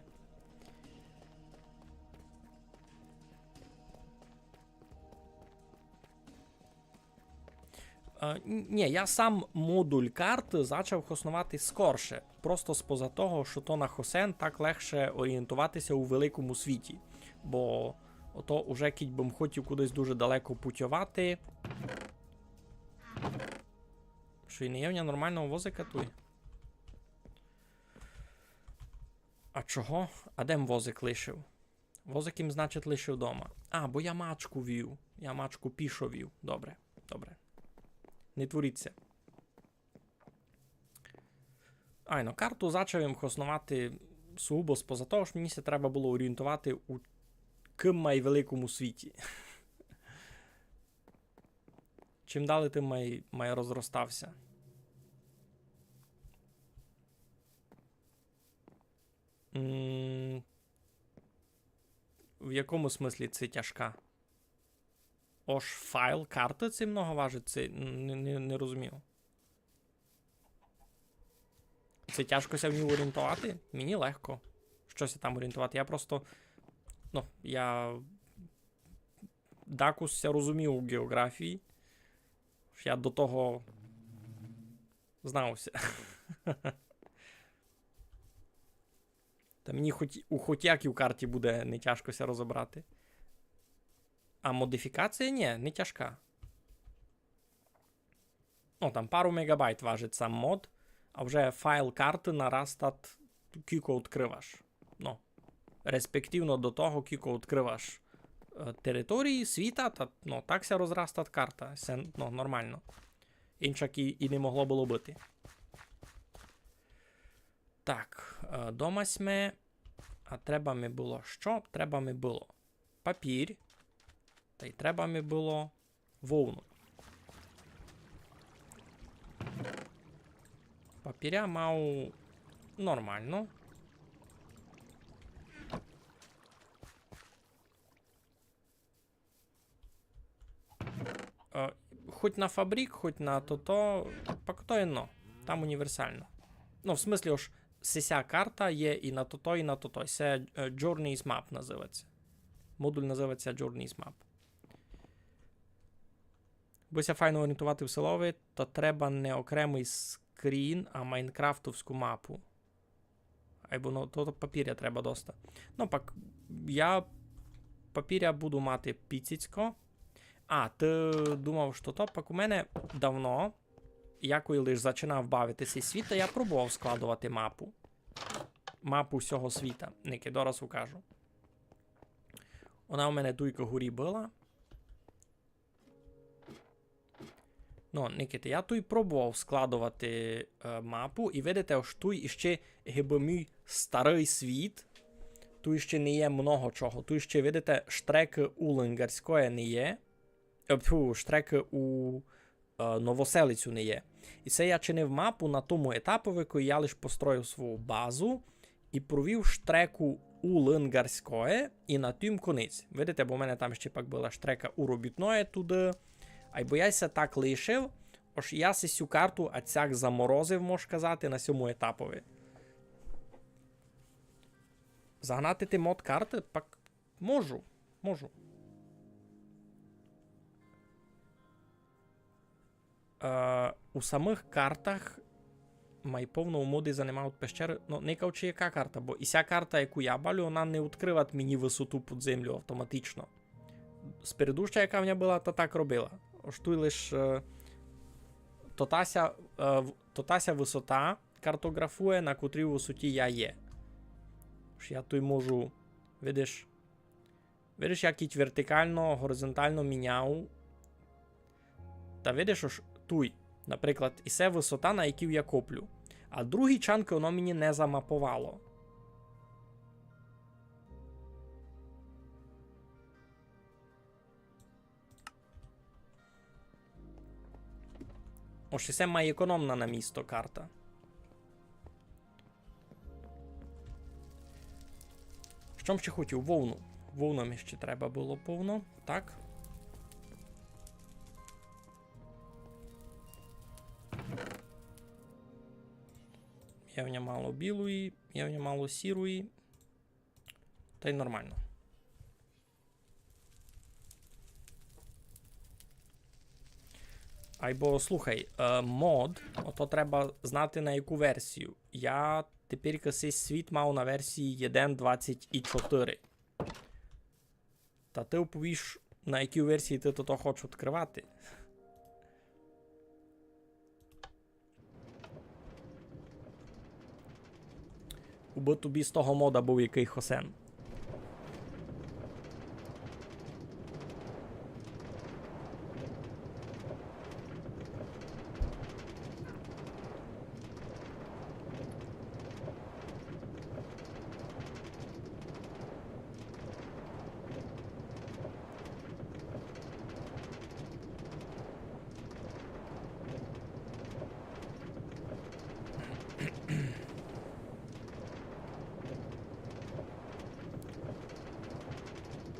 Е, н-, нє, я сам модуль карты зачав хосновати скорше. Просто споза того, што то на хосен так легше орієнтовати ся у великому світі. Бо ото уже кідь бым хотів кудись дуже далеко путьовати. Што, і не є в ня нормалного возика туй? А чого? А де м возик лишив? Возик им, значить, лишив дома. А, бо я мачку вів. Я мачку пішо вів. Добре, добре. Не творіть ся. Айно, карту зачав им хосновати сугубо споза того, што мені ся треба было орієнтовати у кым май великому світі. Чим далі, тым май, май розростав ся. М, в якому смыслі ци тяжка? Ож файл карты ци много важить, ци не, не, не розумію. Ци тяжко ся в ній орієнтовати? Мені легко. Што ся там орієнтовати? Я просто, ну, я дакус ся розумію у ґеоґрафії. Я до того знав ся. Та мені хоть, у хоть якій карті буде не тяжко ся розобрати. А модифікація? Нє, не тяжка. Ну, там пару мегабайт важить сам мод, а вже файл карты нарастат, кілько открываш. Ну, респективно до того, кілько открываш, е, території, світа, та, ну, так ся розрастат карта. Се, ну, нормално. Инчак і, і не могло было быти. Так, е, дома сьме. А треба ми было што? Треба ми было папір. Тай треба ми было вовну. Папіря мав нормално. Е, хоть на фабрік, хоть на тото, пак то єдно. Там універсално. Ну, в смыслі, ож сися карта є і на тото, і на тото. Се, е, Journey's Map называється. Модуль называється Journey's Map. Бы ся файно орієнтовати в селови, то треба не окремый скрін, а майнкрафтовську мапу. Айбо, ну, то, то папіря треба доста. Ну, пак, я папіря буду мати піціцько. А, ты думав, што то? Пак у мене давно, я коли лиш зачинав бавити сей світ, та я пробовав складовати мапу. Мапу сього світа. Никай, дораз укажу. Она у мене туйка горі была. Ну, никайте, я туй пробовав складовати, е, мапу, і видите, ож туй іщи гибы мій старый світ. Туй іщи не є много чого. Туй іщи, видите, штрекы у Лингарськоє не є. Е, тьфу, штрекы у, е, Новоселицю не є. І се я чинив мапу на тому етапови, коли я лиш построїв свою базу і провів штреку у Лингарськоє і на тім конець. Видите, бо в мене там іщи пак была штрека у Робітноє туды. Айбо я ся так лишив, ож я си сю карту ацяк заморозив, мож казати, на сьому етапови. Загнати ти мод карты? Пак можу, можу. Е, у самых картах май повно у моді занимають пещеры. Ну, никай, чи яка карта, бо і ся карта, яку я балю, она не открыват мені высоту під землю автоматично. Спередуща, яка в ня была, та так робила. Ож туй лиш, е, то та ся, е, в-, то та ся высота картоґрафує, на котрій высоті я є. Ож я туй можу, видиш, видиш, я кідь вертикално, горизонтално міняв. Та видиш, ож туй, наприклад, і се высота, на якій я коплю. А другі чанкы воно мені не замаповало. Ож і се май економна на місто карта. Што м ще хотів? Вовну. Вовну ми ще треба было повно. Так. Є в ня мало білої, є в ня мало сірої. Тай нормално. Айбо, слухай, е, мод, ото треба знати на яку версію. Я тепер сей світ мав на версії єден двадцять і чотири. Та ты оповіш, на якій версії ты тото хочеш відкрывати. Убы тобі з того мода быв якый хосен.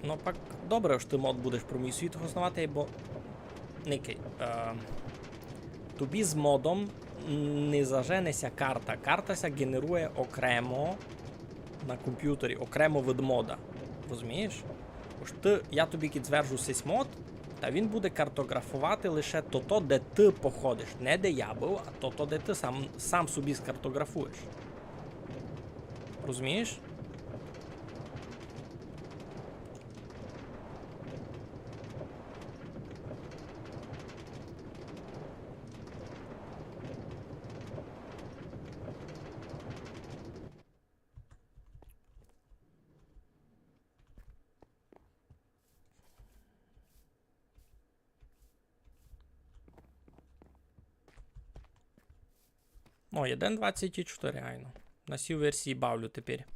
Ну, пак добре, што ты мод будеш про мій світ хосновати, бо никай. Е, тобі з модом не зажене ся карта. Карта ся ґенерує окремо на компютері, окремо від мода. Розумієш? Ож ты, я тобі кідь звержу сись мод, та він буде картоґрафовати лише тото, де ты походиш. Не де я быв, а тото, де ты сам, сам собі скартоґрафуєш. Розумієш? Ну, єден двадцять і чотири, айно. На сій версії бавлю тепер.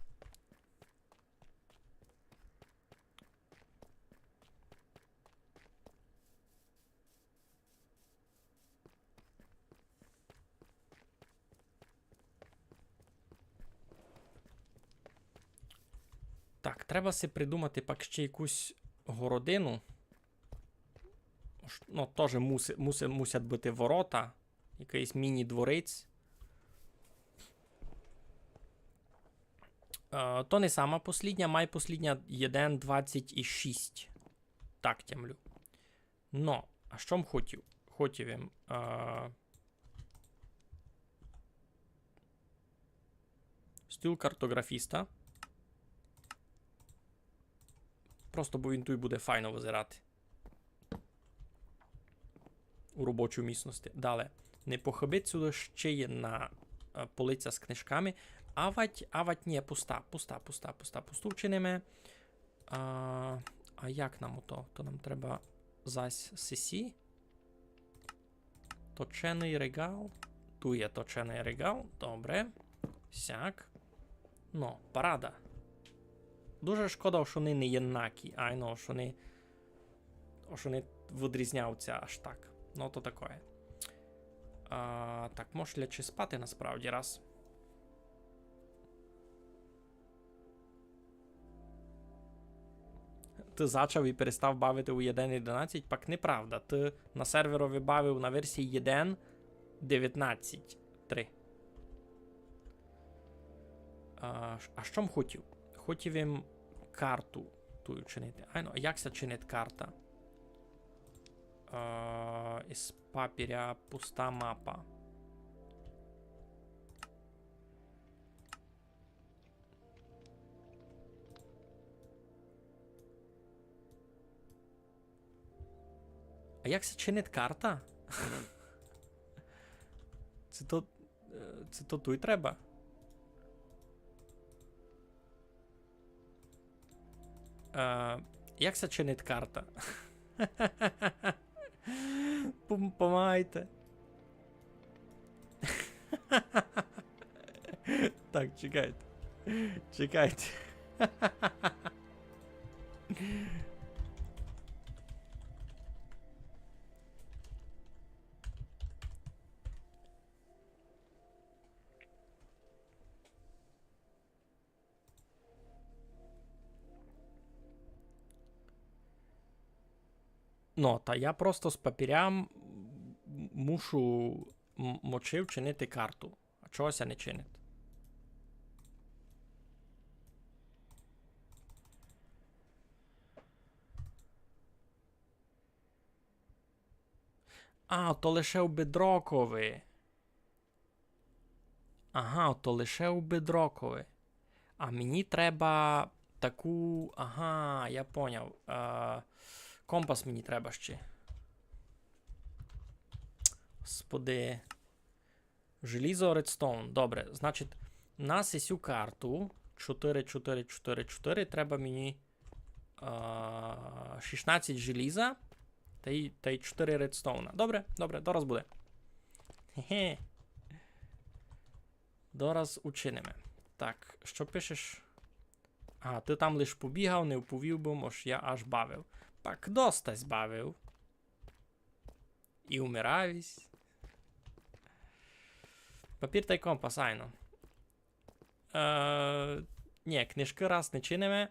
Так, треба си придумати пак ще якусь городину. Ш-, ну, тоже муси-, муси-, мусять быти ворота, якыйсь міні-дворець. Е, то не сама послїдня, май послїдня єден двадцять і шість. Так тямлю. Но, а што м хотїв? Хотїв им, е, стіл картоґрафіста. Просто бо він туй буде файно визирати. У робочій місности. Дале. Не похыбить сюды ще єдна, е, полиця з книжками. Авадь, авадь, нї, пуста, пуста, пуста, пуста, пусту вчиниме. А, а як нам ото? То нам треба зась сесі. Точеный реґал. Туй є точеный реґал. Добре. Сяк. Но, парада. Дуже шкода, што они не єднакі. Айно, што они, што они выдрізняються аж так. Но, то такоє. А, так, мож лячи спати насправді раз. Ты зачав і перестав бавити у єден єдинадцять, пак неправда. Ты на серверови бавив на версії єден девятнадцять три. А, ш-, а што м хотїв? Хотїв им карту туй учинити. Айно, а як ся чинить карта? А, из папіря пуста мапа. А як ся чинить карта? Ци то, е, ци то туй треба? Е, як ся чинить карта? Пом-, помагайте. Так, чекайте. Чекайте. Но, та я просто з папіря м-, мушу м-, мочи вчинити карту. А чого ся не чинить? А, то лише у Бедрокови. Ага, то лише у Бедрокови. А мені треба таку. Ага, я поняв. Е, компас мені треба ще. Господи. Желізо, редстоун. Добре, значить, на сесю карту чотири, чотири, чотири, чотири треба мені, а, шістнадцять желіза та й, та й чотири редстоуна. Добре, добре, дораз буде. Хе-хе. Дораз учиниме. Так, што пишеш? А, ты там лиш побігав, не вповів бы, мож я аж бавив. Так, доста сь бавив. І умирав ись. Папір тай компас, айно. Е, нї, книжкы раз не чиниме.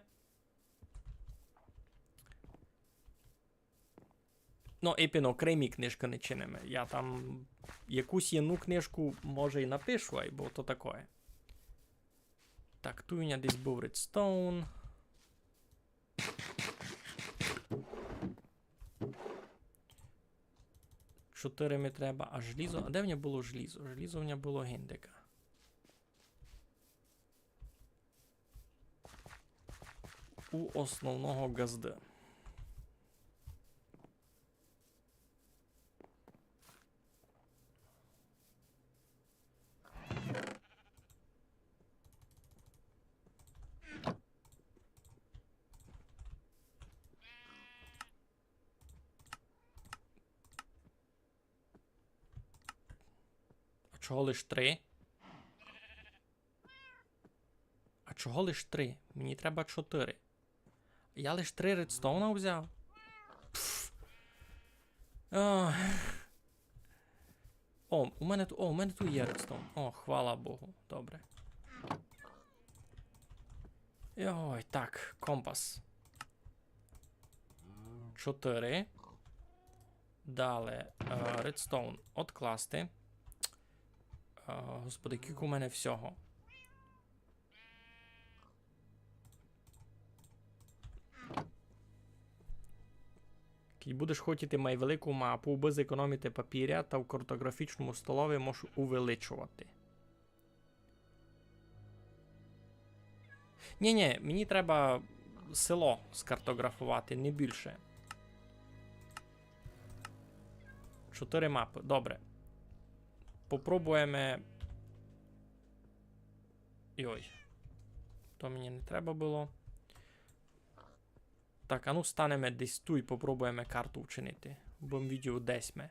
Но, епен окремі книжкы не чиниме. Я там якусь єдну книжку, може, й напишу, айбо то такоє. Так, туй у мене десь быв редстоун. Чотири ми треба, а желізо? А де в мене было желізо? Желізо в мене было гиндека. У основного ґазды. А чого лиш три? А чого лиш три? Мені треба чотири. Я лиш три редстоуна взяв. Пф. Ох. О, у мене ту-, о, у мене туй є редстоун. О, хвала Богу. Добре. Ой, так, компас. Чотири. Дале, е, редстоун одкласти. Е, господи, кілько у мене всього. Кідь будеш хотіти май велику мапу, убы зекономити папіря, та в картоґрафічному столови можеш увеличовати. Нї, нї, мені треба село скартоґрафовати, не більше. Чотири мапы, добре. Попробуєме. Йой. То мені не треба было. Так, а ну станеме десь туй, попробуєме карту вчинити. Бо видів, десь ми.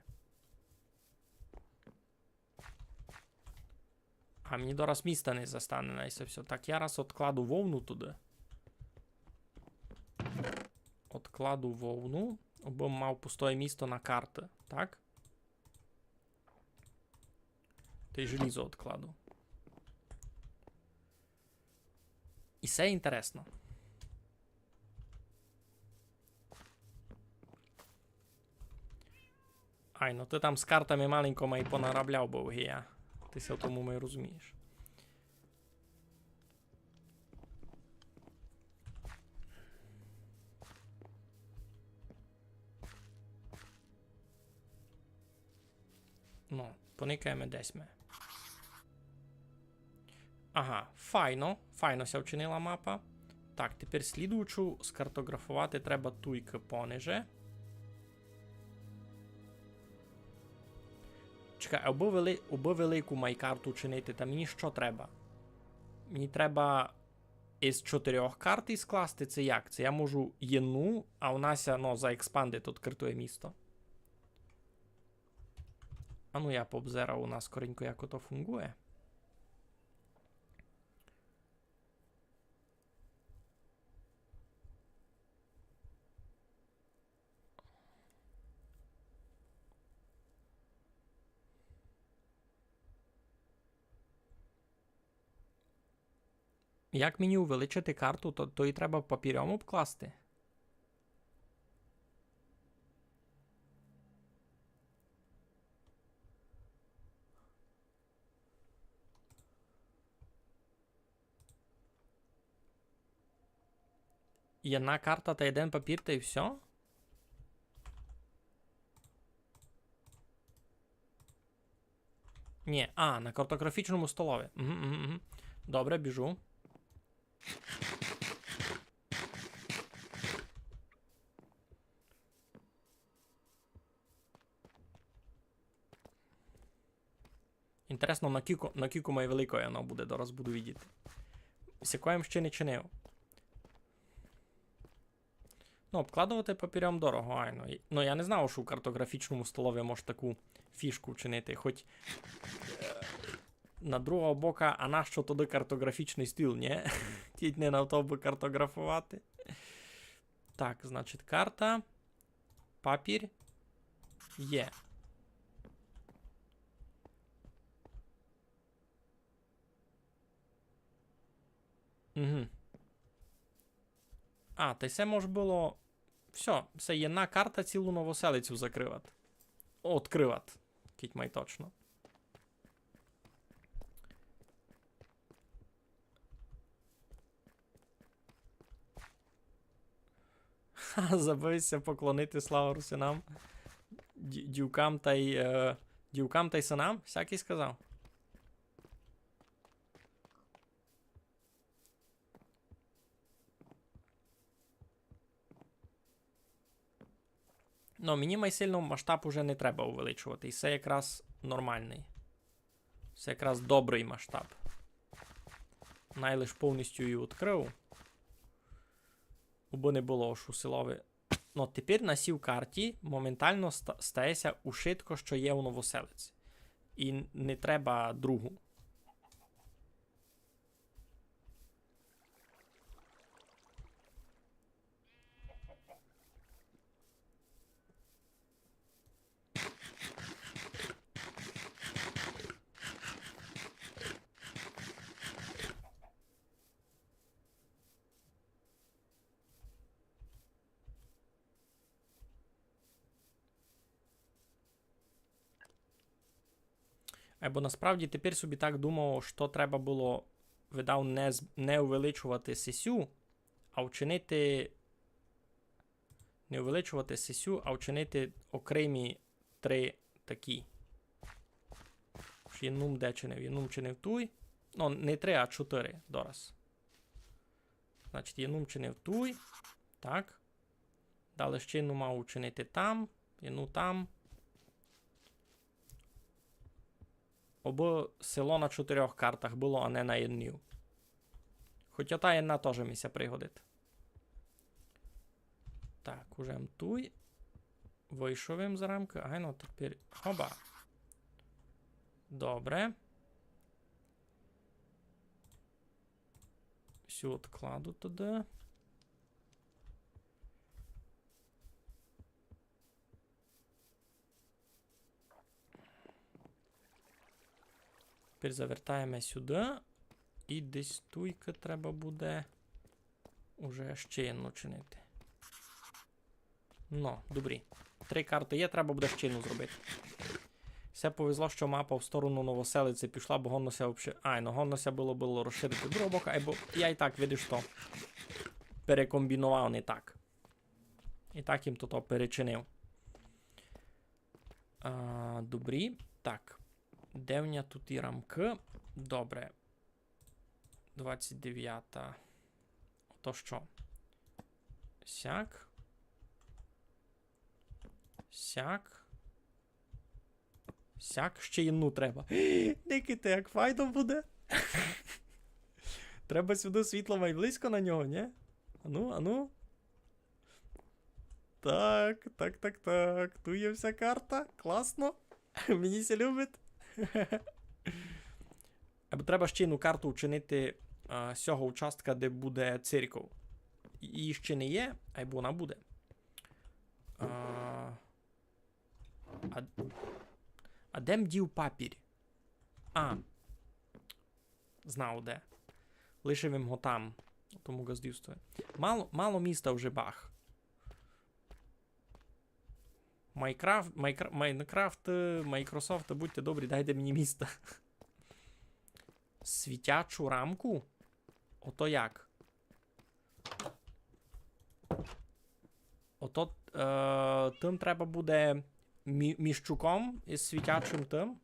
А мені дораз міста не застане на се всьо. Так, я раз одкладу вовну туды. Одкладу вовну, абы мав пустоє місто на карты, так? Та й желізо одкладу. І се інтересно. Ай, ну ты там з картами маленько май понаробляв быв, ги я. Ты ся в тому май розумієш. Ну, поникаєме, десь ми. Ага, файно, файно ся вчинила мапа. Так, тепер слідуючу скартоґрафовати треба туйкы пониже. Чекай, абы вели-, абы велику майкарту чинити, та мені што треба? Мені треба із чотирьох карт із скласти, ци як? Ци я можу єдну, а у нас, ну, заекспандить открытоє місто. А ну я пообзерав у нас скоренько, як ото фунґує. Як мені увеличити карту, то, то її треба папірьом обкласти? Єдна карта та єден папір, та й всьо? Ні, а, на картографічному столови. Угу, угу, угу. Добре, біжу. Інтересно, на кілько, на кілько май великоє воно буде, зараз буду видіти. Сякоє м ще не чинив. Ну, обкладовати папірьом дорого, айно. І, ну, я не знав, што у картографічному столови мож таку фішку вчинити. Хоть, е, на другого бока, а нащо тоді картографічный стіл, нє? Тіть не на то бы картографовати. Так, значить, карта. Папір. Є. Угу. А, та й се мож было. Всьо, се єдна карта цілу Новоселицю закрыват. Открыват. Кіть май точно. Ха, забыв ся поклонити, слава русинам. Дю-, дюкам тай, е, дюкам тай сынам, сякый сказав. Ну, мені май сильно масштаб уже не треба увеличовати. І се якраз нормалный. Се якраз добрый масштаб. Най лиш повністю її відкрыв. Убы не было, ож у селови. Ну, тепер на сій карті моментално ста-, стає ся ушытко, што є у Новоселиці. І не треба другу. Айбо насправді тепер собі так думав, што треба было, видав, не з-, не увеличовати сесю, а вчинити, не увеличовати сесю, а вчинити окремі три такі. Ож єдну м де чинив, єдну м чинив туй. Ну, не три, а чотири, дораз. Значить, єдну м чинив туй. Так. Далі ще єдну мав учинити там, єдну там. Обы село на чотирьох картах было, а не на єдній. Хотя та єдна тоже ми ся пригодить. Так, уже м туй. Вышов им за рамкы. Ай, ну, тепер. Хоба. Добре. Сю одкладу туды. Тепер завертаєме сюды. І десь туйкы треба буде уже ще єдну чинити. Ну, добрі. Три карты є, треба буде ще єдну зробити. Всьо повезло, што мапа в сторону Новоселиці пішла, бо годно ся вообще, ай, ну, годно ся было, было розширити другого бока, айбо я і так, видиш, што перекомбіновав не так. І так їм то, то перечинив. А, добрі. Так. Де в ня тут і рамкы? Добре. Двадцять девята. Ото што? Сяк. Сяк. Сяк, ще єдну треба. Никайте, як файно буде. Треба сюды світло май близько на нього, нї? Ану, ану. Так, так, так, так. Ту є вся карта. Класно. Мені ся любить. Айбо треба ще єдну карту учинити, а, з сього участка, де буде церков. Її ще не є, айбо вона буде. А, а, а де м дів папір? А. Знав де. Лишив им го там, у тому ґаздівстві. Мало, мало міста вже, бах. Майкрафт, Майкра-, Майнкрафт, е, Майкрософт, будьте добрі, дайте мені міста. Світячу рамку? Ото як? Ото, е, тым треба буде мі-, міщуком із світячым тым.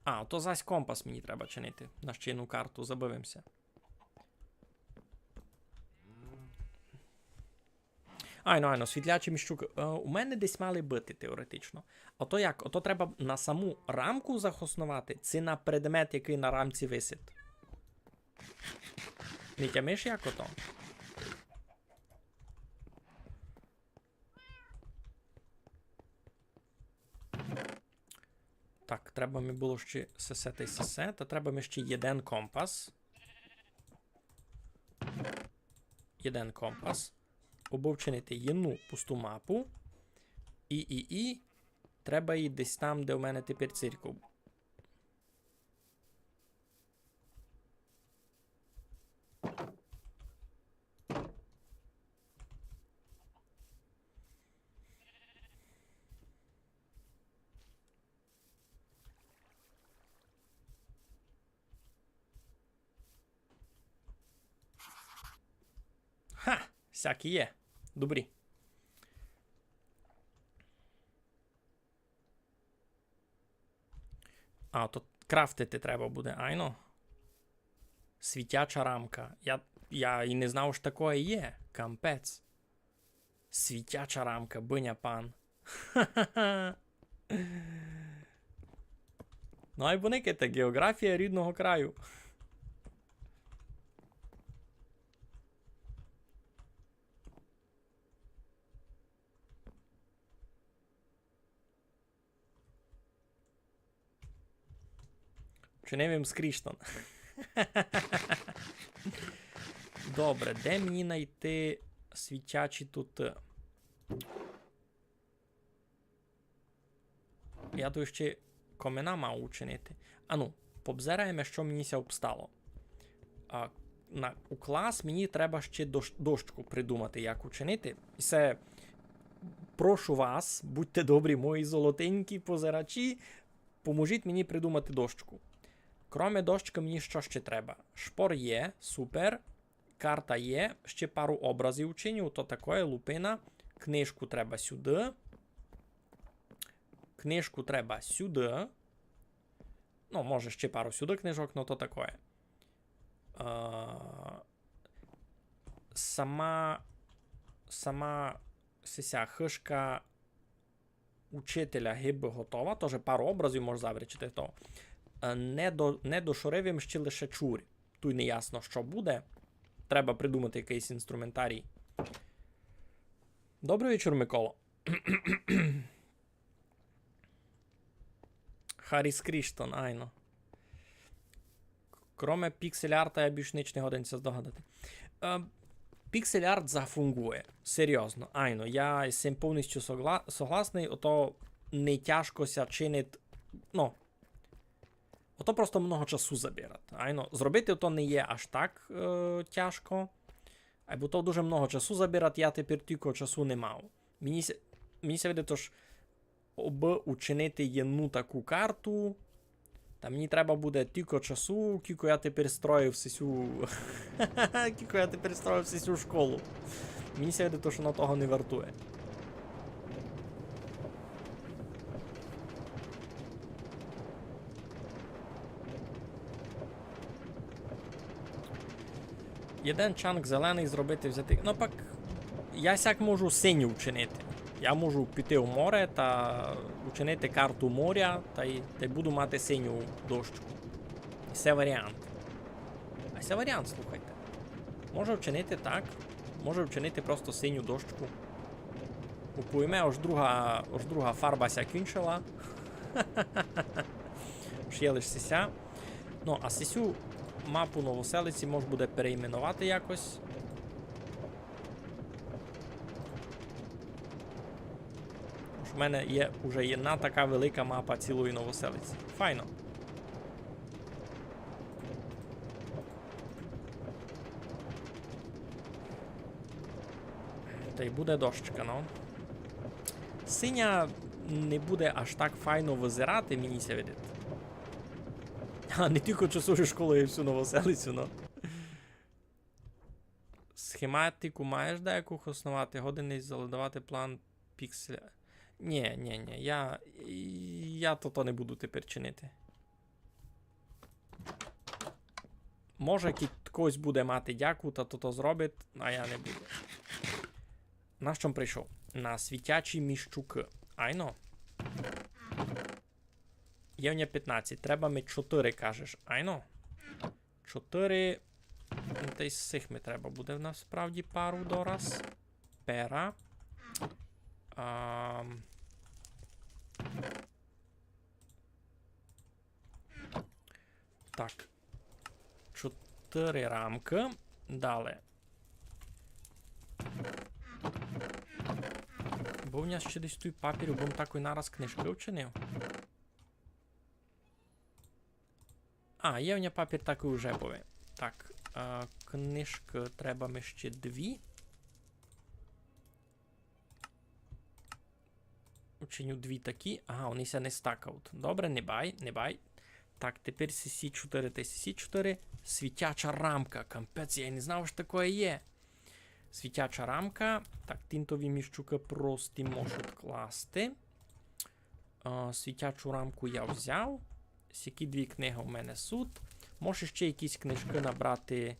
А, то зась компас мені треба чинити на ще єдну карту, забыв им ся. Айно, айно, світлячий міщук. Е, у мене десь мали быти теоретично. Ото як? Ото треба на саму рамку захосновати, ци на предмет, якый на рамці висить? Не тямиш, як ото? Так, треба ми было ще сесе тай сесе, та треба ми ще єден компас. Єден компас. Обы вчинити єдну пусту мапу. І, і, і треба її десь там, де у мене тепер церков. Ха! Сякі є. Добрі. А, то крафтити треба буде, айно. Світяча рамка. Я, я і не знав, што такоє є. Кампець. Світяча рамка, быня пан. Ну, айбо никайте, ґеоґрафія рідного краю. Вчинив им скріншот. Добре, де мені найти світячі тут? Я тут ще комина мав учинити. Ану, побзираєме, што мені ся обстало. А, на, у клас мені треба ще дощ-, дощку придумати, як учинити. І се, прошу вас, будьте добрі, мої золотенькі позирачі, поможіть мені придумати дощку. Кроме дощкы мені што ще треба? Шпор є, супер. Карта є, ще пару образів учиню, то такоє, лупина. Книжку треба сюды. Книжку треба сюды. Ну, може, ще пару сюды книжок, но то такоє. Е, сама, сама сися хыжка учителя гибы готова, тоже пару образів мож завречити то. Е, не до-, не дошорив им ще лише чурь. Туй неясно, што буде. Треба придумати якыйсь інструментарій. Добрый вечур, Миколо. Харіс Кріштон, айно. Кроме піксель-арта я більш нич не годен ся здогадати. Е, піксель-арт зафунґує. Серйозно, айно. Я з сим повністю согла-, согласный. Ото не тяжко ся чинить. Ну, ото просто много часу забирать. Айно, зробити то не є аж так, е, тяжко. Айбо то дуже много часу забирать, я тепер тілько часу не мав. Мені ся, мені ся видить, ож обы учинити єдну таку карту, та мені треба буде тілько часу, кілько я тепер строїв сесю, кілько я тепер строїв сесю школу. Мені ся видить, ож воно того не вартує. Єден чанк зеленый зробити, взяти. Но пак, я сяк можу синю вчинити. Я можу піти в море та учинити карту моря, та й, та й буду мати синю дощку. Се варіант. А се варіант, слухайте. Може вчинити так. Може вчинити просто синю дощку. Купуєме, ож друга, ож друга фарба ся кінчила. Ож є лиш сися. Ну, а сисю мапу Новоселиці мож буде перейменовати якось. Ож в мене є уже єдна така велика мапа цілої Новоселиці. Файно. Та й буде дощка, ну. Синя не буде аж так файно визирати, мені ся видить. А, не тілько часову школу і всю Новоселицю, ну. Схематику маєш деяку хосновати, годен єсь заледовати план пікселя. Нє, нє, нє, я, я тото не буду тепер чинити. Може, кідь хтось буде мати дяку, та тото зробить, а я не буду. На што м прийшов? На світячі міщукы. Айно. Є в ня пятнадцять, треба ми чотыри, кажеш. Айно. Чотыри. Ну, та й з сих ми треба буде насправді пару дораз. Пера. Ам. Так. Чотыри рамкы. Дале. Бо в ня ще десь туй папір, бо м такой нараз книжкы вчинив. А, є в ня папір такой уже быв. Так, е, книжкы треба ми ще дві. Учиню дві такі. Ага, они ся не стакають. Добре, не бай, не бай. Так, тепер сі сі чотыри та сі сі чотыри. Світяча рамка. Кампець, я й не знав, што такоє є. Світяча рамка. Так, тинтові міщукы прості можу класти. А, світячу рамку я взяв. Сякі дві книгы у мене суть. Може ще якісь книжкы набрати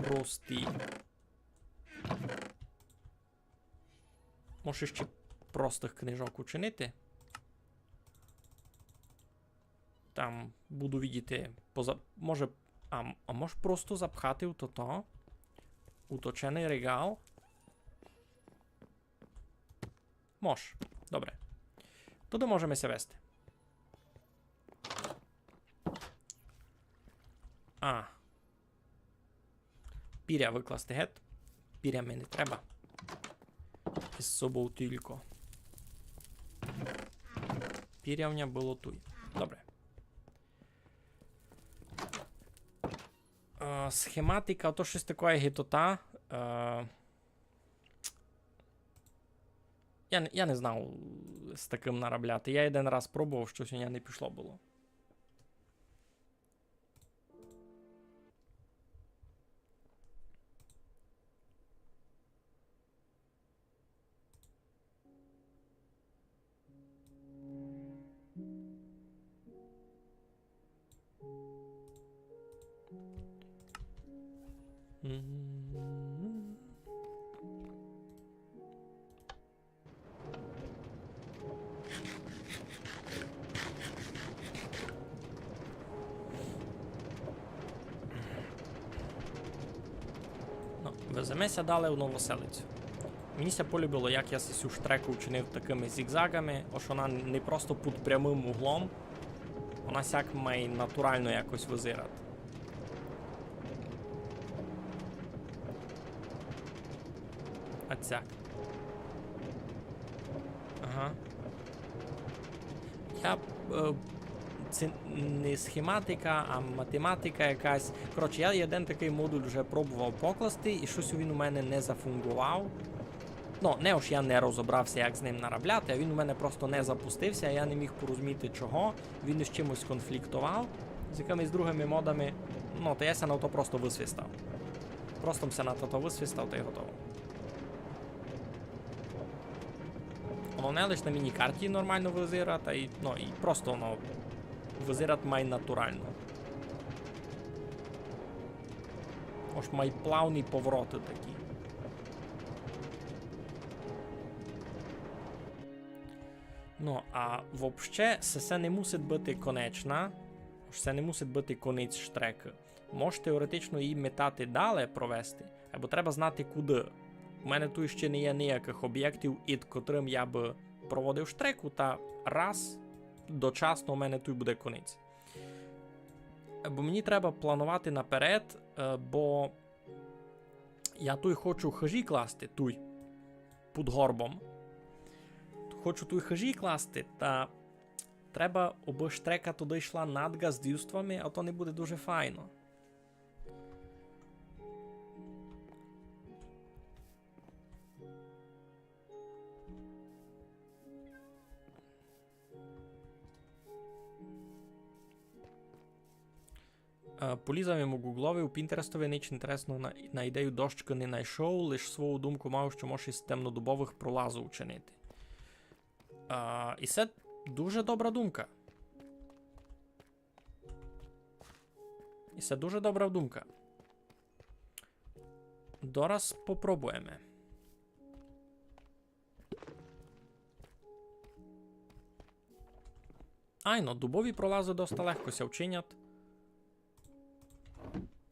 прості. Може ще простых книжок учинити. Там буду видіти, поза-, може, а, а мож просто запхати у тото? Уточеный реґал? Мож. Добре. Туды можеме ся вести. А. Піря выкласти гет. Піря ми не треба. Із собов тілько. Піря в ня было туй. Добре. Е, схематика, то штось такоє гидота. Е, я, не- я не знав з такым наробляти. Я єден раз пробовав, штось у ня не пішло было. Ну, веземе ся дале у Новоселицю. Мені ся полюбило, як я сю штреку вчинив такыми зігзагами, ож она не просто під прямым углом, она сяк май натурално якось визират. А цяк. Ага. Я, е, це не схематика, а математика якась. Коротше, я єден такый модуль вже пробовав покласти, і штось він у мене не зафунґовав. Ну, не ож я не розобрав ся, як з ним наробляти, а він у мене просто не запустив ся, я не міг порозуміти, чого. Він із чимось конфліктовав, з якымись другыми модами. Ну, та я ся на то просто высвистав. Просто м ся на то высвистав, та й готово. Воно не лиш на міні-карті нормално визират, та й, ну, і просто воно визират май натурално. Ож май плавні повороты такі. Ну, а вообще, се, се не мусить быти конечна. Ож се не мусить быти конець штрекы. Мож теоретично її метати дале провести, або треба знати куды. У мене туй ще не є ниякых обєктів, ид котрым я бы проводив штреку, та раз дочасно у мене туй буде конець. Бо мені треба планувати наперед, е, бо я туй хочу хыжі класти, туй, під горбом. Хочу туй хыжі класти, та треба, обы штрека туды йшла над ґаздівствами, а то не буде дуже файно. Е, полізав им у Гуглови, у Пінтерестови, нич інтересного на, на ідею дощкы не найшов, лиш свою думку мав, што мож из темнодубовых пролазув учинити. Е, и се дуже добра думка. И се дуже добра думка. Дораз попробуєме. Айно, дубові пролазы доста легко ся вчинять.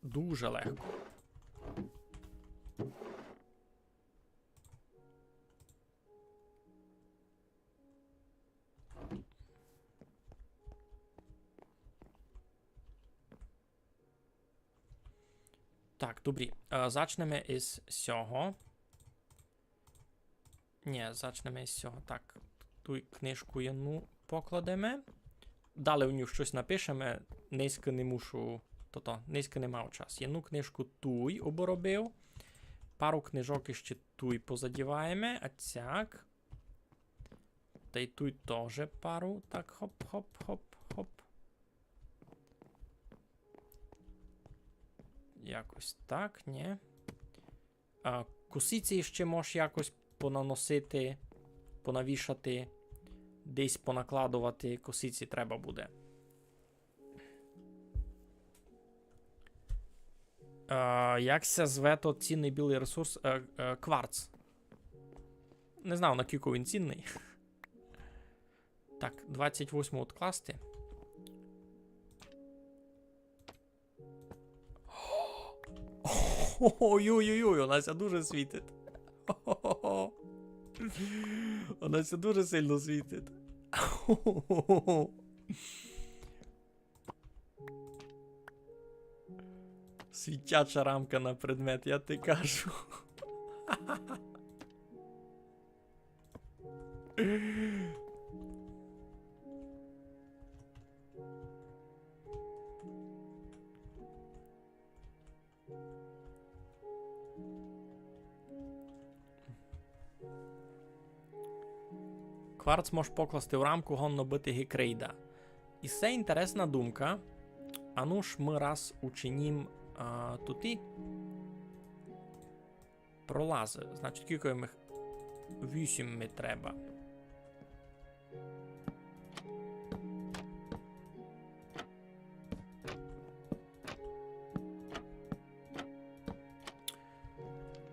Дуже легко. Так, добрі. Е, зачнеме из сього. Нї, зачнеме из сього. Так, туй книжку єдну покладеме. Дале у ню штось напишеме. Нынька не мушу, тото, нынька не мав час. Єдну книжку туй обробив. Пару книжок іщи туй позадіваєме. А цяк. Тай туй тоже пару. Так, хоп, хоп, хоп, хоп. Якось так, нї? А, косиці іщи мож якось понаносити, понавішати, десь понакладовати, косиці треба буде. А, як ся зве тот цінный білый ресурс? Е, е, кварц. Не знав, на кілько він цінный. Так, двадцять восьму одкласти. Ой-ой-ой, она ся дуже світить. Она ся дуже сильно світить. Світяча рамка на предмет, я ти кажу. Кварц мож покласти в рамку, годно быти ги крейда. И се інтересна думка. Ану ж мы раз учинім, а, туті. Пролазы. Значить, кілько ми їх? Вісім ми треба.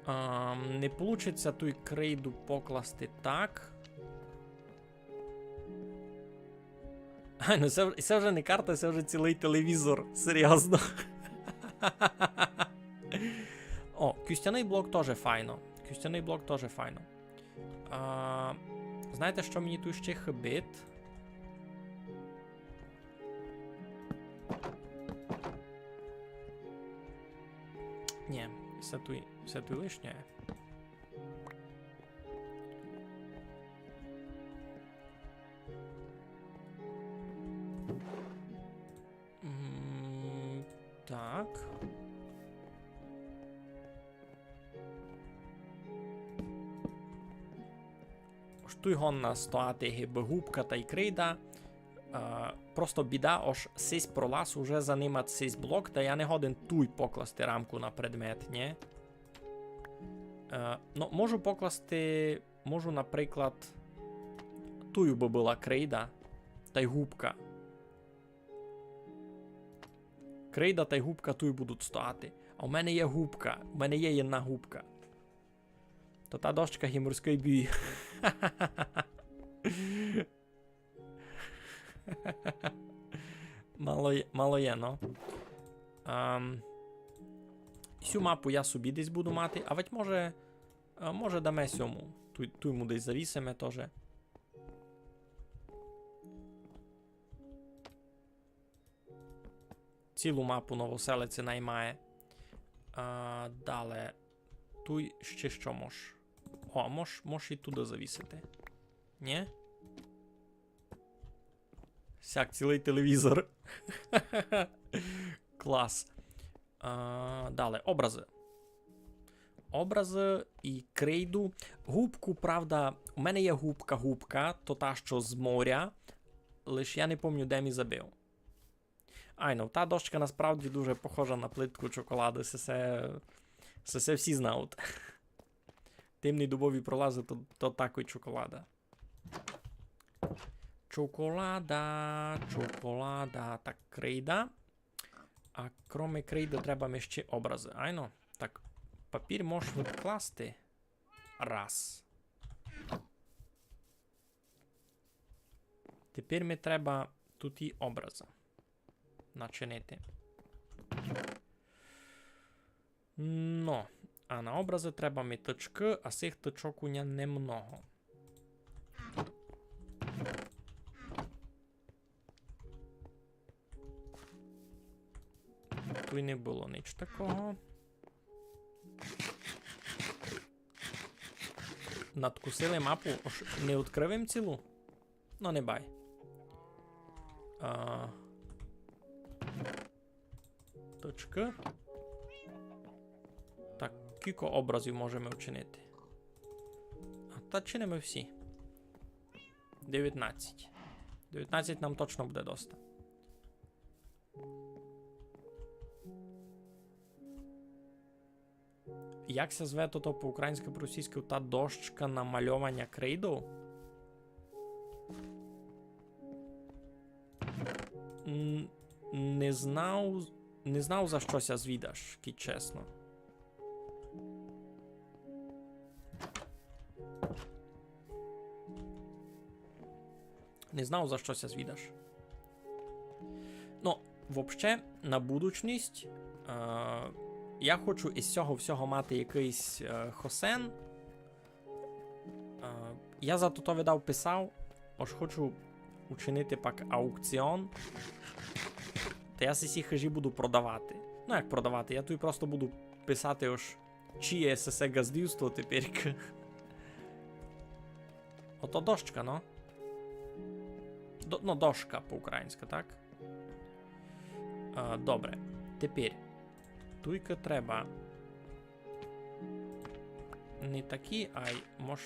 Ам, не получить ся туй крейду покласти так. А, ну се, се вже не карта, се вже цілый телевізор. Серйозно. О, кістяный блок тоже файно. Кістяный блок тоже файно. А, знаєте, што мені туй іщи хыбить? Нї, се туй, се туй лишнє. М, так. Ож туй годна стояти гибы губка тай крейда. Е, просто біда, ож сись пролаз уже занимать сись блок, та я не годен туй покласти рамку на предмет, нї? Е, ну, можу покласти, можу, наприклад, туй бы была крейда тай губка. Крейда тай губка туй будуть стояти. А у мене є губка. У мене є єдна губка. То та дощка є морськый бій. Мало є, мало є, но. Ам, сю мапу я собі десь буду мати, а вать може, а може даме сьому. Туй, туй му десь завісиме тоже. Цілу мапу Новоселиці наймає. А, дале. Туй ще што мож? О, мож, мож і туды завісити. Нє? Сяк цілый телевізор. Клас. А, дале, образы. Образы і крейду. Губку, правда, у мене є губка, губка, то та, што з моря. Лиш я не помню, де мі забив. Айно, та дощка насправді дуже похожа на плитку чоколады, се, се, се всі знають. Темні дубові пролазы, то, то такой чоколада. Чоколада, чоколада. Так, крейда. А кроме крейды треба ми ще образы. Айно. Так, папір мож відкласти. Раз. Тепер ми треба туй і образы начинити. Но, а на образы треба ми тычкы, а сих тычок у ня немного. Туй не было нич такого. Надкусили мапу, ож не відкрыв им цілу? Но, не бай. А, точка. Так, кілько образів можеме вчинити? А та чиниме всі. Девятнадцять. Девятнадцять нам точно буде доста. Як ся зве тото по-українськы, по-російськы, та дощка на мальованя крейдов? Н-, не знав, не знав, за што ся звідаш, кідь чесно. Не знав, за што ся звідаш. Но, вообще, на будучность, е, я хочу із сього всього мати якыйсь, е, хосен. Е, я за тото видав писав, ож хочу учинити пак аукціон. Та я сі хыжі буду продавати. Ну, як продавати, я туй просто буду писати, ож чиє сесе ґаздівство тепер. Ото дощка, но. До-, но, дошка по-українськы, так? А, добре. Тепер. Туйка треба не такі, ай, мож,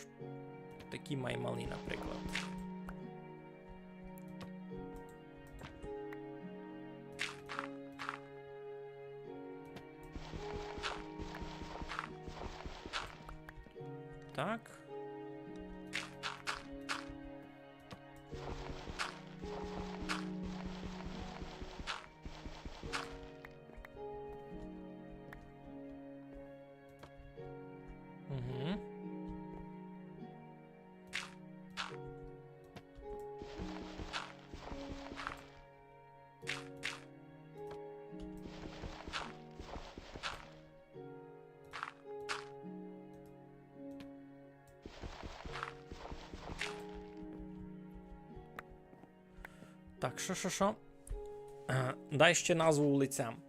такі май малі, наприклад. Так. Мгм. Так, што, што, што? Е, дай ще назву улицям.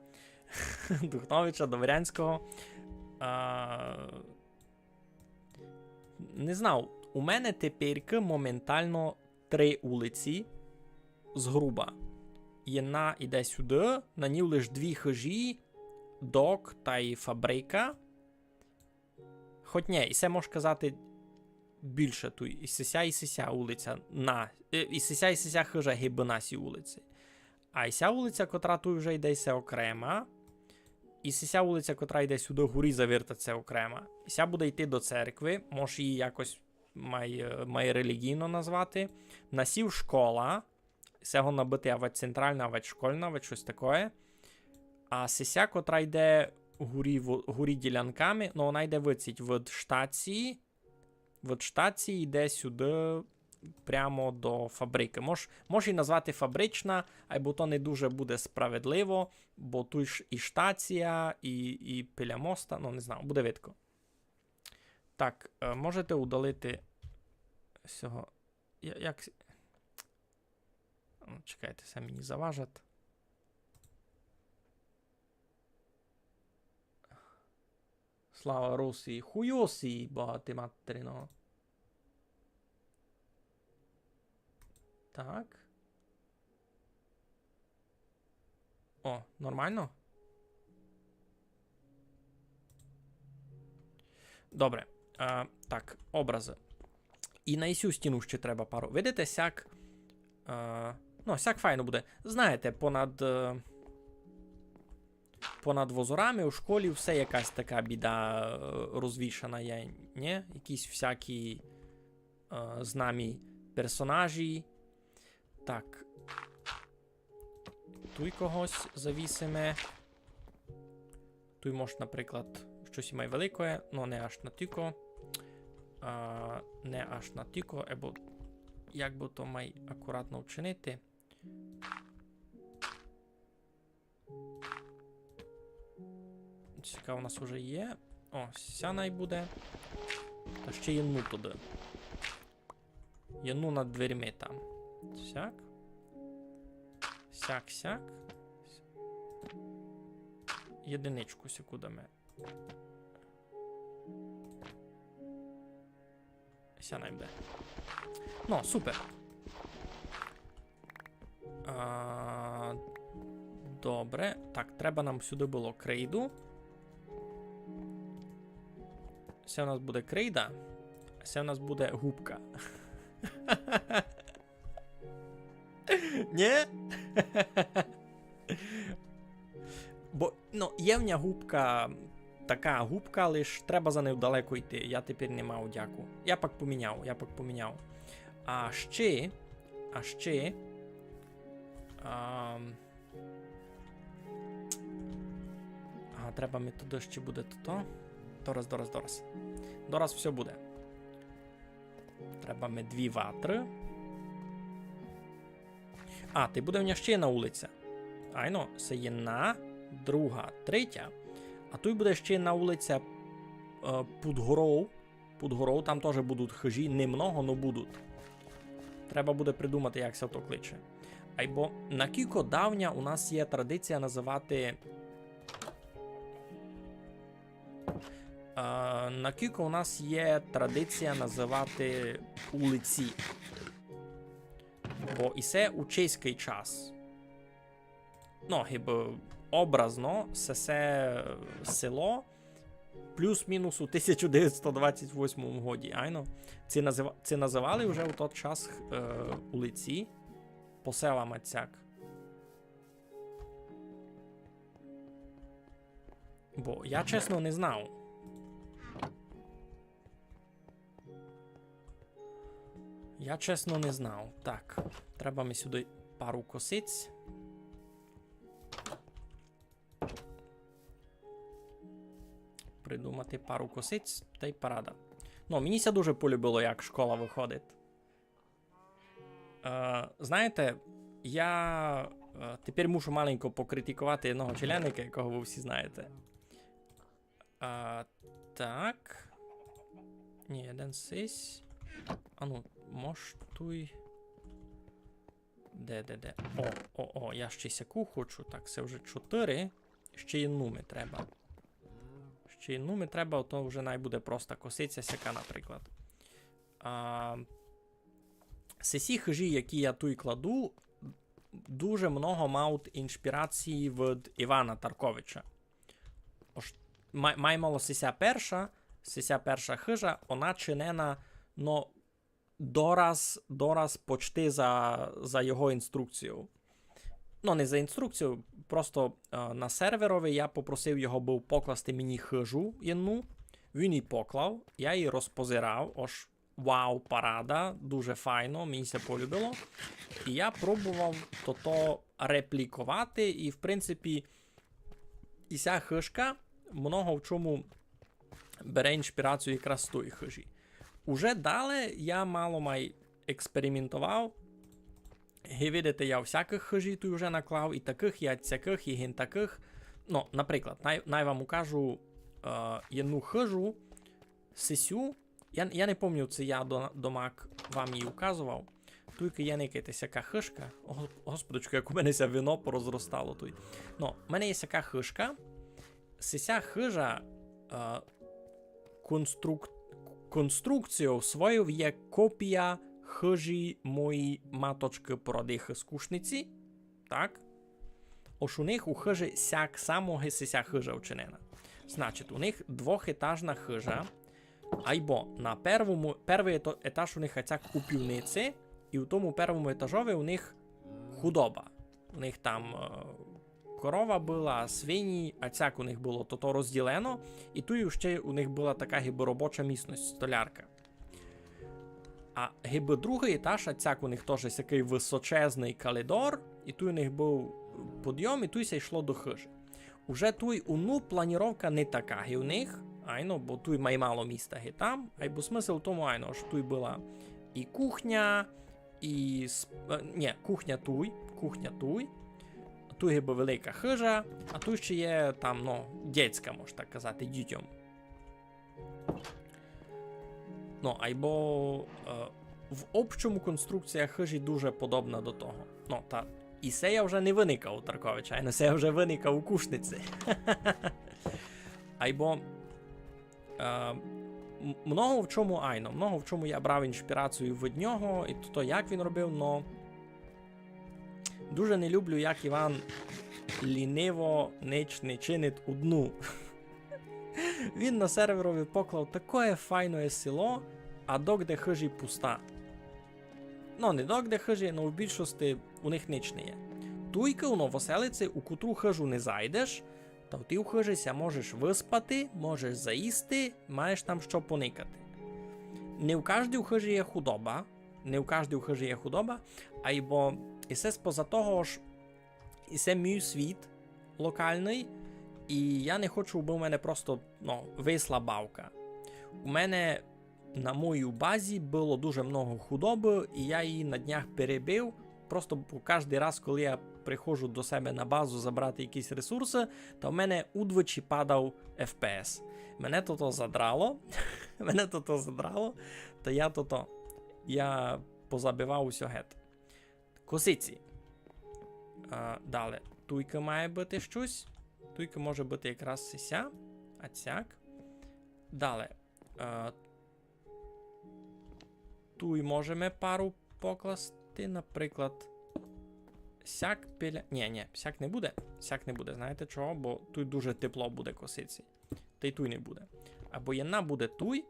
Духновича, Добрянського. Е, не знав, у мене теперькы моментално три улиці, зґруба. Єдна іде сюды, на ній лиш дві хыжі, док тай фабрика. Хоть нє, і се мож казати більше туй. І сися, і сися улиця на, е, і сися, і сися хыжа гибы на сій улиці. А і ся улиця, котра туй вже йде, се окрема. І сися улиця, котра йде сюды горі, завертать, се окрема. І ся буде йти до церкви, мож її якось май, е, май релігійно назвати. На сів школа, се годна быти авать централна, авать школьна, авать штось такоє. А сися, котра йде горі, во-, горі ділянками, но вона йде выдсіть від штації, від штації йде сюды прямо до фабрикы. Мож, мож і назвати фабрична, айбо то не дуже буде справедливо, бо туй ж і штація, і, і біля моста, ну, не знаю, буде видко. Так, е, можете удалити сього. Я, як с-, ну, чекайте, се мені заважать. Слава Русії. Хуйосі, богати матері, ну. Так. О, нормално? Добре. А, так, образы. І на ісю стіну ще треба пару. Видите, сяк, а, ну, сяк файно буде. Знаєте, понад, е, понад возорами у школі все якась така біда, е, розвішана є, нє? Якісь всякі, е, знамі персонажі. Так. Туй когось завісиме. Туй мож, наприклад, штось і май великоє, но не аж натілько. А, не аж натілько, або як бы то май акуратно вчинити. Цікаво, у нас уже є. О, ся най буде. Та ще єдну туды. Єдну над дверьми там. Сяк. Сяк, сяк. Єдиничку сяку даме. Ся най буде. Ну, супер. А, добре. Так, треба нам сюды было крейду. Се у нас буде крейда, а се у нас буде губка. Нє? Бо, ну, є в ня губка, така губка, лиш треба за нею далеко йти. Я тепер не мав дяку. Я пак поміняв, я пак поміняв. А ще, а ще, ам, а, треба ми туды ще буде тото. Дораз, дораз, дораз. Дораз всьо буде. Треба ми дві ватры. А, туй буде в ня ще єдна улиця. Айно, се єдна, друга, третя. А туй буде ще єдна улиця, е, під горов. Під горов, там тоже будуть хыжі, немного, но будуть. Треба буде придумати, як ся то кличе. Айбо накілько давня у нас є традиція называти А, накілько у нас є традиція называти улиці? Бо і се у чеськый час. Ну, гибы образно, се, се село плюс-мінус у тисяча девятсот двадцять восьмому годі, айно? Ци называ-, ци называли вже у тот час, е, улиці по селам ацяк? Бо я чесно не знав. Я чесно не знав. Так, треба ми сюды пару косиць. Придумати пару косиць тай парада. Ну, мені ся дуже полюбило, як школа выходить. Е, знаєте, я, е, тепер мушу маленько покритикувати одного челядника, якого вы всі знаєте. А, так. Ні, єден сись. А ну, мож туй. Де, де, де? О, о, о, я ще сяку хочу. Так, се вже чотыри. Ще єдну ми треба. Ще єдну ми треба, то вже най буде проста косиця сяка, наприклад. А, сесі хыжі, які я туй кладу, дуже много мають іншпірації від Івана Тарковича. Ож, май, май мало сися перша, сися перша хыжа, она чинена, но, дораз, дораз почти за, за його інструкцію. Ну, не за інструкцію, просто, е, на серверови я попросив його быв покласти мені хыжу єдну, він її поклав, я її розпозирав, ож вау, парада, дуже файно, мені ся полюбило. І я пробовав тото репліковати, і, в принципі, і ся хыжка, много в чому бере іншпірацію якраз з тої хыжі. Уже дале я мало май експериментовав. Ги видите, я всякых хыжій туй уже наклав, і такых, і ацякых, і гин такых. Ну, наприклад, най, най вам укажу е, єдну хыжу, сисю. Я, я не помню, ци я до, домак вам її указовав. Туйка є, никайте, сяка хыжка. О, Господочку, як у мене ся вино порозростало туй. Ну, у мене є сяка хыжка. Сися хыжа е, конструк... конструкцію свою є копія хыжі моєї маточкы Породихы з Кушниці. Так? Ож у них у хыжі сяк само ги сися хыжа вчинена. Значить, у них двохетажна хыжа, айбо на первому, первый ето- етаж у них ацяк у пивниці, і у тому первому етажови у них худоба. У них там е, корова была, свині, ацяк у них было тото розділено, і туй ще у них была така гибы робоча місность, столярка. А гибы другый етаж, ацяк у них тоже сякый высочезный калідор, і туй у них быв подйом, і туй ся йшло до хыжі. Уже туй уну планіровка не така ги у них, айно, бо туй май мало міста ги там, айбо смысл в тому, айно, ож туй была і кухня, і... сп- е, нє, кухня туй, кухня туй, туй гибы велика хыжа, а туй ще є там, ну, дєцька, мож так казати, дітьом. Ну, айбо е, в общому конструкція хыжі дуже подобна до того. Ну, та і се я вже не выникав у Тарковича, айно, се я вже выникав у Кушниці. Айбо е, м- много в чому айно, много в чому я брав іншпірацію від нього, і то, як він робив, но дуже не люблю, як Іван ліниво нич не чинить удну. Він на серверови поклав такоє файноє село, а догде хыжі пуста. Ну, не догде хыжі, но в більшости у них нич не є. Туйка у Новоселиці, у котру хыжу не зайдеш, та в тій хыжі ся можеш выспати, можеш заїсти, маєш там што поникати. Не в каждій хыжі є худоба, не в каждій хыжі є худоба, айбо і се споза того, ож і се мій світ локалный, і я не хочу, аби у мене просто, ну, висла бавка. У мене на моїй базі было дуже много худобы, і я її на днях перебив. Просто бо каждый раз, коли я приходжу до себе на базу забрати якісь ресурсы, то в мене удвічі падав F P S. Мене то, то задрало. Мене то, то задрало. Та я то, то. Я позабивав усьо гет. Косиці. А, дале. Туйка має быти штось. Туйка може быти якраз сися. Ацяк. Дале. А, туй можеме пару покласти, наприклад, сяк біля... Нє, нє, сяк не буде. Сяк не буде. Знаєте чого? Бо туй дуже тепло буде косиці. Та й туй не буде. Айбо єдна буде туй,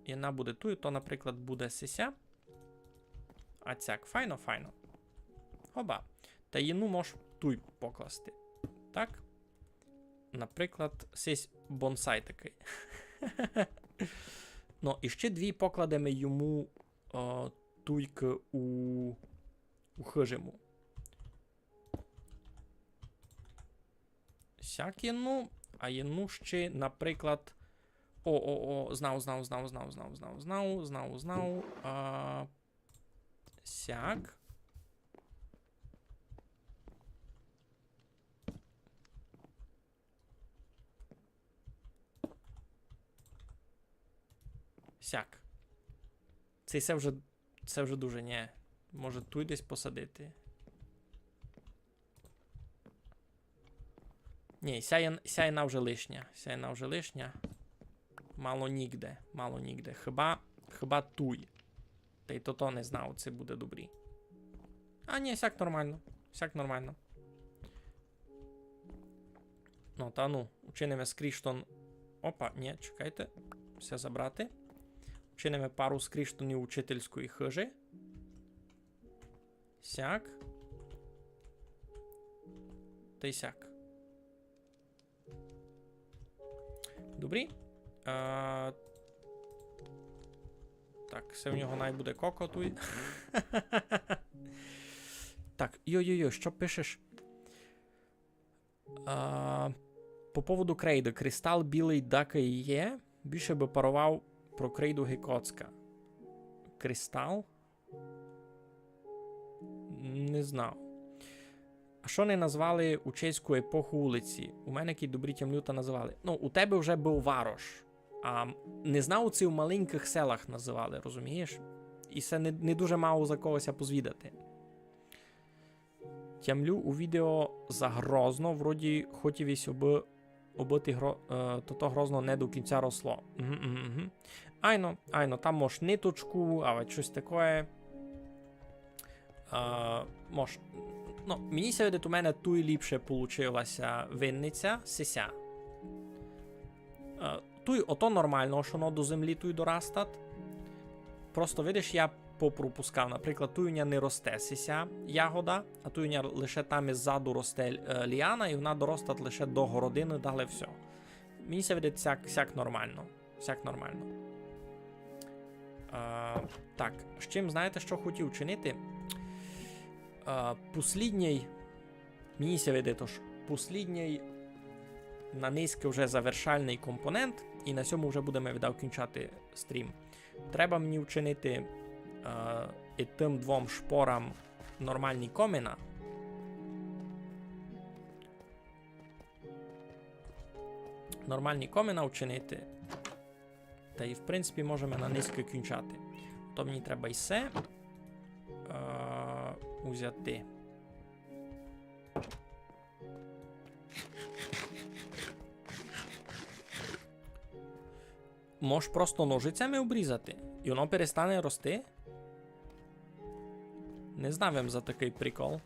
єдна буде туй, то, наприклад, буде сися. Ацяк, файно, файно. Хоба. Та єдну мож туй покласти. Так? Наприклад, сись бонсай такый. Ну, і ще дві покладеме йому е, туйкы у, у хыжі му. Сяк єдну, а єдну ще, наприклад, о, о, о, знав, знав, знав, знав, знав, знав, знав, знав, знав, а, сяк. Сяк. Цей се вже, се вже дуже, нє. Може, туй десь посадити? Нє, ся є, ся єдна вже лишня. Ся єдна вже лишня. Мало нігде, мало нігде. Хіба, хіба туй. Та й то, то не знав, ци буде добрі. А, нє, сяк нормално. Сяк нормално. Ну, та ну, учиниме скріштон. Опа, нє, чекайте. Всьо забрати. Учиниме пару скріштонів учительської хыжі. Сяк. Та й сяк. Добрі. А, так, се в нього най буде коко туй. Так, йо-йо-йо, што пишеш? А, По поводу крейды. Кристал білый дакый є, більше бы паровав про крейду ги коцка. Кристал? Не знав. А што не назвали у чеську епоху улиці? У мене, кідь добрі тямлю, та называли. Ну, у тебе вже быв варош. А м-, не знав, ци у маленькых селах называли, розумієш? І се не, не дуже мав за кого ся позвідати. Тямлю у відео за Грозно, вроді хотів єсь, обы, обы ти Гро-, е, тото Грозно не до кінця росло. Мгм, мгм, мгм. Айно, айно, там мож ниточку, авадь штось такоє. Е, мож, ну, мені ся видить, у мене туй ліпше получила ся винниця, сися. Е, туй ото нормално, што воно до землі туй дорастат. Просто, видиш, я попропускав. Наприклад, туй у ня не росте сися ягода, а туй у ня лише там іззаду росте, е, ліана, і вона доростат лише до городины, далі всьо. Мені ся видить, сяк, сяк нормално. Сяк нормално. А, так, з чим, знаєте, што хотів учинити? А, послідній, мені ся видить, ож послідній на нынька вже завершальный компонент, і на сьому вже будеме відав кінчати стрім. Треба мені вчинити, е, і тым двом шпорам нормалні комина. Нормалні комина вчинити. Та й, в принципі, можеме на нынька кінчати. То мені треба і се, е, узяти. Мож просто ножицями обрізати, і воно перестане рости? Не знав им за такый прикол.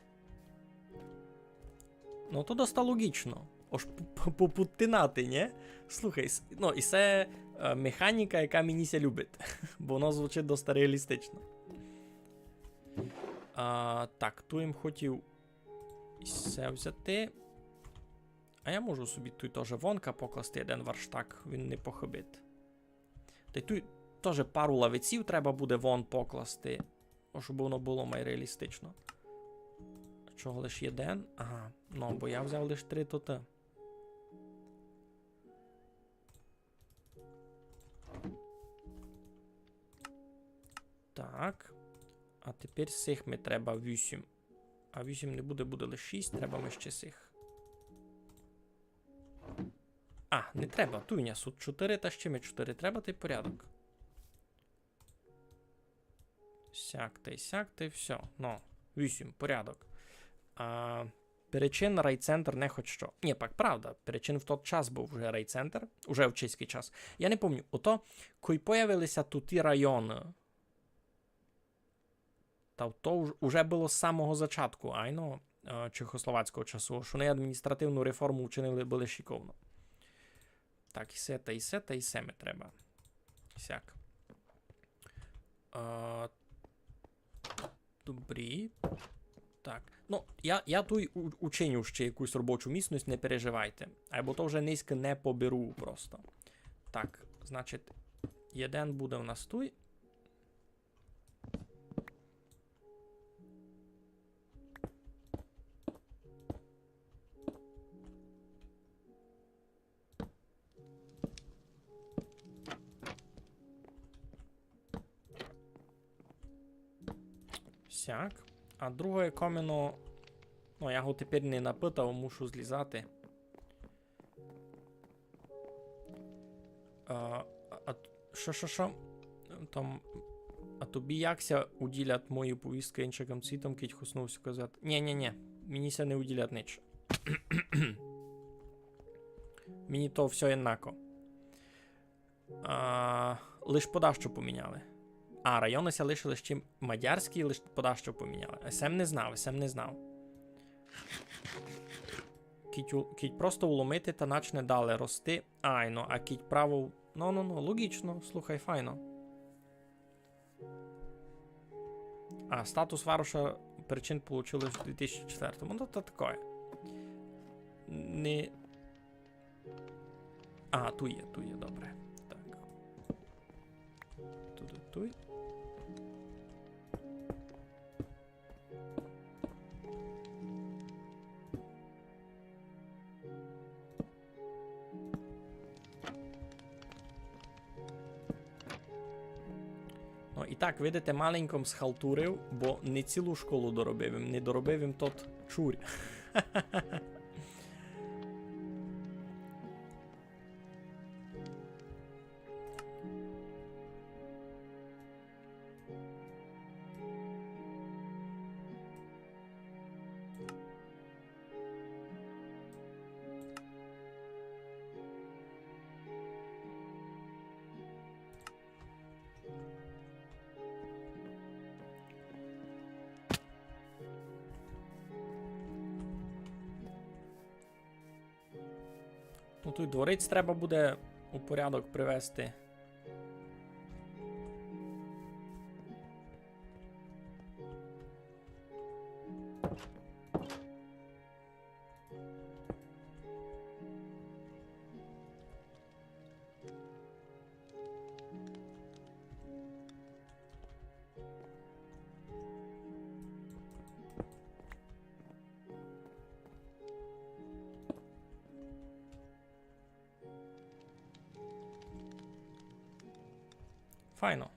Ну, то доста логічно. Ож п-, п-, попудтинати, нє? Слухай, с-, ну, і се, е, механіка, яка мені ся любить. Бо воно звучить доста реалістично. А, так, ту им хотів і се взяти. А я можу собі туй тоже вонка покласти єден варштак, він не похыбить. Та й туй тоже пару лавиців треба буде вон покласти, щоб воно было май реалістично. Чого лиш єден? Ага, ну, бо я взяв лиш три тоты. Так. А тепер сих ми треба вісім. А вісім не буде, буде лише шість, треба ми ще сих. А, не треба, туй у ня сут чотири, та ще ми чотири треба, та й порядок. Сяк та й сяк, та й всьо. Ну, вісім, порядок. А, Перечин райцентр не хоть што. Нї, пак правда, Перечин в тот час быв уже райцентр, уже в чеськый час. Я не помню, ото, кой появили ся туті районы, та то уж-, уже было з самого зачатку, айно, е, чехословацького часу, што они адміністративну реформу учинили были шиковно. Так, і се, та і се, та і се ми треба. Сяк. Е, добрі. Так. Ну, я, я туй у-, учиню ще якусь робочу місность, не переживайте. Айбо то вже нынька не поберу просто. Так, значить, єден буде у нас туй. Сяк. А другоє комино, ну, я го тепер не напитав, мушу злізати. А, а, а т-, што, што, што? Там, а тобі як ся уділять мої повісткы инчакым цвітом, кідь хоснув ся казати? Нї, нї, нї, мені ся не уділять нич. Мені то всьо єднако. А, лиш подашто поміняли. А, районы ся лишили ще мадярські, лиш подашто поміняли. А сем не знав, сем не знав. Кідь у-, кідь просто уломити, та начне далі рости. Айно, а кідь право... Ну, ну, ну, логічно, слухай, файно. А, статус вароша Перечин получили в дві тисячі четвертому. Ну, то такоє. Не... А, туй є, туй є, добре. Так. Туй, туй. І так, видите, маленько м схалтурив, бо не цілу школу доробив им, не доробив им тот чурь. Ну, туй дворець треба буде у порядок привести. Файно.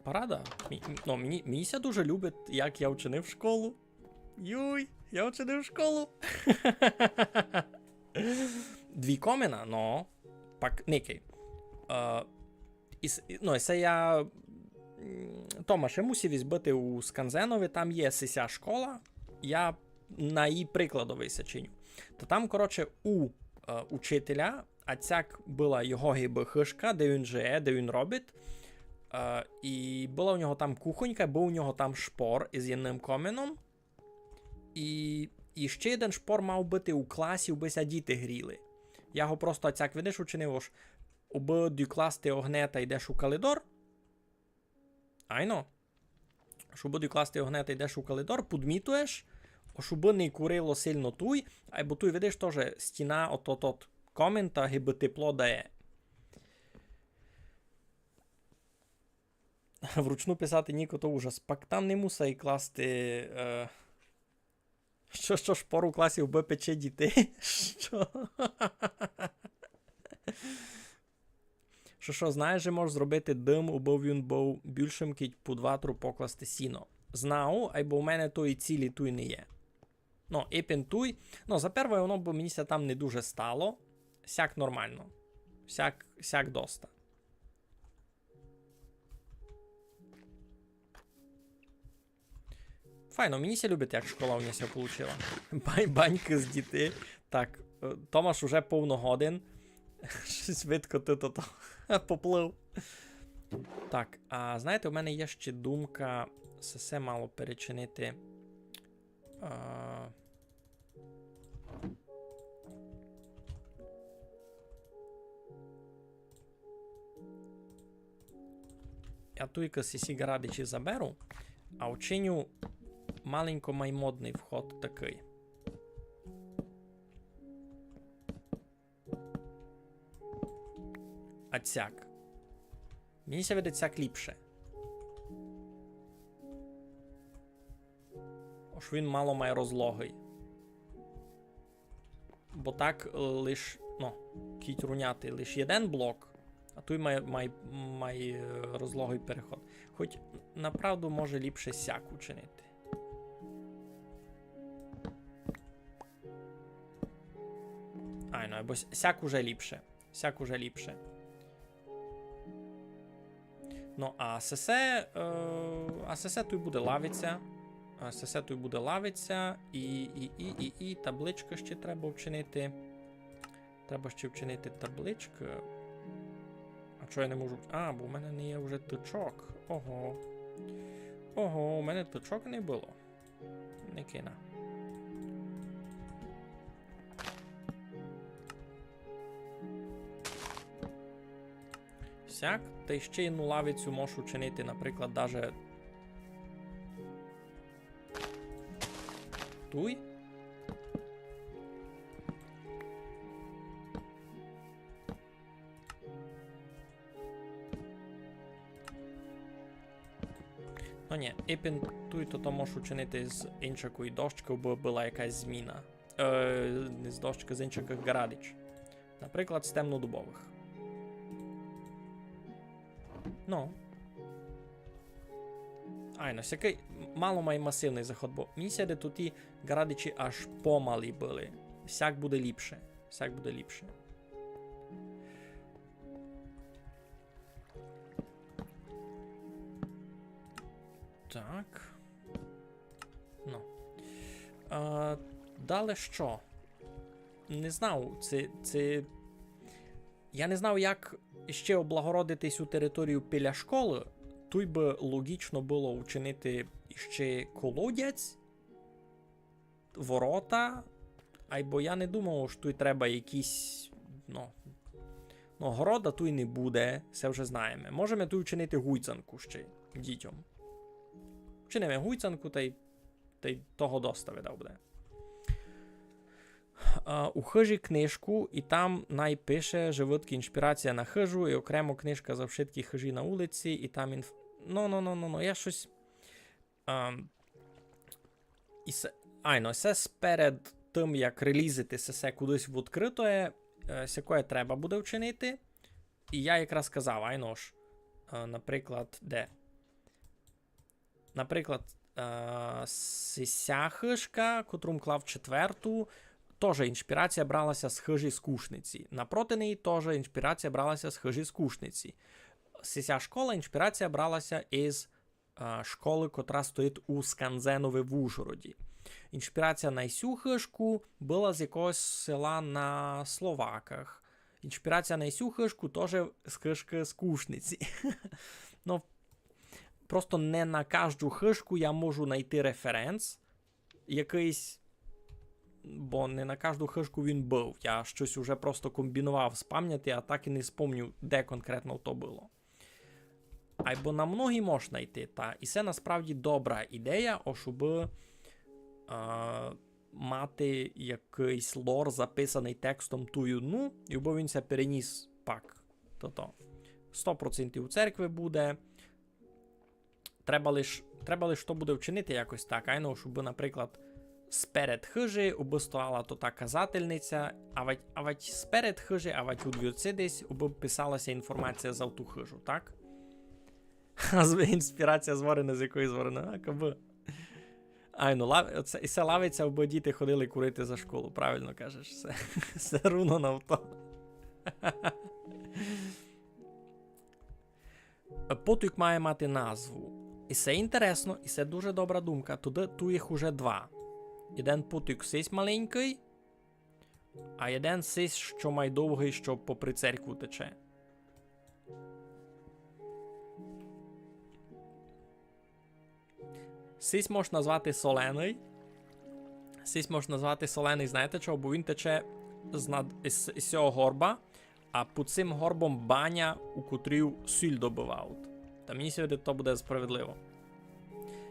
Парада. Мі-, ну, мені, мені ся дуже любить, як я вчинив школу. Юй, я вчинив школу. Дві комина, но. Пак никай. Е, і с-, і, ну, і се я, м, Тома, ще мусив ізбити у Сканзенови, там є сися школа. Я на її прикладови се чиню. Та там, коротше, у, е, учителя, а сяк была його гибы хыжка, де він жиє, де він робить. Е, і была у нього там кухонька, быв у нього там шпор із єдным комином. І, і ще єден шпор мав быти у класі, убы ся діти гріли. Я го просто сяк, видиш, учинив, ож убы докласти огне та йдеш у калидор. Айно. Ож убы докласти огне та йдеш у калидор, подмітуєш, ож убы не курило сильно туй, айбо туй, видиш, тоже стіна, ото тот комин та гибы тепло дає. Вручну писати, Ніко, то ужас. Пак там не мусай класти, е, што, што шпор у класі, убы печи дітей? Што? Што, што, знаєш, же можеш зробити дым, убы він быв бульшым, кідь пуд ватру покласти сіно. Знав, айбо у мене тої цілі туй не є. Ну, епен туй. Ну, за перве, воно бы мені ся там не дуже стало. Сяк нормално. Сяк, сяк доста. Файно, мені ся любить, як школа у мене ся получила. Бань-, банькы з дітей. Так, е, Томаш уже повно годин. Штось видко, ты то, то поплыв. Так, а знаєте, у мене є ще думка сесе мало перечинити. А, я туйка сесі ґарадичі заберу, а учиню маленько май модный вход такый. А сяк. Мені ся видить сяк ліпше. Ож він мало май розлогый. Бо так, е, лиш, ну, кідь руняти лиш єден блок, а туй май, май, май, е, розлогый переход. Хоть направду може ліпше сяк учинити. Айно, бо с-, сяк уже ліпше. Сяк уже ліпше. Ну, а сесе, е, а сесе туй буде лавиця. А сесе туй буде лавиця. І, і, і, і, і табличкы ще треба вчинити. Треба ще вчинити табличкы. А чого я не можу? А, бо в мене не є вже тычок. Ого. Ого, у мене тычок не было. Не кина. Сяк, та й ще єдну лавицю можу чинити, наприклад, даже туй. Ну нї, епен туй то, то можеш учинити з иншакої дощкы, бы была якась зміна. Е, не з дощкы, з иншакых ґарадич. Наприклад, з темнодубовых. Ну. Айно, сякый мало май масивный заход, бо мені ся де туй ті ґрадичі аж помалі были. Сяк буде ліпше. Сяк буде ліпше. Так. Ну. А, дале што? Не знав, ци, ци... Я не знав, як іщи облагородити сю територію біля школы. Туй бы логічно было учинити іщи колодязь, ворота, айбо я не думав, што туй треба якісь, ну, ну, города туй не буде, се вже знаєме. Можеме туй учинити гуйцанку іщи дітьом. Учиниме гуйцанку, тай, тай того доста, видав, буде. А, у хыжі книжку, і там най пише, же выдкы іншпірація на хыжу, і окремо книжка за вшыткі хыжі на улици, і там інф-, ну, ну, ну, ну, ну, я штось, а, і се, айно, се сперед тым, як релізити се, се кудись в відкрытоє, е, сякоє треба буде вчинити. І я якраз казав, айно ж, е, наприклад, де? Наприклад, е, сися хыжка, котру м клав четверту, тоже іншпірація брала ся з хыжі Скушниці. Напроти неї тоже іншпірація брала ся з хыжі Скушниці. Сися школа, іншпірація брала ся із, е, школы, котра стоїть у Сканзенови в Ужгороді. Іншпірація на сю хыжку была з якогось села на Словаках. Іншпірація на сю хыжку тоже з хыжкы Скушниці. Ну, просто не на кажду хыжку я можу найти референс якыйсь, бо не на кажду хыжку він быв. Я штось уже просто комбіновав з памняти, а так і не спомню, де конкретно то было. Айбо на многі мож найти, та, і се насправді добра ідея, ож убы, а, мати якыйсь лор, записаный текстом туй, ну, і убы він ся переніс пак. Тото. Сто процентів у церкви буде. Треба лиш, треба лиш то буде вчинити якось так, айно, щоб, наприклад, сперед хыжі, убы стояла тота казательниця, авадь, авадь сперед хыжі, авадь у дверці десь, убы писала ся інформація за ту хыжу, так? А з-, іншпірація зворена, з якої зворена, а, кабы. Айно, лав-, оце, і се лавиця, убы діти ходили курити за школу, правильно кажеш, се, се руно на то. Потік має мати назву. І се інтересно, і се дуже добра думка. Туды, туй їх уже два. Єден потік сись маленькый, а єден сись, што май довгый, што попри церкву тече. Сись мож назвати Соленый. Сись мож назвати Соленый, знаєте чого? Бо він тече з над-, із, із сього горба, а під сим горбом баня, у котрій сіль добывають. Та мені ся видить, то буде справедливо.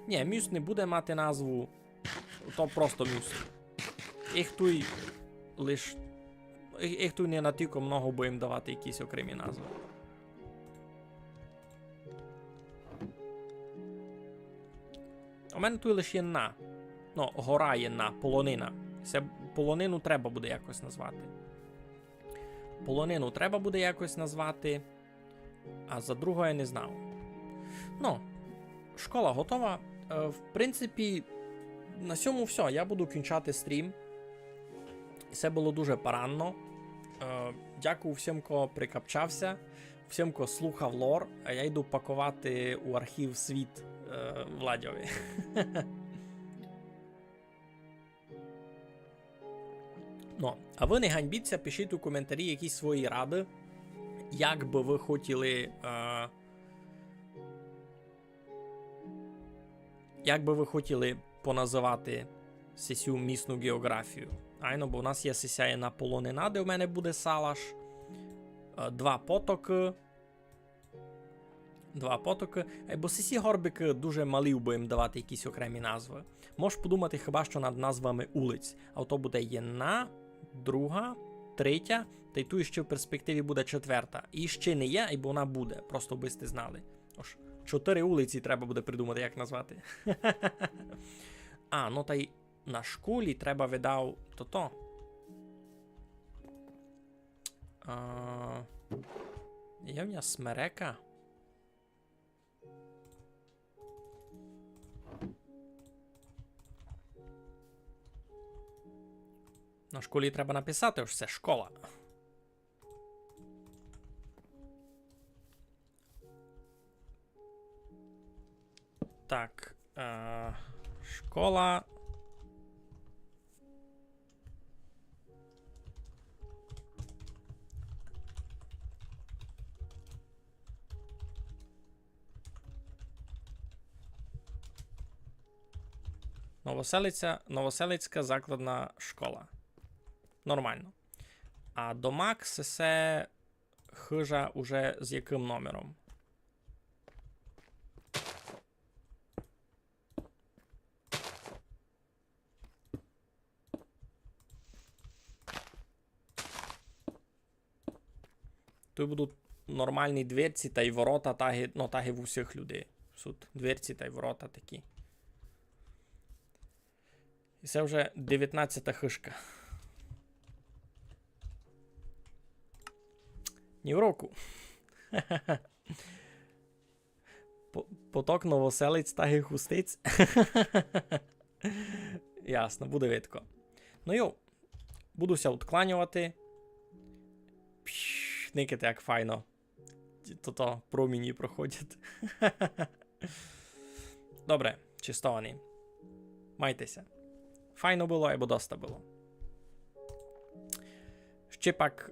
Ні, мюст не буде мати назву, то просто мюст. Їх туй лиш, їх, їх туй не натілько много, бо їм давати якісь окремі назвы. У мене туй лише є на. Ну, гора є на, полонина. Се полонину треба буде якось назвати. Полонину треба буде якось назвати, а за другого я не знав. Ну, школа готова. Е, в принципі, на сьому всьо. Я буду кінчати стрім. Се было дуже паранно. Е, дякую всім, ко прикапчався, всім, ко слухав лор, а я йду паковати у архів світ, е, Владьови. Ну, а вы не ганьбіться, пишіть у коментарі якісь свої рады, як бы вы хотіли, е, як бы вы хотіли поназывати сесю місну ґеоґрафію. Айно, бо у нас є сеся єдна полонина, де в мене буде салаш, е, два потокы, Два потокы. Е, бо сесі горбикы дуже малі, бо їм давати якісь окремі назвы. Мож подумати хіба што над назвами улиць. А то буде єдна, друга, третя, тай туй іщи в перспективі буде четверта. І іщи не є, айбо вона буде, просто бы сьте знали. Ож, чотыри улиці треба буде придумати, як назвати. А, ну тай на школі треба, видав, тото. А, є в ня смерека? На школі треба написати, ож се школа. Так, е, школа. Новоселиця, Новоселицька закладна школа. Нормално. А домак се, се хыжа уже з якым номером? Туй будуть нормалні дверці тай ворота, так ги, ну, так ги в усіх людей. Суть дверці тай ворота такі. І се вже девятнадцята хыжка. Ні в року. По-, поток Новоселець так ги хустець. Ясно, буде видко. Ну йо, буду ся удкланьовати. Пш, никайте, як файно. Тото промінї проходять. Добре, честовані. Майте ся. Файно было, айбо доста было. Ще пак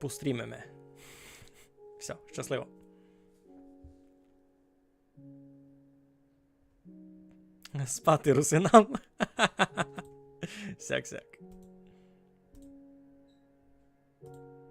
пострімиме. Всьо, щасливо. Спати русинам. Сяк, сяк.